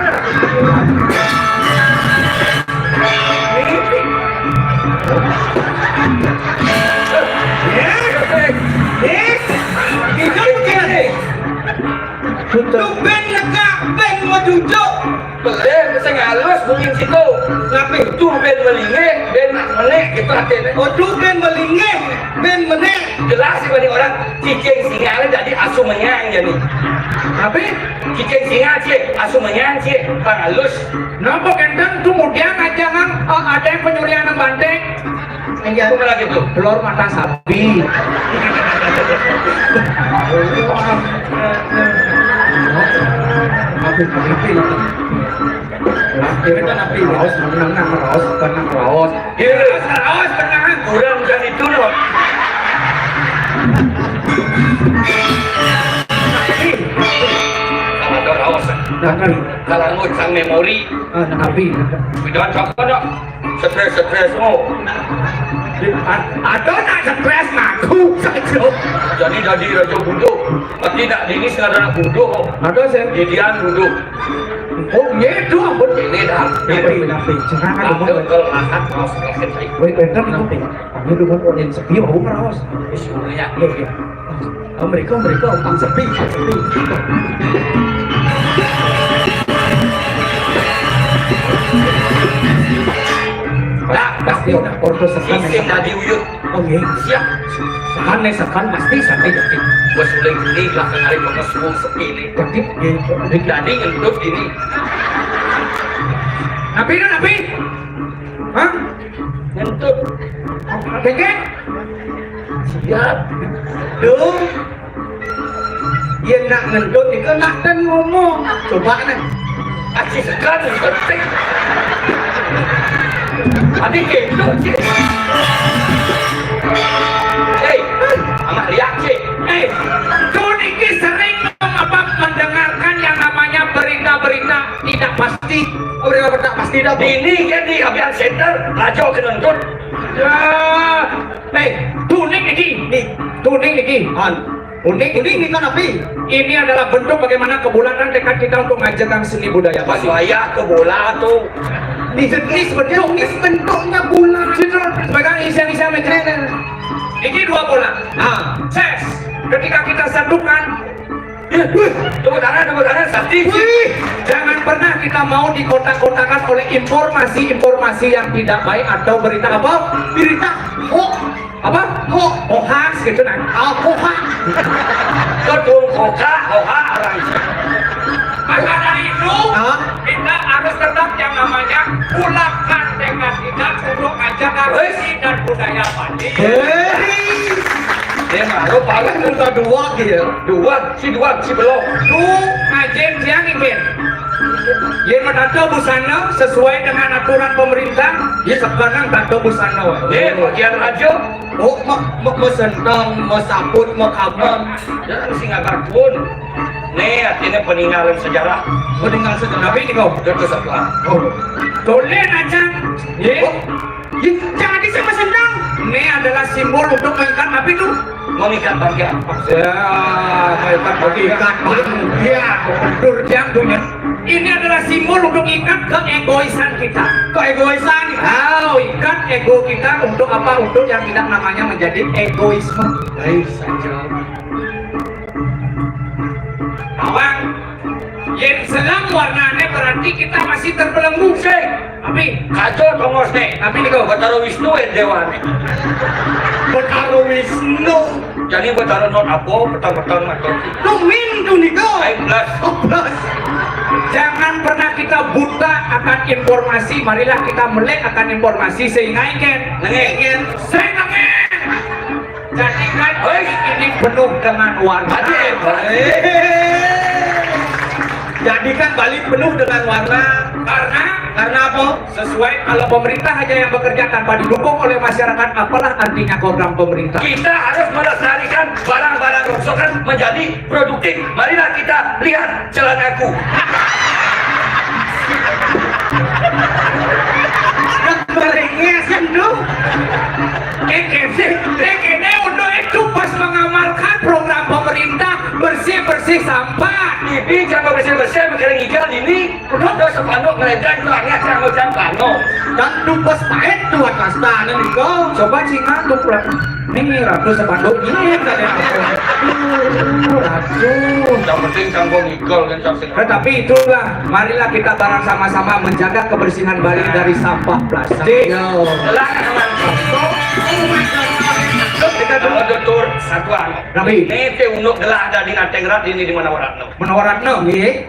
ini. Eh, itu gini. Tuh ben negak, ben majujuk. Beli sing halus mungkin situ. Tapi tuh ben melingih, ben menek gitu artinya. Oh, tuh ben melingih, ben menek. Jelas sih bagi orang cicing singa ini jadi asu menyang jadi. Tapi cicing singa, Ci, asu menyang, Ci, pang halus. Napa kenten kemudian aja nang, eh, ada yang penyurian nang banteng? Iya. Aku lagi tuh. Telur mata sapi. Aduh, kenapa? Kenapa? Raos, menang, nang raos, bukan nang raos. Iya, raos, raos, tenang. Kurang kan itu loh. Sama ada raos. Nah, kan. Kalau ngucang memori. Ah, tapi. Udah cocok dong. Stres-stres, oh. Ada nak stres ngaku saja. Jadi, jadi raja bodoh. Tapi nak dini sing ada nak bodoh, oh. Ada, sih. Didian bodoh. Oh, iya, itu ampun. Ini dah. Tapi, tapi, jangan ada ada bodoh. Kalau makan, mau sakit, baik. Wait, bentar, nanti. Kami dulu mau yang sepi, mau merawas. Semuanya. Iya, iya. Oh, mereka, mereka, pang sepi, sepi. Lah, pasti udah foto sekan. Sisi tadi uyut. Oh, iya. Siap. Sekan nih, sekan pasti sampai jadi. Bos uling ini lah kengari pengesuh sepi ini. Jadi, iya. Jadi ngentut ini. Napi itu, napi? Hah? Ngentut. Kengkeng? Siap. Duh. Yén nak ngentut niku nak ten ngomong. Coba nih. Aji segan penting. Adi gitu sih. Hei, anak lihat sih. Eh, kau niki sering apa mendengarkan yang namanya berita-berita tidak pasti. Oh, berita tidak pasti dah. Ini kan di Abian Center, raja kena ngentut. Ya, eh, tuning iki, nih, tuning iki. An, tuning, tuning ini kan apa? Ini adalah bentuk bagaimana kebulatan tekad kita untuk ngajarkan seni budaya Bali. Saya ke bola tuh. Ini jenis bentuk, ini bentuknya bola. Sebagai isian-isian meja. Ini dua bola. Ah, ses. Ketika kita satukan, tepuk tangan, tepuk tangan, sakti. Wih, jangan pernah kita mau dikotak-kotakan oleh informasi-informasi yang tidak baik atau berita apa? Berita hoax. Apa? Hoax. Hoax gitu, nah. Ah, hoax. Betul, hoax, hoax orang. Maka dari itu, hah? Kita harus tetap yang namanya pulangkan tekad kita untuk ajaran seni dan budaya Bali. Hei. Dia malu paling minta dua gitu. Dua, si dua, si belum. Tuh, ngajen siang, Ipin. Yén matato busana sesuai dengan aturan pemerintah, ya sekarang tato busana. Eh, bagian raja. Oh, ma, ma, mesentang, mesaput, mekabang. Jangan sing agak pun. Nih, artinya peninggalan sejarah. Peninggalan sejarah. Tapi ini kau. Udah ke sebelah. Oh. Tulen aja. Ye. Oh. Ye, jangan di sini mesentang. Ini adalah simbol untuk mengikat apa itu? Mengikat bangkai apa? Ya, mengikat bangkai. Mengikat bangkai. Ya, betul, jangan punya. Ini adalah simbol untuk ikat keegoisan kita. Keegoisan. Ah, ikat ego kita untuk apa? Untuk yang tidak namanya menjadi egoisme. Baik saja. Bawang. Yang selam warnanya berarti kita masih terbelenggu. Sing. Tapi kacau tongos nih. Tapi nih kok Betara Wisnu ya dewan. Betara Wisnu. Jadi Betara not apa? Petang-petang macam. Tumin tuh nih kok. Baik plus. Oh, plus. Jangan pernah kita buta akan informasi. Marilah kita melek akan informasi sehingga ingin. Nengin. Saya nengin. Jadikan Bali ini penuh dengan warna. Aduh, hebat. Jadikan Bali penuh dengan warna. Karena karena apa? Sesuai kalau pemerintah aja yang bekerja tanpa didukung oleh masyarakat, apalah artinya program pemerintah? Kita harus melestarikan barang-barang rongsokan menjadi produktif. Marilah kita lihat celanaku. Beringis kan tuh. Eh, eh, eh, eh, untuk itu pas mengamalkan program pemerintah bersih-bersih sampah. Ini jangan bersih-bersih, mikirin ikan ini. Udah sepanduk mereka itu hanya sama jam kano. Dan tuh pas pahit tuh atas tanah nih kok. Coba Cina tuh pulang. Ini ratu sepanduk ini yang tadi aku. Aduh, ratu. Yang penting kanggo ngigol kan, Cak, sing. Tetapi itulah, marilah kita bareng sama-sama menjaga kebersihan Bali dari sampah plastik. Yo. Telah, teman. Kita dulu. Kalau tutur satuan. Tapi ini teh unduk gelah ada di Natengrat ini di Manawaratno. Manawaratno, nggih.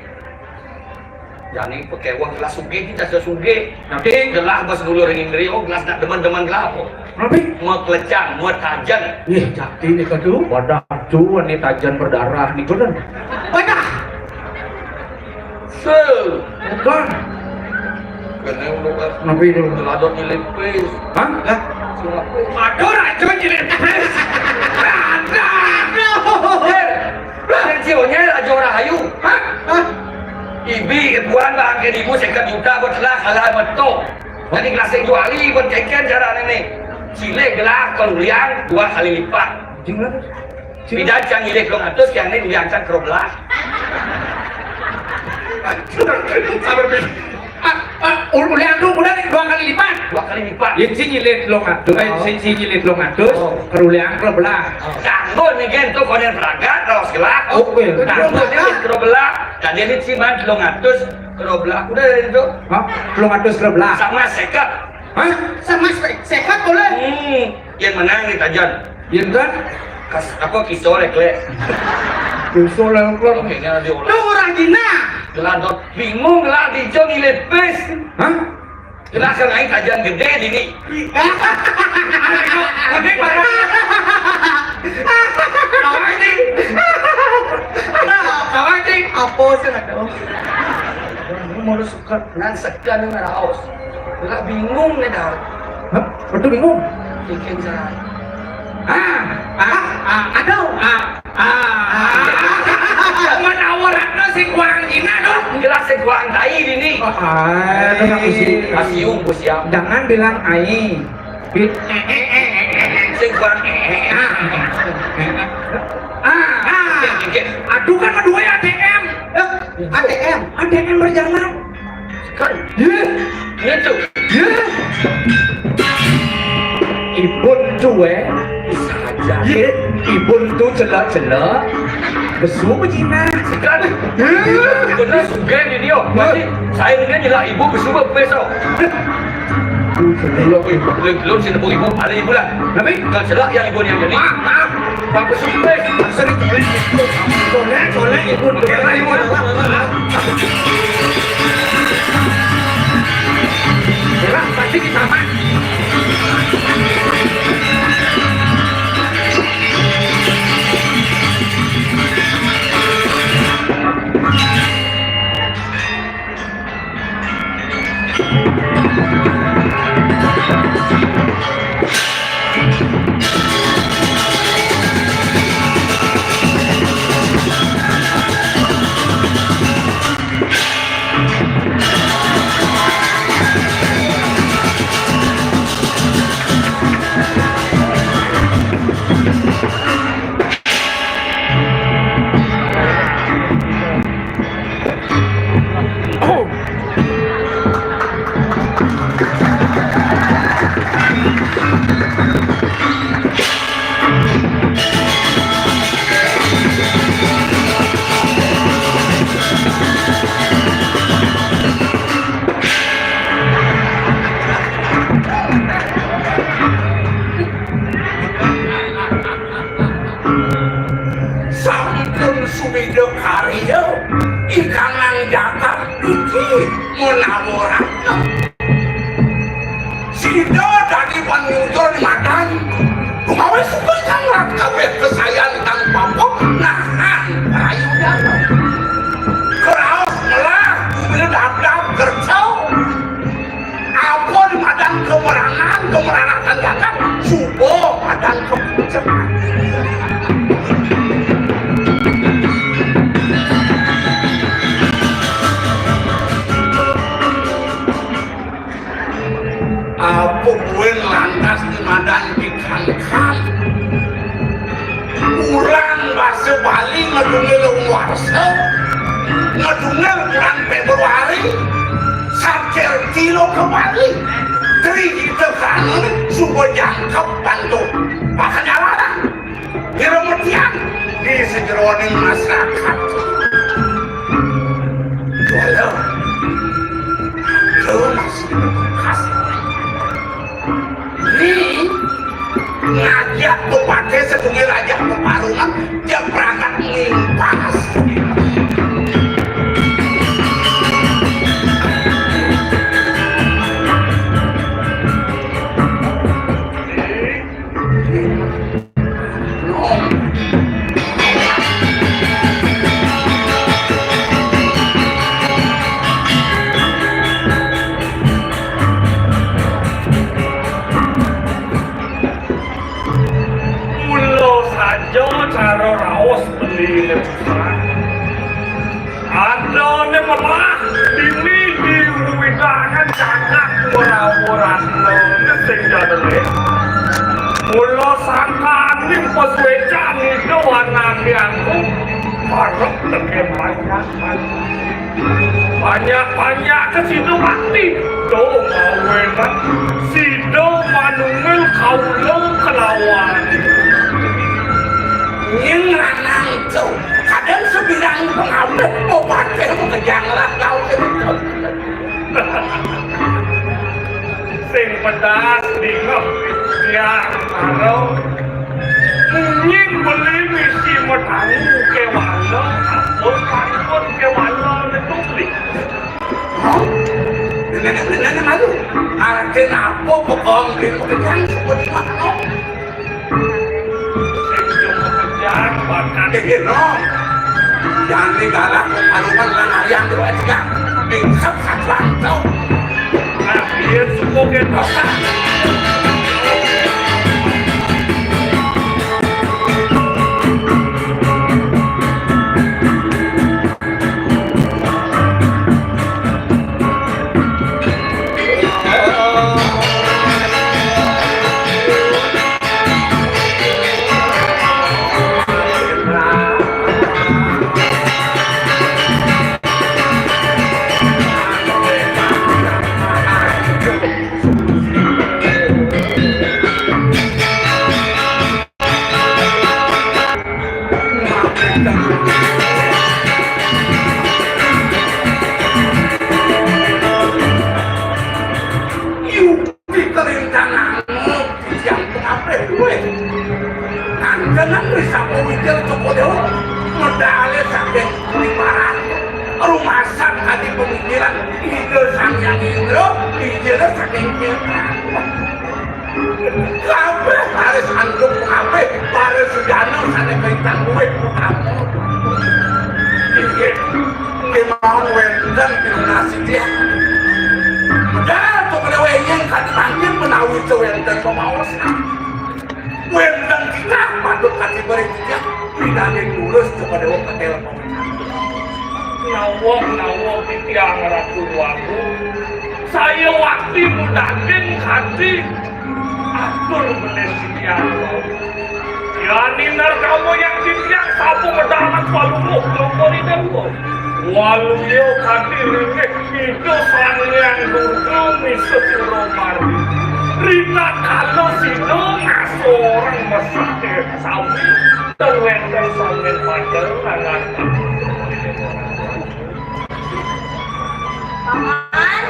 Jani pakéweh gelah sugih, kita sugih. Tapi gelah bas dulur ring Indri, oh, gelah nak demen-demen gelah apa? Tapi maklecan, matajen. Ih, jati nih kadu. Wadah tuh, ini tajen berdarah nih, Gun. Wadah. Se. Bukan. Kena udah kan. Nabi itu. Gelah dot nyelipis. Hah? Lah, siapa? Aduh, racun nyelipis. Ada. Aduh. Pensiunnya Raja Rahayu. Hah? Hah? Ibi ketuan bang ke ibu seket juta buat lah salah betul. Jadi kelas yang juali buat keken cara ini. Silih gelah keruliang dua kali lipat. Jumlah. Bida cang ilih dua ratus, yang ini uliang cang kerobelah. Sabar, Bid. Ah, ah, ul-, uliang tu udah dua kali lipat. Dua kali lipat. Ya, sing nyilih telung atus, eh, oh, sing, sing nyilih telung atus, oh, keruliang kerobelah. Oh. Kanggo nih, gen, tuh konen peragat, raos gelah. Oke. Kanggo nih, gen, kerobelah. Tadi ini sih, man, telung atus kerobelah. Udah dari itu. Hah? Telung atus kerobelah. Sama seket. Hah? Sama se-, seket boleh? Hmm, yang menang nih, Tajan. Yang kan? Kas-, apa, kisah lek-lek. Kisah lek-lek. Oke, ini ada orang. Lu orang Cina. Gelah dot bingung gelah di Jong ilit pes. Hah? Gelah sing lain kajian gedé dini. Gedé banget. Kawan sih. Kawan sih. Apa sih, nggak tahu. Mau lu suka. Nan segan, nan raos. Gelah bingung nih dah. Hah? Betul bingung? Bikin cara. Ah, ah, ah, aduh, ah. Ah. Menawa Ratna sing kuang Cina dong. Jelas sing kuang tai dini. Ah, itu aku sih. Asium, bos ya. Jangan bilang ai. Bi- Sing kuang. Ah, ah. Aduh, kan kedua ya A T M. Eh, A T M, A T M berjalan. Kan. Iya. Gitu. Iya. Ibun tuh, eh. Saja. Iya. Ibun tuh celak-celak. Besu apa Cina? Kan. Iya. Bener sugih ini, yo. Berarti saya ini nyelak ibu besu apa besok? Belum, belum, belum, sini ibu, ada ibu lah. Tapi kalau celak yang ibu yang jadi. Bagus sugih. Sering boleh, boleh, boleh, ibu, boleh, ibu. Lah, pasti kita mah. Subida karya, ingkang nang jagat iki menawa ratna. Sida dadi panyuda ing madan, rumawi suka kang rat kabeh kesayan kang papa nahan prayudana. Kraos melah, bumina dapdap kerja. Apa di madan kemerangan, kemerangan jagat, suba madan kepucekan. Apa buin lantas di madan dikangkang? Bulan basa Bali ngedungil warsa, ngedungil bulan Februari, sakirti loka Bali. Tri kita kangen suba jangkep bantu. Makanya larang. Kira metian di sejeroning masyarakat. Walau, lu masih khas. Ni ngajak pepatih setunggil aja peparungan, dia berangkat ngimpas. Mula saja cara raos beliné susah. Adané melah dini di widangan jagat ora-orane sing jadele. Mula sangkaning pasuecan ida wanandianku arep teke banyak. Banyak-banyak ke sida bakti. Tuh, mawenan sida manungil kaula kelawan. Ning lanang to, kadang sebirang pengabeh obatnya makejang lah kau. Sing pedas dingeh tiang karo munyin beli misi metangu kewala, apa pangkon kewala netu beli. Hah? Nenek-nenek malu. Arti apa pekong di pekerjaan sebut makno? Sing jauh pekerjaan bakal. Iki no. Jani galah karuman lan ayam dua tiga. Pingsep satuan tau. Nah, iya suku ke dosa. Yupi kerintanganmu, yang pengapeh duwe. Kanjengan Wisata Wijil Cukudewa, medale saking Kulimaran. Rumasan kadi pemikiran Ida Sang Hyang Indra, wijile saking Cipta. Kabeh baris anduk, kabeh baris sujana sane kaitan luwih utama. Inggih, kemawon wenten pinunasi tiyang. Medal to kene wenyeng kadi mangkin menawi to wenten pamaosan. Wenten titah patut kadi beri tiyang, pinane lurus to pada ketel pamaosan. Nawong-nawong titiang Ratu Wagu. Saya wakti mudaging kadi atur beli titiang wau. Yani narkama yang titiang sapu medalan palungguh lopori dewa. Waluya kadi ringih Ida Sang Hyang Durga misa pura mardi. Rina kala sida ngasorang mesake sami. Ten wenten sami pada langan. Paman,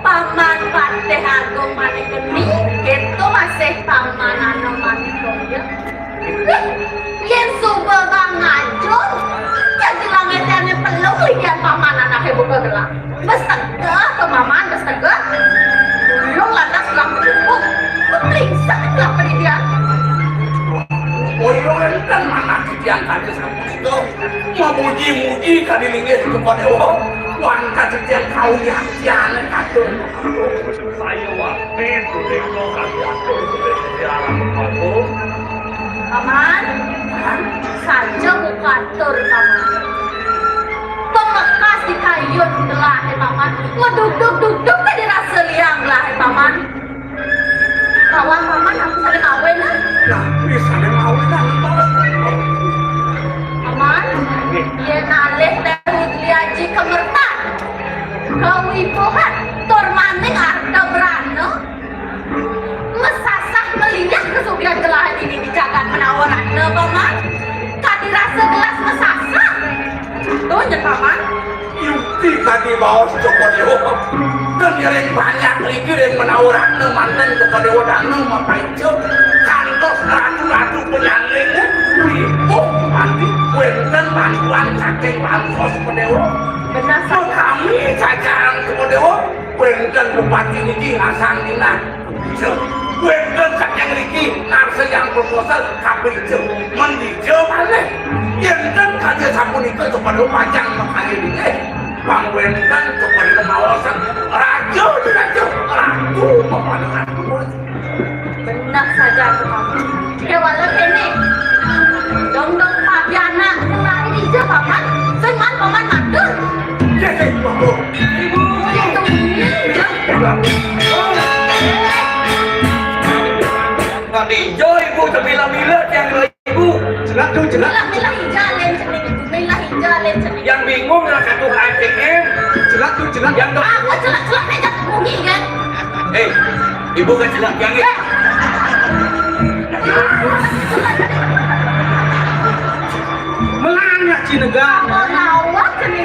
Paman Patih Agung Manik Geni, keto masih Paman Anom Manik Koya. Yen suba Bang Ajung, Wénten manah titiang kadi sapunika, mamuji-muji kadi linggih Cokor Déwa, wantah titiang kawiaktian katur. Saya wati punika kadi atur suling titiang Ratu Agung. Paman, saja mukatur, Paman. Pamekas di kayun gelahé, Paman. Madugdug-dugdug kadi rasa liang gelahé, Paman. Lawan Paman aku saling mawinan. Nah, wis saling mawinan. Paman, yén alih téh Widya Aji kamertan, kawibuhan, tur maning arta brana, masasah maliah kasugihan gelahé dini di jagat Manawa Ratna, Paman. Kadi rasa gelas masasah. Tuh, nyén, Paman. Yukti kadi baos Cokor Déwa. Ngiring banyak lagi ring Manawa Ratna manten Cokor Déwa danu mapaica. Kantos ratu-ratu penyanding ripuh mati wénten bantuan saking Raja Cokor Déwa. Benar saja. Kami jajahan Cokor Déwa, wénten bupati niki ngasang dinas. Wénten saking ngriki ngarsa yang proposal kaping ijo. Mendija malih. Yén ten kadi sapunika kepada pajang makaya dingeh. Pang wénten kepada maosan raja di raja, ratu kepada ratu. Benar saja aku, Paman. Déwala kéné. Dong-dong papianak sing lari dija, Paman. Sing man Paman matur. Ibu. Ibu. Ibu. Nah, ijo ibu, tebila-bila tiang ibu. Jelek tuh, jelek. Milah-milah ija alén cening ibu, milah ija alén cening. Yang bingung lah satu A T M. Jelek tuh, jelek. Yang dok- Apa jelek-jelek aja bunyi kan? Eh, ibu kan jelek yang ini. Melanggar Cinega. Apa lawak cening?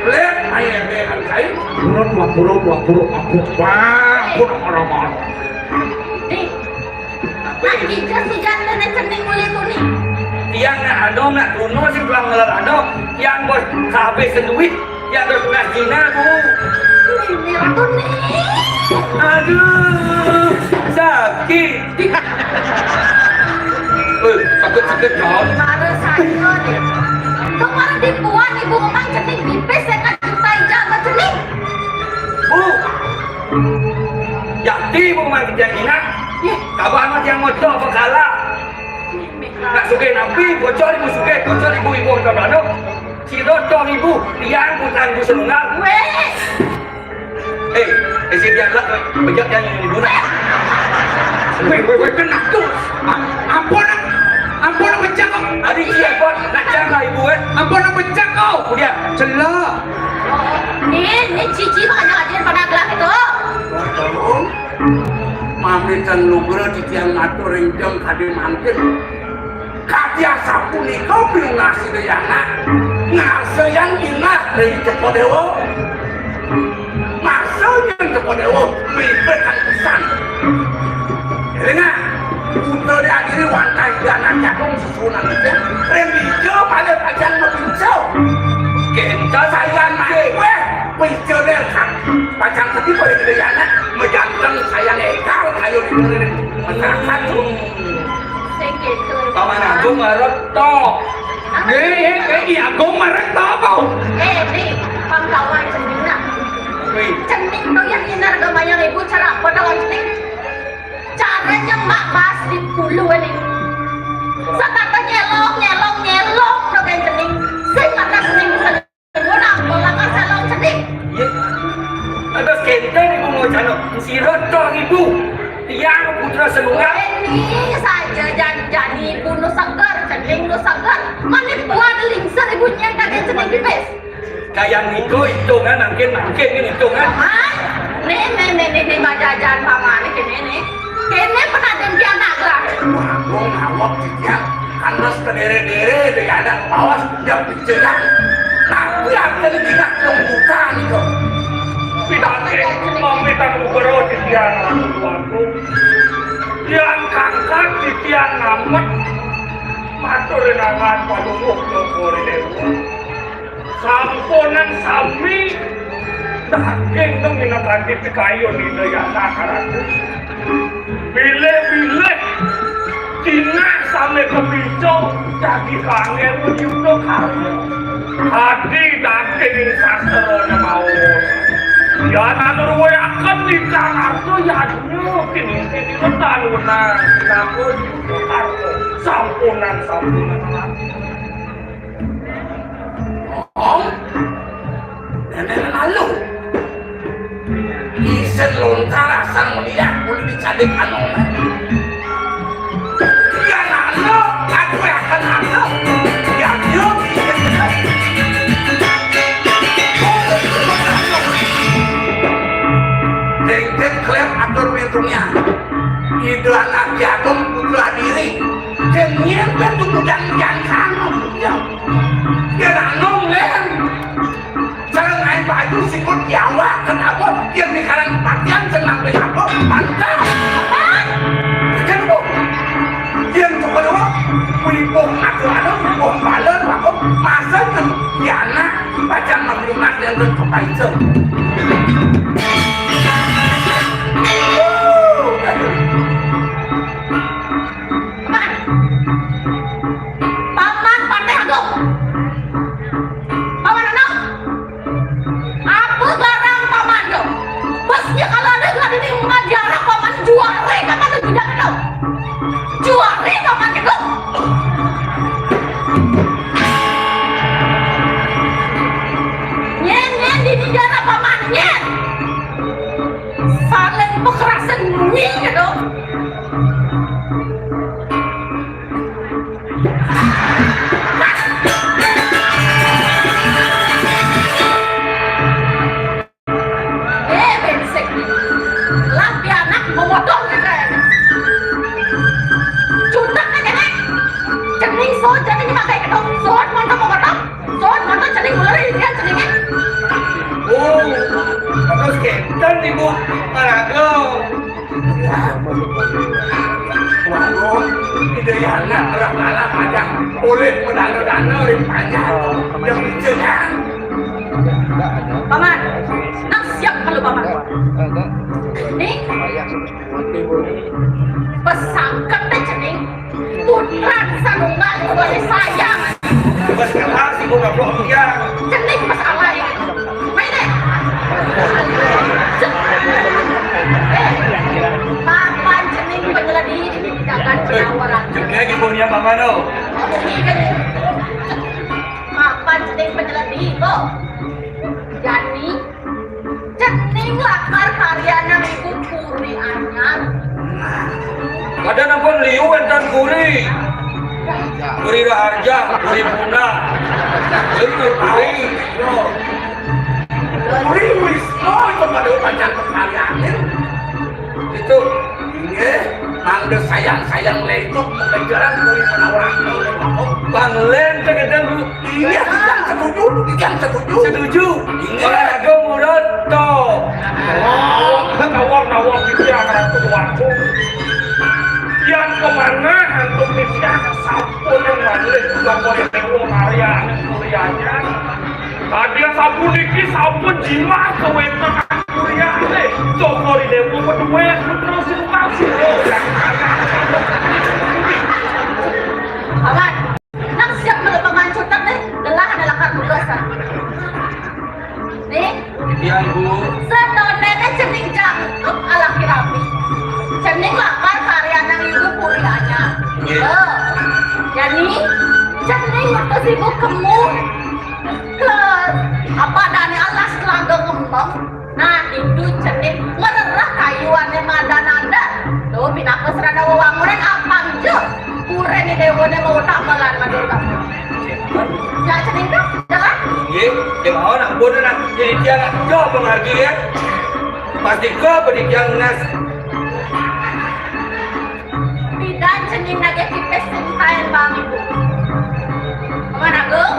Lek, ayo, ayo, ayo. Pura, dua puluh, dua puluh, aku. Wah, aku orang marah. Nih, Aki jas hujan nenek cening mulih kuning. Tiang nak anu, nak kuno sing tuang ngeler anu, tiang bos kehabisan duit, tiang terus tunas Cina, Bu. Ini ratu nih. Aduh, sakit. Eh, sakit-sakit, Jon. Marah saya nih. Kemarin dibuat ibu memang cening pipis saya kan juta ijal sama cening. Bu, Yakti ibu mati tiang Cina. Ih, kabar mah tiang moco apa kalah? Nak sugih napi, bocor ibu sugih, bocor ibu, ibu moco belanda. Sira toh ibu, tiang putra ibu senunggal. Wéh. Eh, eh, si tiang lah, bejat tiang ibu nak. Wéh, wéh, wéh, kena tu. Am-, ampun, ampun, pecah kau. Adi cia, ampun, nak cang lah ibu, eh. Ampun, pecah kau. Kemudian. Celah. Nih, nih cici makanya aja pada gelah itu. Tolong. Mamitan lugra titiang matur ring jeng kadi mangkin. Kadi asapunika pinunas Ida Yana. Ngarsa yang inah ring Cokor Déwa. Ngarsa yang Cokor Déwa mripit kang pisan. Elinga, putra di adiri wantah Ida Yana Cakung susunan ija. Ring ija pada pacang mapinca. Kénten sayan mati wéh. Wis, Célél, Kang. Pacang sedih pada gedéané, majanteng sayang ékal kayu di keliling masyarakat tuh. Sing gitu. Paman Agung ngarep to. Hah? Eh, eh, eh, Ki Agung ngarep to apa? Eh, di pangkawan cening nah. Wih. Cening tuh yang inar gamayang ibu cara apa dalam cening? Caranya mak pas di puluh ini. Satata nyelong, nyelong, nyelong tuh kayak cening. Sing mata cening bisa Ibu nang bola kan salon cening. Iya. Aduh, kénten ibu mau cano. Sira toh ibu. Tiang putra senunggal. Ini saja jan-, jani ibu nu seger, cening nu seger. Manik buat lingsir ibu nyén kagén cening pipis. Kayak niku hitungan, mangkin, mangkin ini hitungan. Hah? Nih, nih, nih, nih, nih, bajajan pamané kéné nih. Kéné penaden pian tak gerak. Agung awak titiang, kanas kedere-dere, dek ada bawas, dia pikiran. Tapi yang jadi tidak lombukan itu. Pidato, mamitan ubero titiang anu waktu. Tiang kangkat titiang ngamet. Matur rinangan padumuh Cokor Déwa. Sampunang sami daging nang minangkati pikayun Ida Yana Karatu. Bilih-bilih dina sami kapica Dadi kangen menyuda karya. Adi daging sastrane maos. Yan atur weaken di Jakarta yadnya kini-kini tanunan. Napa karya? Sampunan, sampunan. Oh, nenek lalu. Isin lontar asal melihat kulit dicadik anone. Yan anu, aku akan anu. Yan yo. Dengkek klep atur metungnya. Ida anak jagung putra diri. Kenyir dan tumbudan jangkang. Ya. Yan anu, Len. Sareng aing baju sikut Jawa, kenapa? Yang di kalangan patian senang beli apa? Mantap. Kan bu. Yang coba dua, wibuh aku anu, wibuh balen, aku masa kan ya anak, baca maklumat yang berkepancing. Paman, Paman Patih Agung. Paman Anom. Apa garang Paman tu? Pasnya kalau ada gelap ini mengajar Paman juara Paman tu tidak tahu. Juara Paman itu. Nyen, nyen, di negara Paman, nyen. Saling pekerasan nyi gitu. Eh, berisik. Lah, dia anak memotong kita ya. Cutak aja, eh. Cening, so, cening pakai gitu. So, mantap memotong. Sot, mata cening ular, iya, ceningnya. Oh, terus kenten ibu, paraga. Waduh, ide yana telah malam aja. Oleh pedana-dana, oleh panjang. Yang dicengang. Paman, nang siap kalau Paman. Nih, pesangket deh cening. Putra sanunggal boleh sayang. Bos keras ibu goblok dia. Cening bos alay. Main deh. Eh, papan cening penyeledi di jagat penawaran. Juga ibunya Paman, oh. Mapan cening penyeledi, kok. Jani, cening lakar karya nang ibu puri anyar. Kada nampak liu entan puri. Puri Raharja, puri Puna. Puri Puri. Puri Wisnu itu pada banyak karyanin. Itu. Inggih, mangda sayang-sayang lencok kekejaran puri Manawarata. Bang Len kekejaran dulu. Iya, kita setuju, kita setuju. Setuju. Iya. Olahraga murut to. Oh, tawar-tawar titiang Ratu Wagung. Yang kemana antum titiang sampun yang manlih juga boleh dewa karya kuliahnya. Tadi sampun niki sampun jimat kewenang kuliahnya. Coba di dewa berdua terus terus. Aman. Nang siap melepa mancutan deh, gelah ada lakar tugas, ah. Nih. Iya, Ibu. Sedone teh cening jangkep alaki rapi. Cening lakar karya nang ibu purianya. Iya. Eh, yani, cening waktu sibuk kemu ke apa dane alas telaga ngembang. Nah, itu cening ngerereh kayuane madan-adan. Tuh, pinaka serana wewangunan apang je. Pure ni dewane mau tambalan madurga. Ya, cening tuh, jalan. Nggih, kemauan ampun lah. Jadi dia lah, yo menghargai ya. Pasti kau pendidikan nas. Bidan cening nagih tipis sintain Bang Ibu. Paman Agung?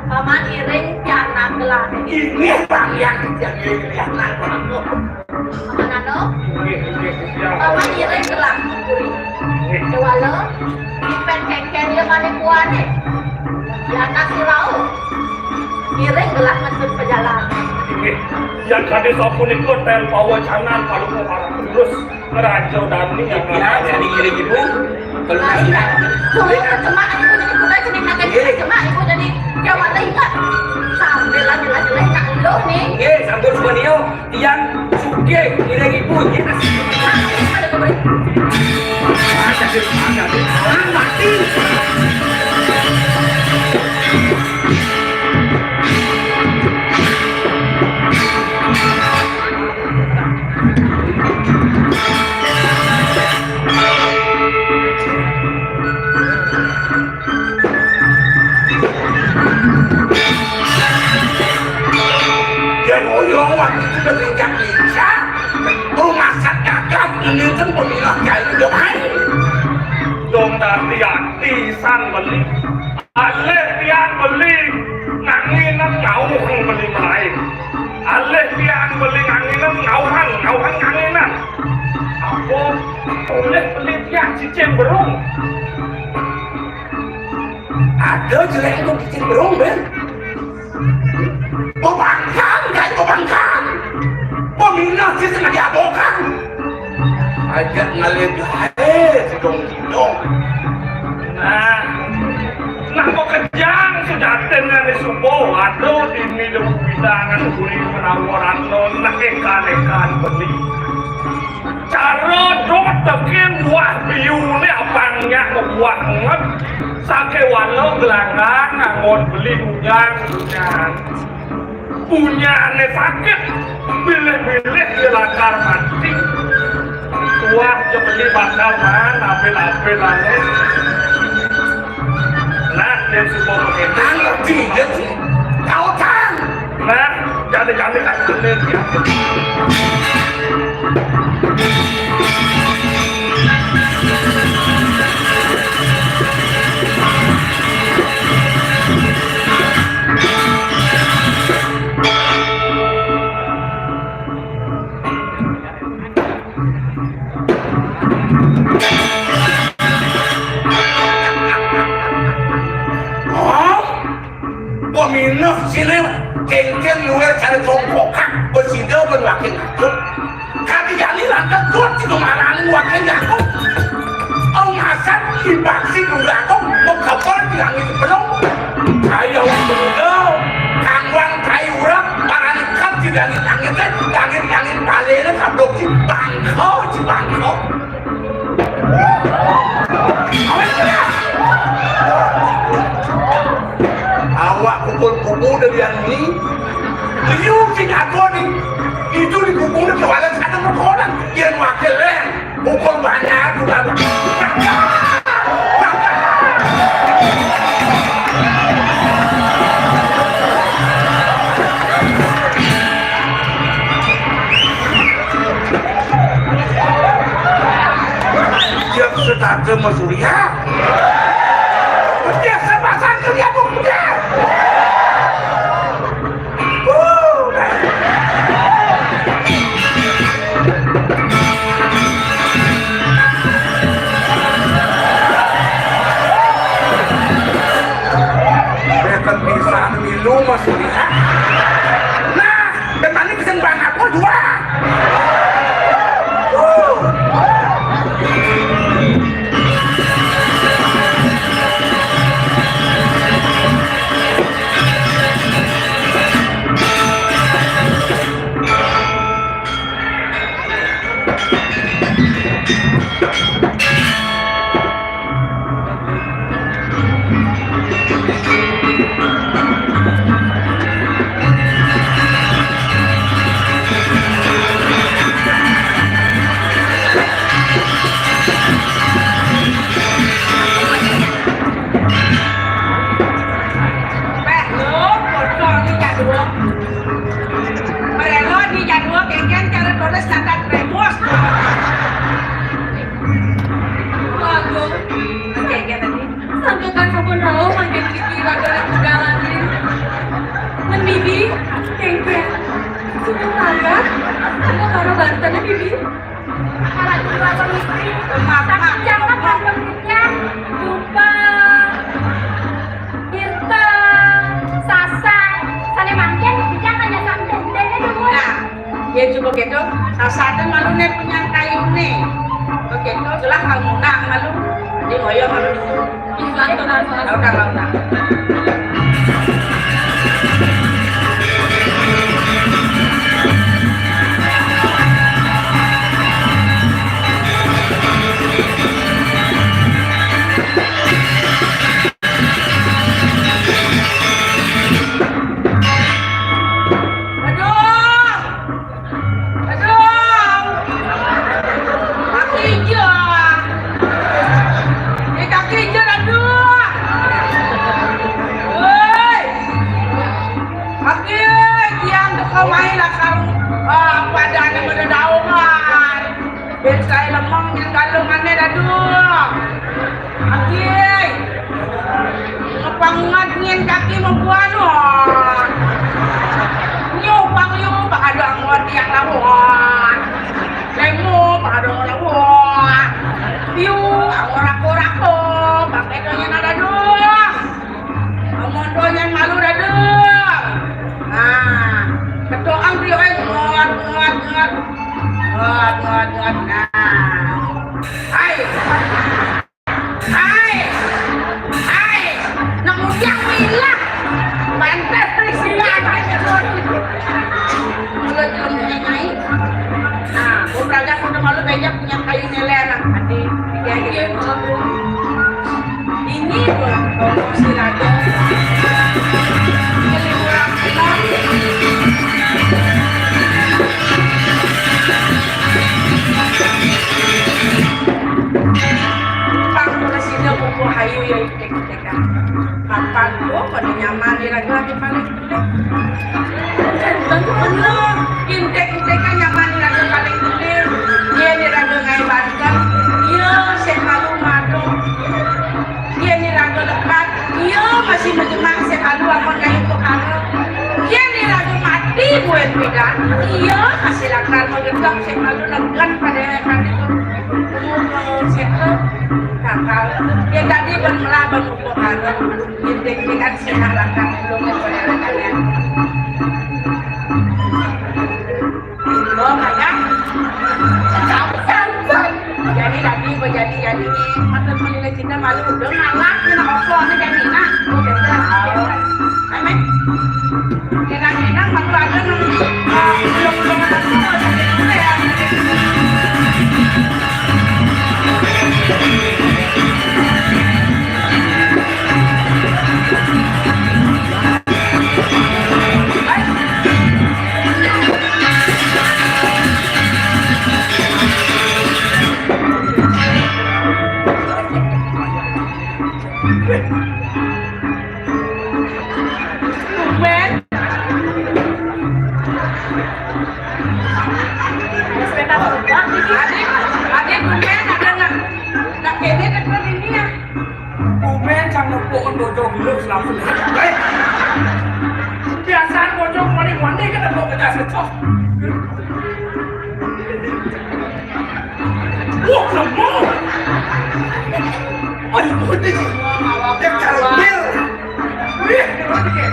Paman iring pianak gelah. Ini Bang yang jadi pianak Bang Agung. Paman Agung? Paman iring gelah. Kewala, ipen kengken dia mane kuane. Pianak si rau. Iring gelah ngentut pejalan. Inggih, yang kadi sapunika ten pawacanan Palungguh Arep Terus Raja Dani yang Pian jadi ngiring ibu. Kalau nasi nak. Kalau cuma ibu jadi kuda jadi nak jadi cuma ibu jadi jawab lagi kak. Sambil lagi lagi lagi kak lo nih. Nggih, sampun semuanya. Tiang sugih ngiring ibu nggih. Ada kebeli. Ada kebeli. Ada kebeli. Mati. Yen uyung waktu itu berlincah-lincah, rumasak gagah nginten pemilah kayu udah main. Dong dadi ati sang beli. Alih tiang beli nganginan ngauhang beli malain. Alih tiang beli nganginan ngauhang, ngauhang nganginan. Apa oleh beli tiang cicing berung? Ada jelek untuk cicing berung, Ben. Pembangkang, kayak pembangkang. Pemindah sih sengaja abokan. Ajak ngalir gae sidong-sidong. Nah, napa kejang sujatinne suba waduh dini dewe pidangan uli menawa ratna nek ekan-ekan beli. Cara dot tekin buah biune abang nyak buah nget. Sakéwala gelanggang anggon beli bunyan-bunyan. Bunyane sakit, bilih-bilih ya lakar mati. Tuah ya beli bakal man, apil-apil ane. Nah, dia suka begini. Ngerti, ngerti. Kau kan. Nah, jadi-jadi kan bener ya. Oh, peminah sini kengken luar cara congkokan, besida ben wakil ngatur. Kadi jani lantas kuat situ marani wakil ngatur. Au ngasan ibaksi kulaku mengkepel di langit belum. Ayo muda, kangwang kai urap, marani kat di langit-langit, langit-langit balene kablok di bangko, di bangko. Awak pukul-pukul dari yang ini. Liu sing aku ni. Itu dipukul ke wala sana berkonan. Yang wakil eh. Pukul banyak sudah. Dia setata Mas Surya. Dia sepasang kerja pun dia. Beten pisan milu, Mas Surya. Nah, dan tadi pesen bang aku dua. Peh, lo, pocong ni kat dua. Mereka di jadwal kengken cara tulis catat remus. Waduh, kengken tadi. Sanggup kan sampun rauh mangkin Kiki raga dan segala ni. Men bibi, kengken. Sudah tangga, aku karo banten bibi. Para guru atau istri, tapi jangan pada dupa, tirta, sasang, sane mangkin, jangan ya sampai Yén cukup kéto, sasaden malu né punyan kayuné. Kéto, jelas kamu nak malu. Jadi ngoyong malu. Iklan tuh, Mas. Udah, udah. Aduh. Aduh. Kaki ijo. Ini kaki ijo, aduh. Woi. Kaki, tiang teko main lah kau. Ah, pada anak pada daungan. Bén saé lemong nyén galungané, aduh. Kaki. Ngepenget nyén kaki membuan, wah. Nyupang yu, bak ada anggor tiang lawan. Lemu, bak ada anggor lawan. Yu, anggor aku-aku, pakai donya nada dua. Ngomong donya malu dada. Nah, kedoang rio, eh, ngot, ngot, ngot. Ngot, ngot, ngot. Nah. Hai. Hai. Hai. Nang udah milah. Pantes terus. Mula jelem nyai. Nah, gua beragak udah malu banyak punya kayu nilai anak. Adi, tiga gitu. Ini gua ngomong si Raja. Ini kurang kenal. Bang, udah sini, gua hayu ya, tek-tek. Kapan gua pada nyaman di raga lagi paling gede. Tentu bener. Intek-intek kan nyaman di raga paling gede. Dia di raga ngai Banten. Iya, saya malu madu. Dia di raga lepat. Iya, masih menjemak, saya malu amun ngai perkara. Dia di raga mati, buat beda. Iya, masih lakar mengetap, saya malu nenggan pada hari itu. Umur saya kakal. Dia tadi bermelah, bermuka. Indik-indikan sinah lakar dulu, boleh kalian. Lo kaya. Jadi, jadi, jadi, jadi, patut menilai kita malu. Udah ngalah, kena opo, ini jadi, nah. Udah, udah. Amin. Kena-kena, malu ada nang, eh, belum, belum ada tuh, jadi, ya. Tumben. Sepeda terbang iki. Adik, adik, tumben ada nak, nak kene dekat ini ya. Tumben sang nepuk bojo gelus langsung. Eh. Biasaan bojo mandi-mandi kan nepuk pecah secok. Wah, lemah. Ayo, putih. Yang kalah bil. Wih, putih.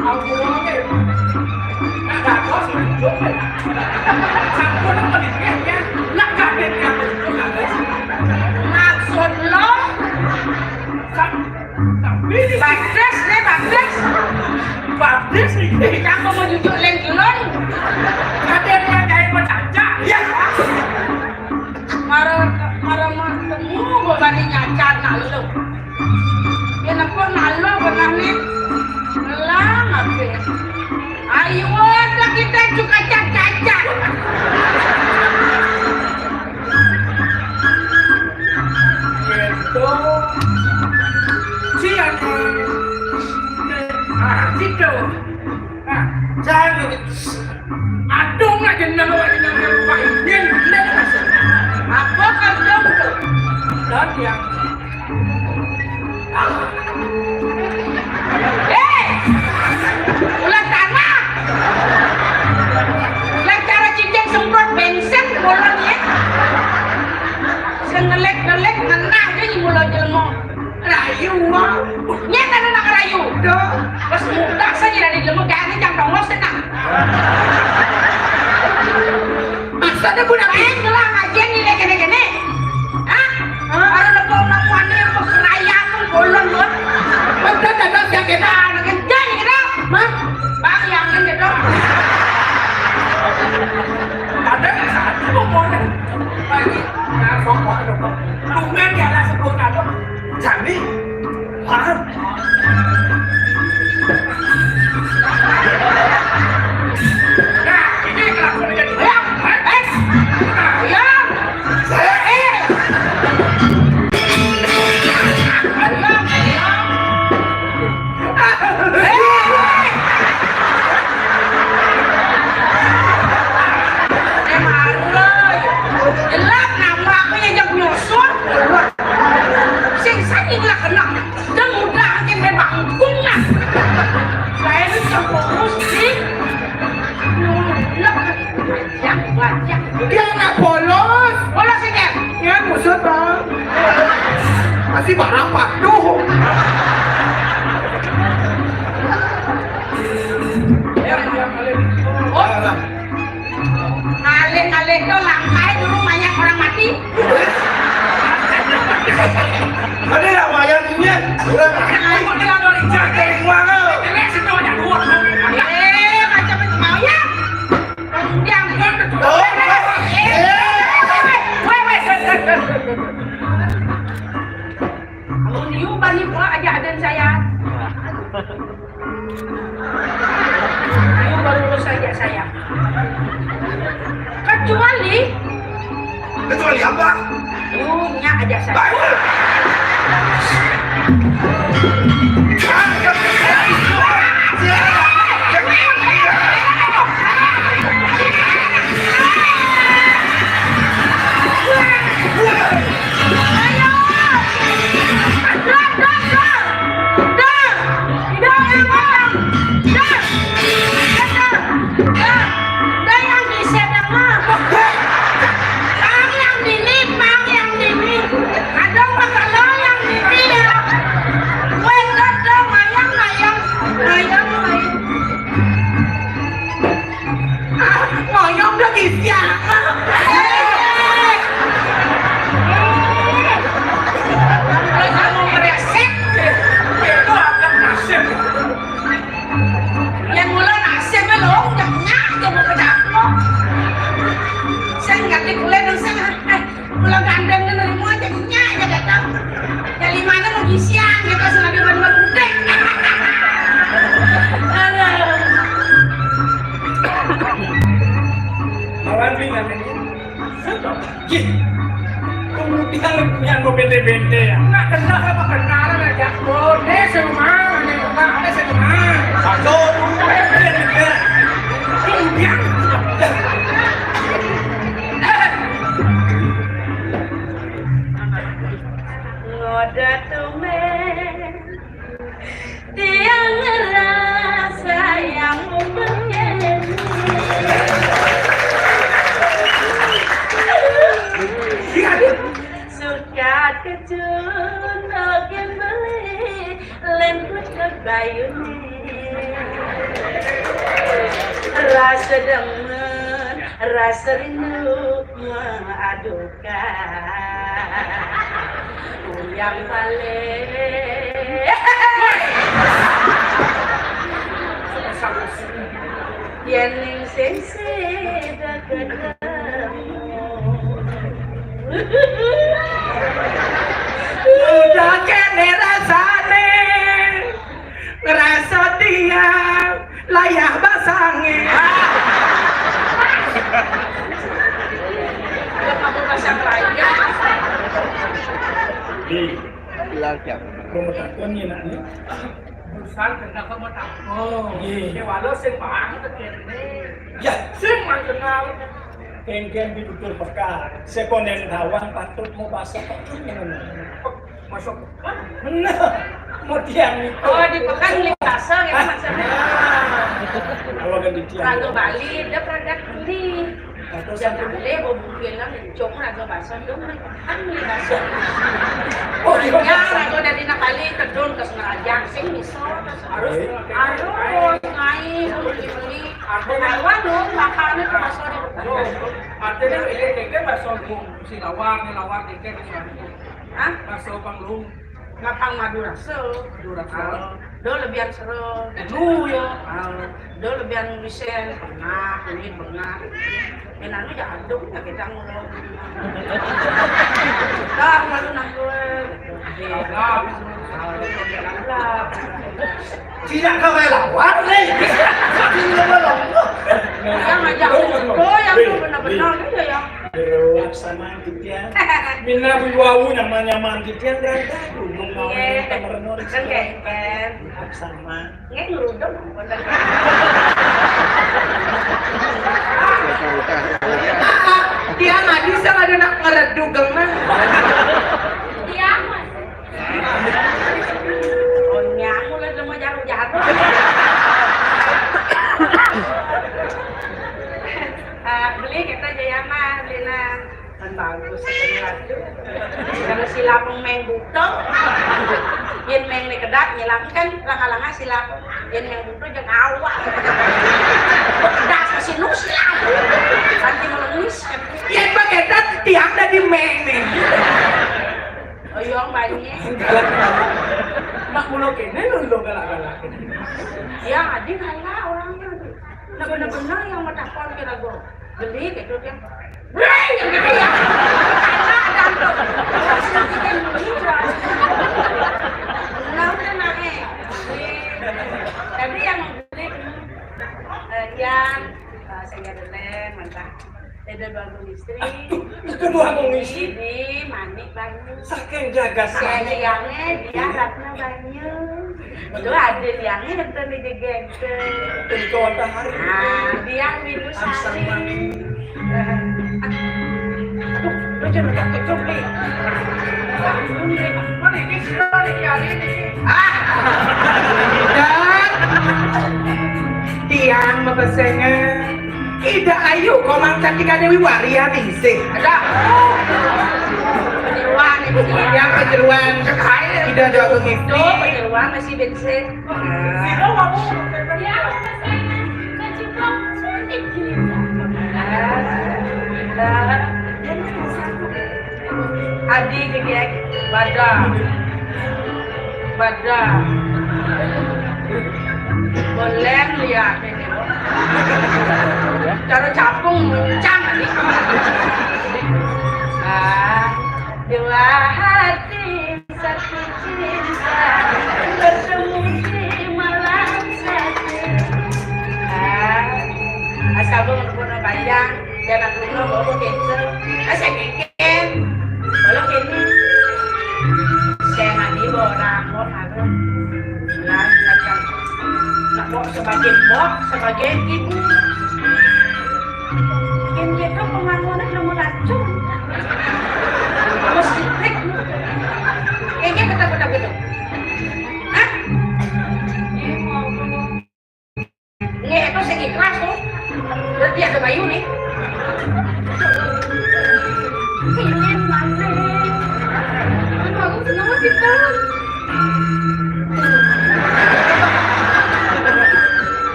Ampun, oke. Nak gatos, sampun apa nih, ya? Nak gatos, ya? Maksud lo? Sa-, tapi ini Bagus nih, bagus. Bagus nih. Kamu mau jujur lengkelon? Ada yang jahit mencaca. Ya. Mara, mara mau temu gua bani nyacat nak lu. Dia nepuk nak lu pernah nih. Lah, habis. Ayo, lah kita juga cacat-cacat. Gitu. Siang. Ah, gitu. Nah, jangan gitu. Aduh, nggak jeneng, nggak jeneng, nggak lupa izin. Apa kandung tuh? Dan yang Eh! Ulah tanah. Ulah cara cicing semprot bensin mulutnya. Sing ngelik-ngelik ngenah aja di mulut jelema. Rayu, wah. Nyet ada nak rayu. Duh. Sada pun aku. Main gelang aja nih, kayak gini-gini. Hah? Hah? Ada lepung lamuannya yang berkerayap pun bolong, loh. Betul, ada siapa kita? Nah, ngejar gitu. Hah? Bang, yang kan gitu. Ada yang satu mau. Lagi, nah, sok, sok, sok. Tumben ya, lah, sebelum ada. Jadi, hah? Nah, ini kelakuan jadi. Ayam! Eh! Ayam! Eh! Ayam! Ayam! Eh! Eh, malu, loh. Gelap, nama aku yang nyusut. Sing sani lah kena. Dan mudah aja memang bunga. Saya ini fokus di nulak. Banyak, banyak. Dia anak polos. Polos ini. Ya, maksud, Bang. Masih marah, Pak. Duh. Oh. Ngalih-ngalih to langkai dulu banyak orang mati. Ada yang wayang dunia. Orang. Aku kira dari jaga yang mana? Ini semuanya dua. Eh, macam itu mau ya? Yang. Oh, eh, weh, weh. Kamu niup balik pula aja adan saya. Lu baru lulus aja saya. Kecuali. Kecuali apa? Lu nya aja saya. Baik. Ngoyong dah isi apa? Terus kamu meresek, itu akan nasib. Yang mula nasib lo, nyak nyak aja mau ke dapur. Saya nggak dikulen, saya, eh, Kula gandeng nerima aja, nyak aja datang. Dari mana mau gisian, kita selagi ban gudeg. Aduh. Lawan pingan ini. Sudah. Jih. Kemudian yang mau bente-bente ya. Nggak kenal apa kenal aja. Oh, ini semua, ini semua, ini semua. Satu, dua, tiga. Kemudian. Ngoda tumen tiang ngerasa yang mungkin suka kejun ogen beli. Lén kucuk bayuné. Rasa demen, rasa rindu mengadukan. Yang paling. Yén ning sing sida ketemu. Udah kéné rasané, ngrasa dia layah basangé. Di Bilang siapa? Rumah takon ya, nak, nih. Busan kenal sama tako. Iya. Ya, walau sing paham kéné. Ya, sing mang kenal. Kéngkén di tutur peka. Sekonden tawang patut mau basa pekan ngono. Masuk pekan? Bener. Mau tiang itu. Oh, di pekan beli basa gitu maksudnya. Kalau kan di tiang. Raga Bali, dia produk beli. Jangan deh, bawa buku yang lain, cuma raga basa dong, kan beli basa. Oh, iya. Ya, raga dari nak Bali, tedun ke Semeraja, sing miso, terus harus, harus, ngai, beli-beli, Artinya, waduh, makannya terasa di betul. Artinya, ini keke bakso Silawak, Silawak keke bakso. Hah? Bakso Panglung. Makan Madura se. Madura se. Ah, do lebihan seru. Lu ya. Ah, do lebihan wisen pernah, kulit pernah. Yang anu ya aduk ya kita ngulung. Dah, malu nang gue. Tidak kau lawan nih. Tidak melong. Yang aja. Oh, yang tuh benar-benar gitu ya. Aduh, sama gitu ya. Mina bu wau nyaman-nyaman gitu ya, berarti aku mau ngomongin kamar nori. Kan kayak kan. Sama. Nggak ngeruduk. Dia nggak bisa ada nak ngereduk, Geng, nah. Dia, Mas. Oh, nyamu lah sama jarum jatuh. Ah, beli kita Jayama, beli nah. Kan bagus, kan ratu. Kalau si lapung main buto, yang main ni kedak, nyelam kan, langa-langa si lapung. Yang main buto jeung awak. Kedak masih nus lah. Nanti melemis. Yang pakai dat tiang dari main nih. Oh, iya, banyak. Mak mulo kene lu lo galak-galak. Ya, adi galak orangnya. Nah, bener-bener yang mau takon kira gue. Beli gitu dia. Beli gitu ya. Enak, tante. Bikin murah. Nah, udah naik. Jadi yang mau beli, eh, yang, eh, saya delen, mantap. Ada bangun istri. Aduh, itu dua bangun istri. Di Manik Banyu. Saking jaga saya. Liangnya dia Ratna Banyu. Itu ada liangnya itu di gegente. Itu matahari. Ah, dia Windu Sari. Aduh, lu jangan dekat kecil, Bli. Mana ini sih, mana ini, ada ini sih? Ah, dan tiang mepesenge. Ida Ayu, Komang Cantika Dewi Waria ningsih. Ada. Penyeruan itu. Yang penyeruan. Ida ada Agung Mifti. Itu penyeruan masih bensin. Adi gege bada. Bada. Boleh lihat ini. Cara capung muncang tadi. Ah, dua hati satu cinta bertemu di malam satu. Ah, asal belum pernah bayang. Yan anak kuno, bawa kenter. Ah, saya kengken. Kalau kini, saya mandi bawa rambut, aku. Lah, macam. Nak bawa sebagai mbok, sebagai ibu. Kengken itu pengamuannya belum racun. Kalau sirik. Kengken kata-kata gitu. Hah? Nggih, itu sing ikhlas tuh. Berarti ada bayu nih. Ini maning. Aduh, aku seneng kita.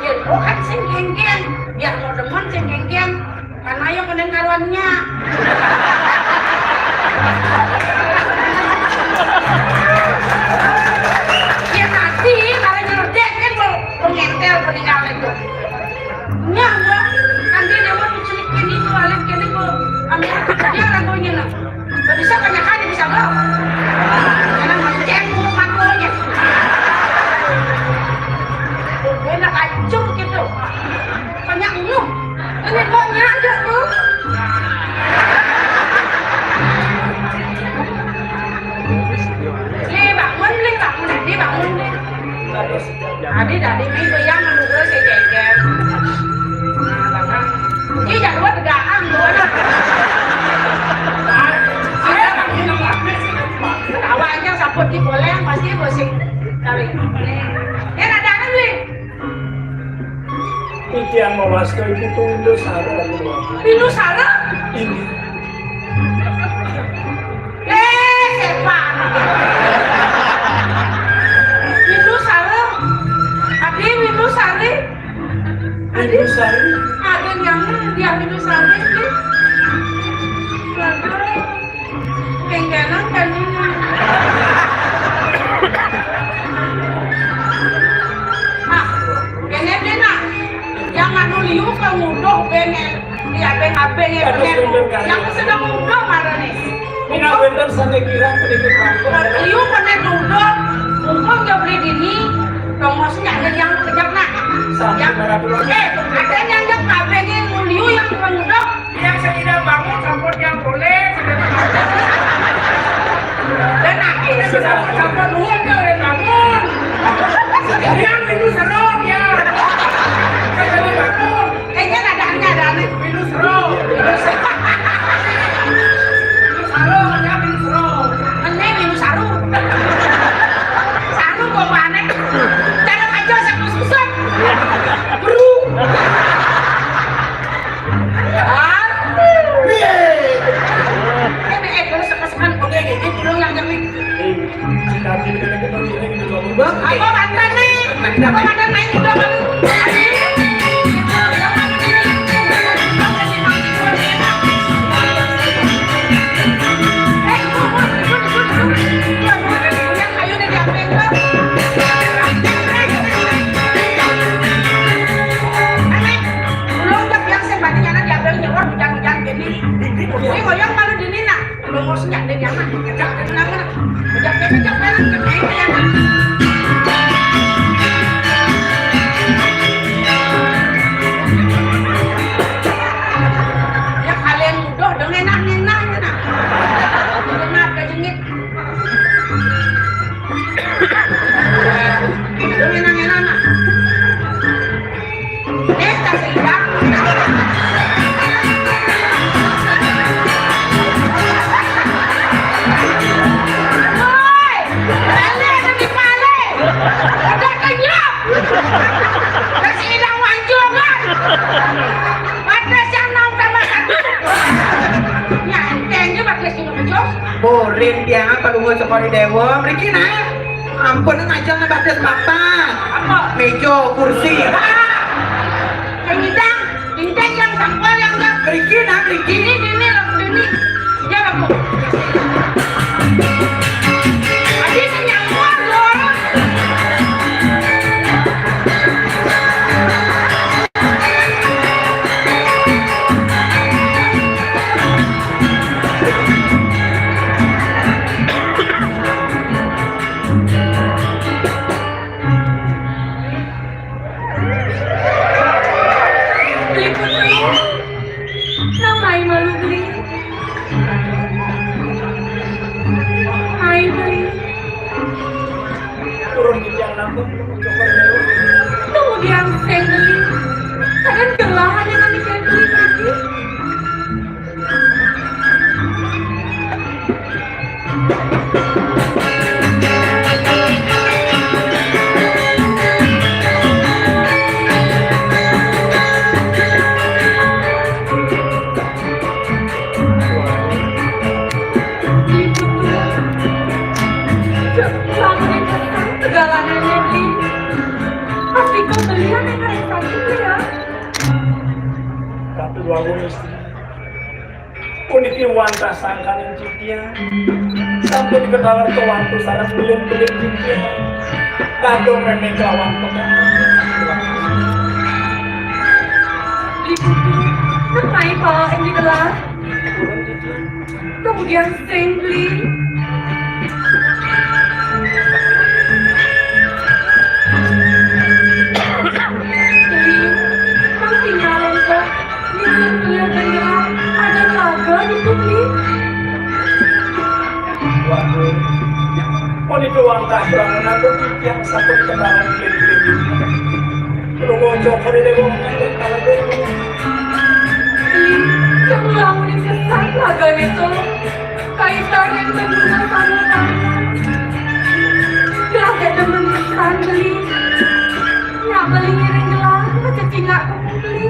Ya, bukan sing genggen. Biar lo demen sing genggen. Kan ayo kenen karuannya. Ya tadi kalau nyeledekin mau pengentel peninggal itu. Nya gua kan dia mau culik kini tuh, alih kini gua ambil dia lagunya nah. Gak bisa banyak aja bisa gua. Karena menceng mulut matanya. Gue nak hancur gitu. Banyak lu. Ini kok nyadar tuh. Li, bangun, Li, bangun, Li, bangun, Li. Tadi, tadi, Li, gue yang nunggu si Jejen. Nah, karena ini jadwal tegakan, gue. Ketawa aja, saput di boleh, pasti gue sih. Kali. Nih. Ya, ada apa, Li? Iki yang mau mas ke itu tuh Indo Sara. Indo Sara? Ini. Eh, sepa. Indo Sara. Abi Indo Sari. Aduh, Sari. Agen yang dia itu Sari, sih. Waduh. Kengkenan kan ini. Ah, kene deh, nak. Yang anu liu kan ngudoh bene. Iya, bene, bene, bene. Yang sedang ngudoh marah nih. Ini bener, saya kira sedikit rampung. Liu kene ngudoh, mumpung dia beli dini, tongosnya ada yang kejap, nak. Sampai yang, eh, ada yang kejap, kabeh ini liu yang ngudoh. Yang sida bangun sampun yang boleh, sida bangun. Dan nangis, sida sampun nuhun, ya, udah bangun. Yang itu seru, ya. Sida bangun. Eh, kan ada, ada, ada. Minum seru. Minum seru, ya, minum seru. Mene minum saru. Saru kok aneh. Cara aja satu susah. Bru. Piye? Kene, eh, terus sepesekan kok kayak gini, dulu yang nyamik. Eh, si Nabi dengan kita ini gitu loh. Bang, apa mantan nih? Apa mantan naik udah, Bang? Eh, ayo deh, diapain, Bang? Aneh. Ulun udah bilang sing bandingan diambil nyerot hujan-hujan gini. Ini ngoyong malu dini, nak. Belum mau senyak deh, jangan. Kejak deh, tenang, nak. Kejak deh, kejak deh, nak. Kejak deh, kejak deh. Ya, kalian mudah dong, enak-enak, enak. Enak, kejengit. Dong, enak-enak, nak. Eh, tak seimbang. Woi, balik ke di balik. Udah kenyap. Kasih hilang wanjungan. Ada yang nau tambah satu. Ya, enteng juga kasih hilang wanjungan. Murid dia, Pak Luhur Sekori Dewa. Mriki, nah. Ampun, ngajeng batis papan. Apa? Meja, kursi. Kencang, kencang yang sangkal yang enggak. Mriki, nah, mriki. Ini, ini, loh, ini. Ya, loh, Bu. Tadi kenyang, loh. Beli Putri, nang mai malu, Beli. Mai, Beli. Turun di jalan, Bang. Tunggu di angseng, Beli. Kadang gelah ada nang di Beli, Beli. Segalanya, Beli. Pasti kau beli yang kayak tadi itu, ya. Ratu Agung Istri. Puniki wantah sangkaning cipia. Sampun diketahui kewantu sareng bilin-bilin cipia. Kadung meme kelawan pegang. Ibu, nang mai pala ing dikelah? Kemudian sing beli. Beli, nang tinggalan kok. Ini beli beneran ada kagak gitu, Beli? Waduh. Mau didoang kah bangunan tuh yang satu kenalan beli-beli. Lu ngocok hari deh, gua ngomong kalau deh. Ih, yang ngelamunin kesan lagane to. Kaitan yang bener sama kamu. Gelah gak demen kesan beli. Nggak beli ngiring gelah, ngececingak kamu beli.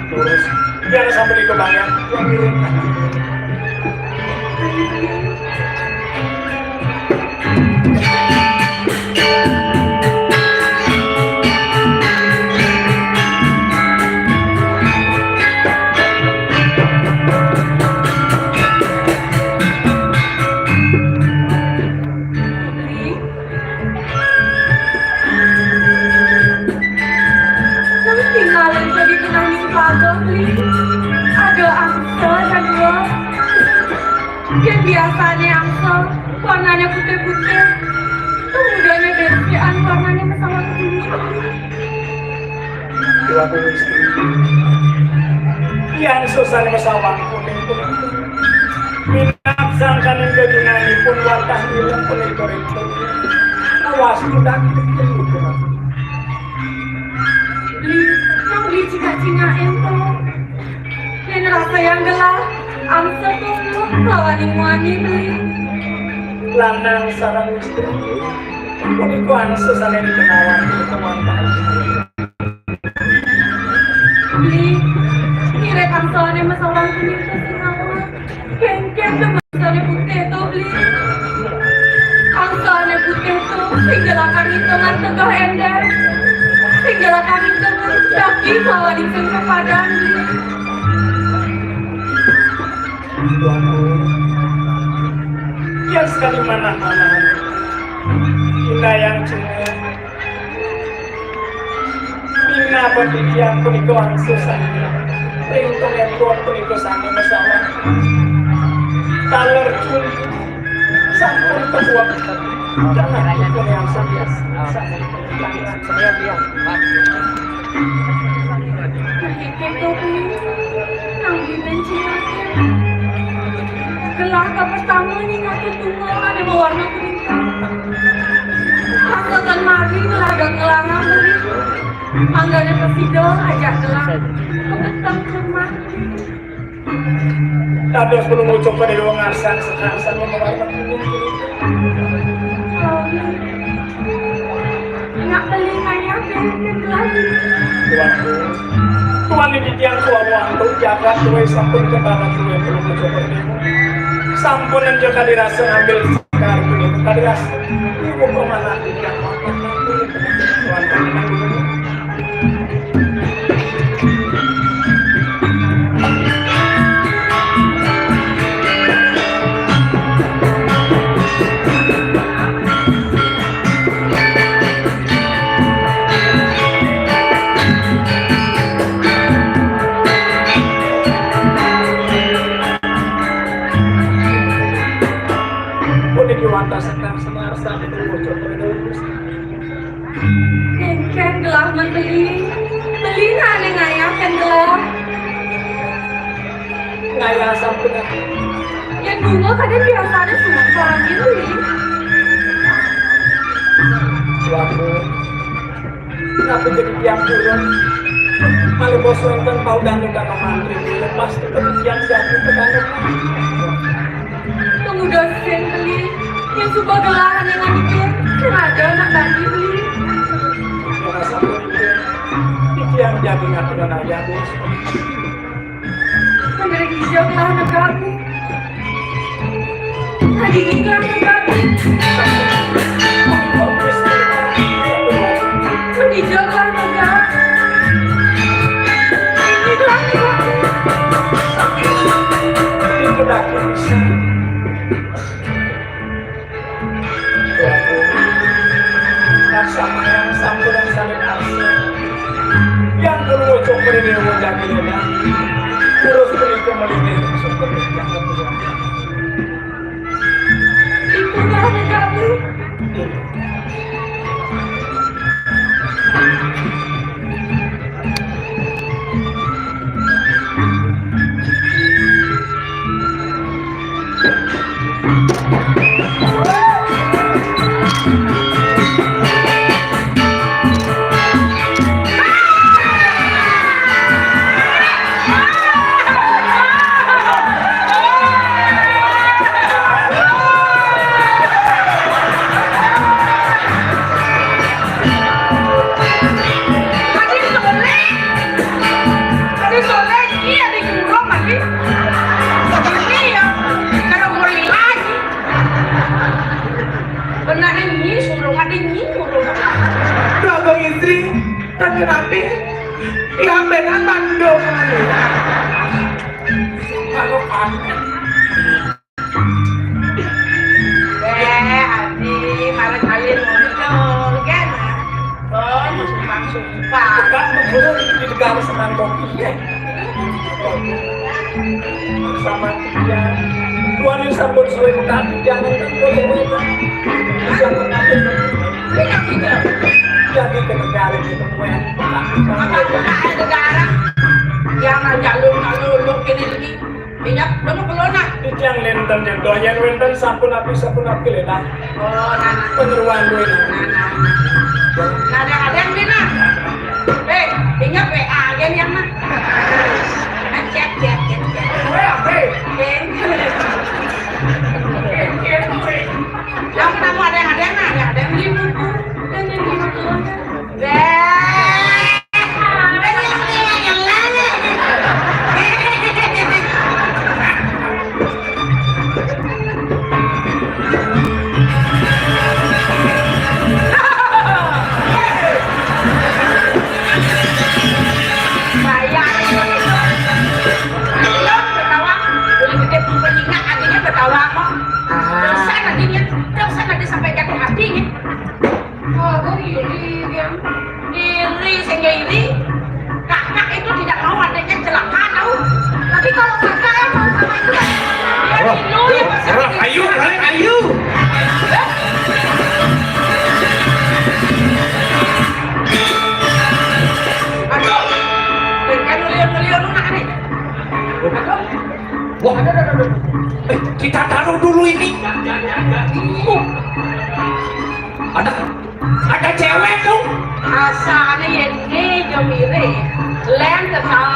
Terus, biar sampai itu banyak. Biasané angsa, warnané putih-putih. Kemudiannya besian, warnané masawan kuning. Iwak kuning. Yang susané masawan kuning punika. Minab sangkaning geginanipun wantah ngiring punika rinten. Awas budak. Li, nang beli cingak-cingak ento. Yén rasa yang gelah, angsa tulung lawaning muani beli. Lanang sareng istri, punika angsa sané dikenawan kemantan. Beli, ngirit angsané masawan punika sinawan. Kénkén angsané putih to, beli. Angsané putih to, sing jelakan itungan tegah éndér. Sing jelakan itungan daging lawan isin kepadan, beli. Waduh. Yang sekali mana-mana. Indah yang cengeng. Minab titiang punika wangsul sané. Ring pangéntuan punika sané masalah. Taler cun sampun kebuak. Jangan pun yang sabias. Sané. Nah, itu, nang bimbing cingak. Gelah kapertama nyingakin tunggal ada mawarna kuning. Pas ten mari ngelagang ngelangang beli. Manggané prasida ajak gelah. Pepeteng lemah. Dados penemu coba dewa ngarsan sekarsan mawarna kuning. Nak beli ngayah beli lagi. Tuan, Tuan ini tiang suami antuk jagat tuwe sampun ketaran tuwe penemu coba dewa. Sampun enjak kadirasa ngambil Kari punika kadas. Ibu pamanan ingkang wonten. Puniki wantah sekar semar sami tuwuh cokor dalu Gusti. Kénkén gelah men beli, beli nane ngayah kén gelah. Ngayah sampun. Yén bunga kadén biasane suka gitu, beli. Suatu. Napi jadi tiang purun? Malih bos wénten paudan ingkang mantri, lepas titiang siapin petani. Pemuda sing beli, yang suka gelaran yang nganike, sengaja anak bandi beli. Merasa pun titiang jadi ngatur ayah bos. Mending hijau telah negakmu. Mending hijau telah negakmu. Mending hijau telah negakmu. Mending hijau telah negakmu. Itu lagi bisa. Laksamana sampun salin arsa. Yang kulo cokor ini wajah ini. Terus punika melini syukur. Ibu dah menjadi. Tadi Soleh, tadi Soleh, iya, di jurang lagi. Ini ya, kalau mau lagi. Benar ini, suruh ada ini, suruh. Abang istri, kan kenapa? Lambenan mandok. Kalau panen. Eh, Adi, marang kalian ngono, kan? Oh, sumpah-sumpah. Bukan, betul, di negara senang kopi, ya. Sama dia. Tuan ini sampun suwe utang, jangan tentu ya, Bu. Jangan tentu. Jadi ke negara kita, Bu. Jangan jalur-jalur lu kene iki. Minyak dulu kelona. Iki yang lenten yang doyan wenten sampun api, sampun api lena. Oh, nah, nah. Penyeruan duwe. Nah, nah. Nah, ada, ada yang dina. Eh, minyak W A aja nih, yang mah. Nah, cek, cek, cek, cek. Kowe ape? Cek. Cek, cek, kowe. Kamu, kamu ada yang, ada yang, nah, ada, ada yang di buku. Ada yang di buku. Beh. Bayar. Belum ketawa, udah gede penyingkat, adiknya ketawa kok. Ah. Dosa adiknya, dosa nanti sampai jatuh hatinya. Oh, gue iri dia. Iri, sehingga iri. Kakak itu tidak mau adiknya celaka, tahu. Tapi kalau kakak yang mau sama itu, dia Wah, dulu yang wah, ayu, ayu. Aduh, dengan liur-liur lu nak nih. Aduh. Wah, ada, ada, ada. Eh, kita taruh dulu ini. Ada, ada cewek tuh. Asane yen ne yo mirip. Len kenal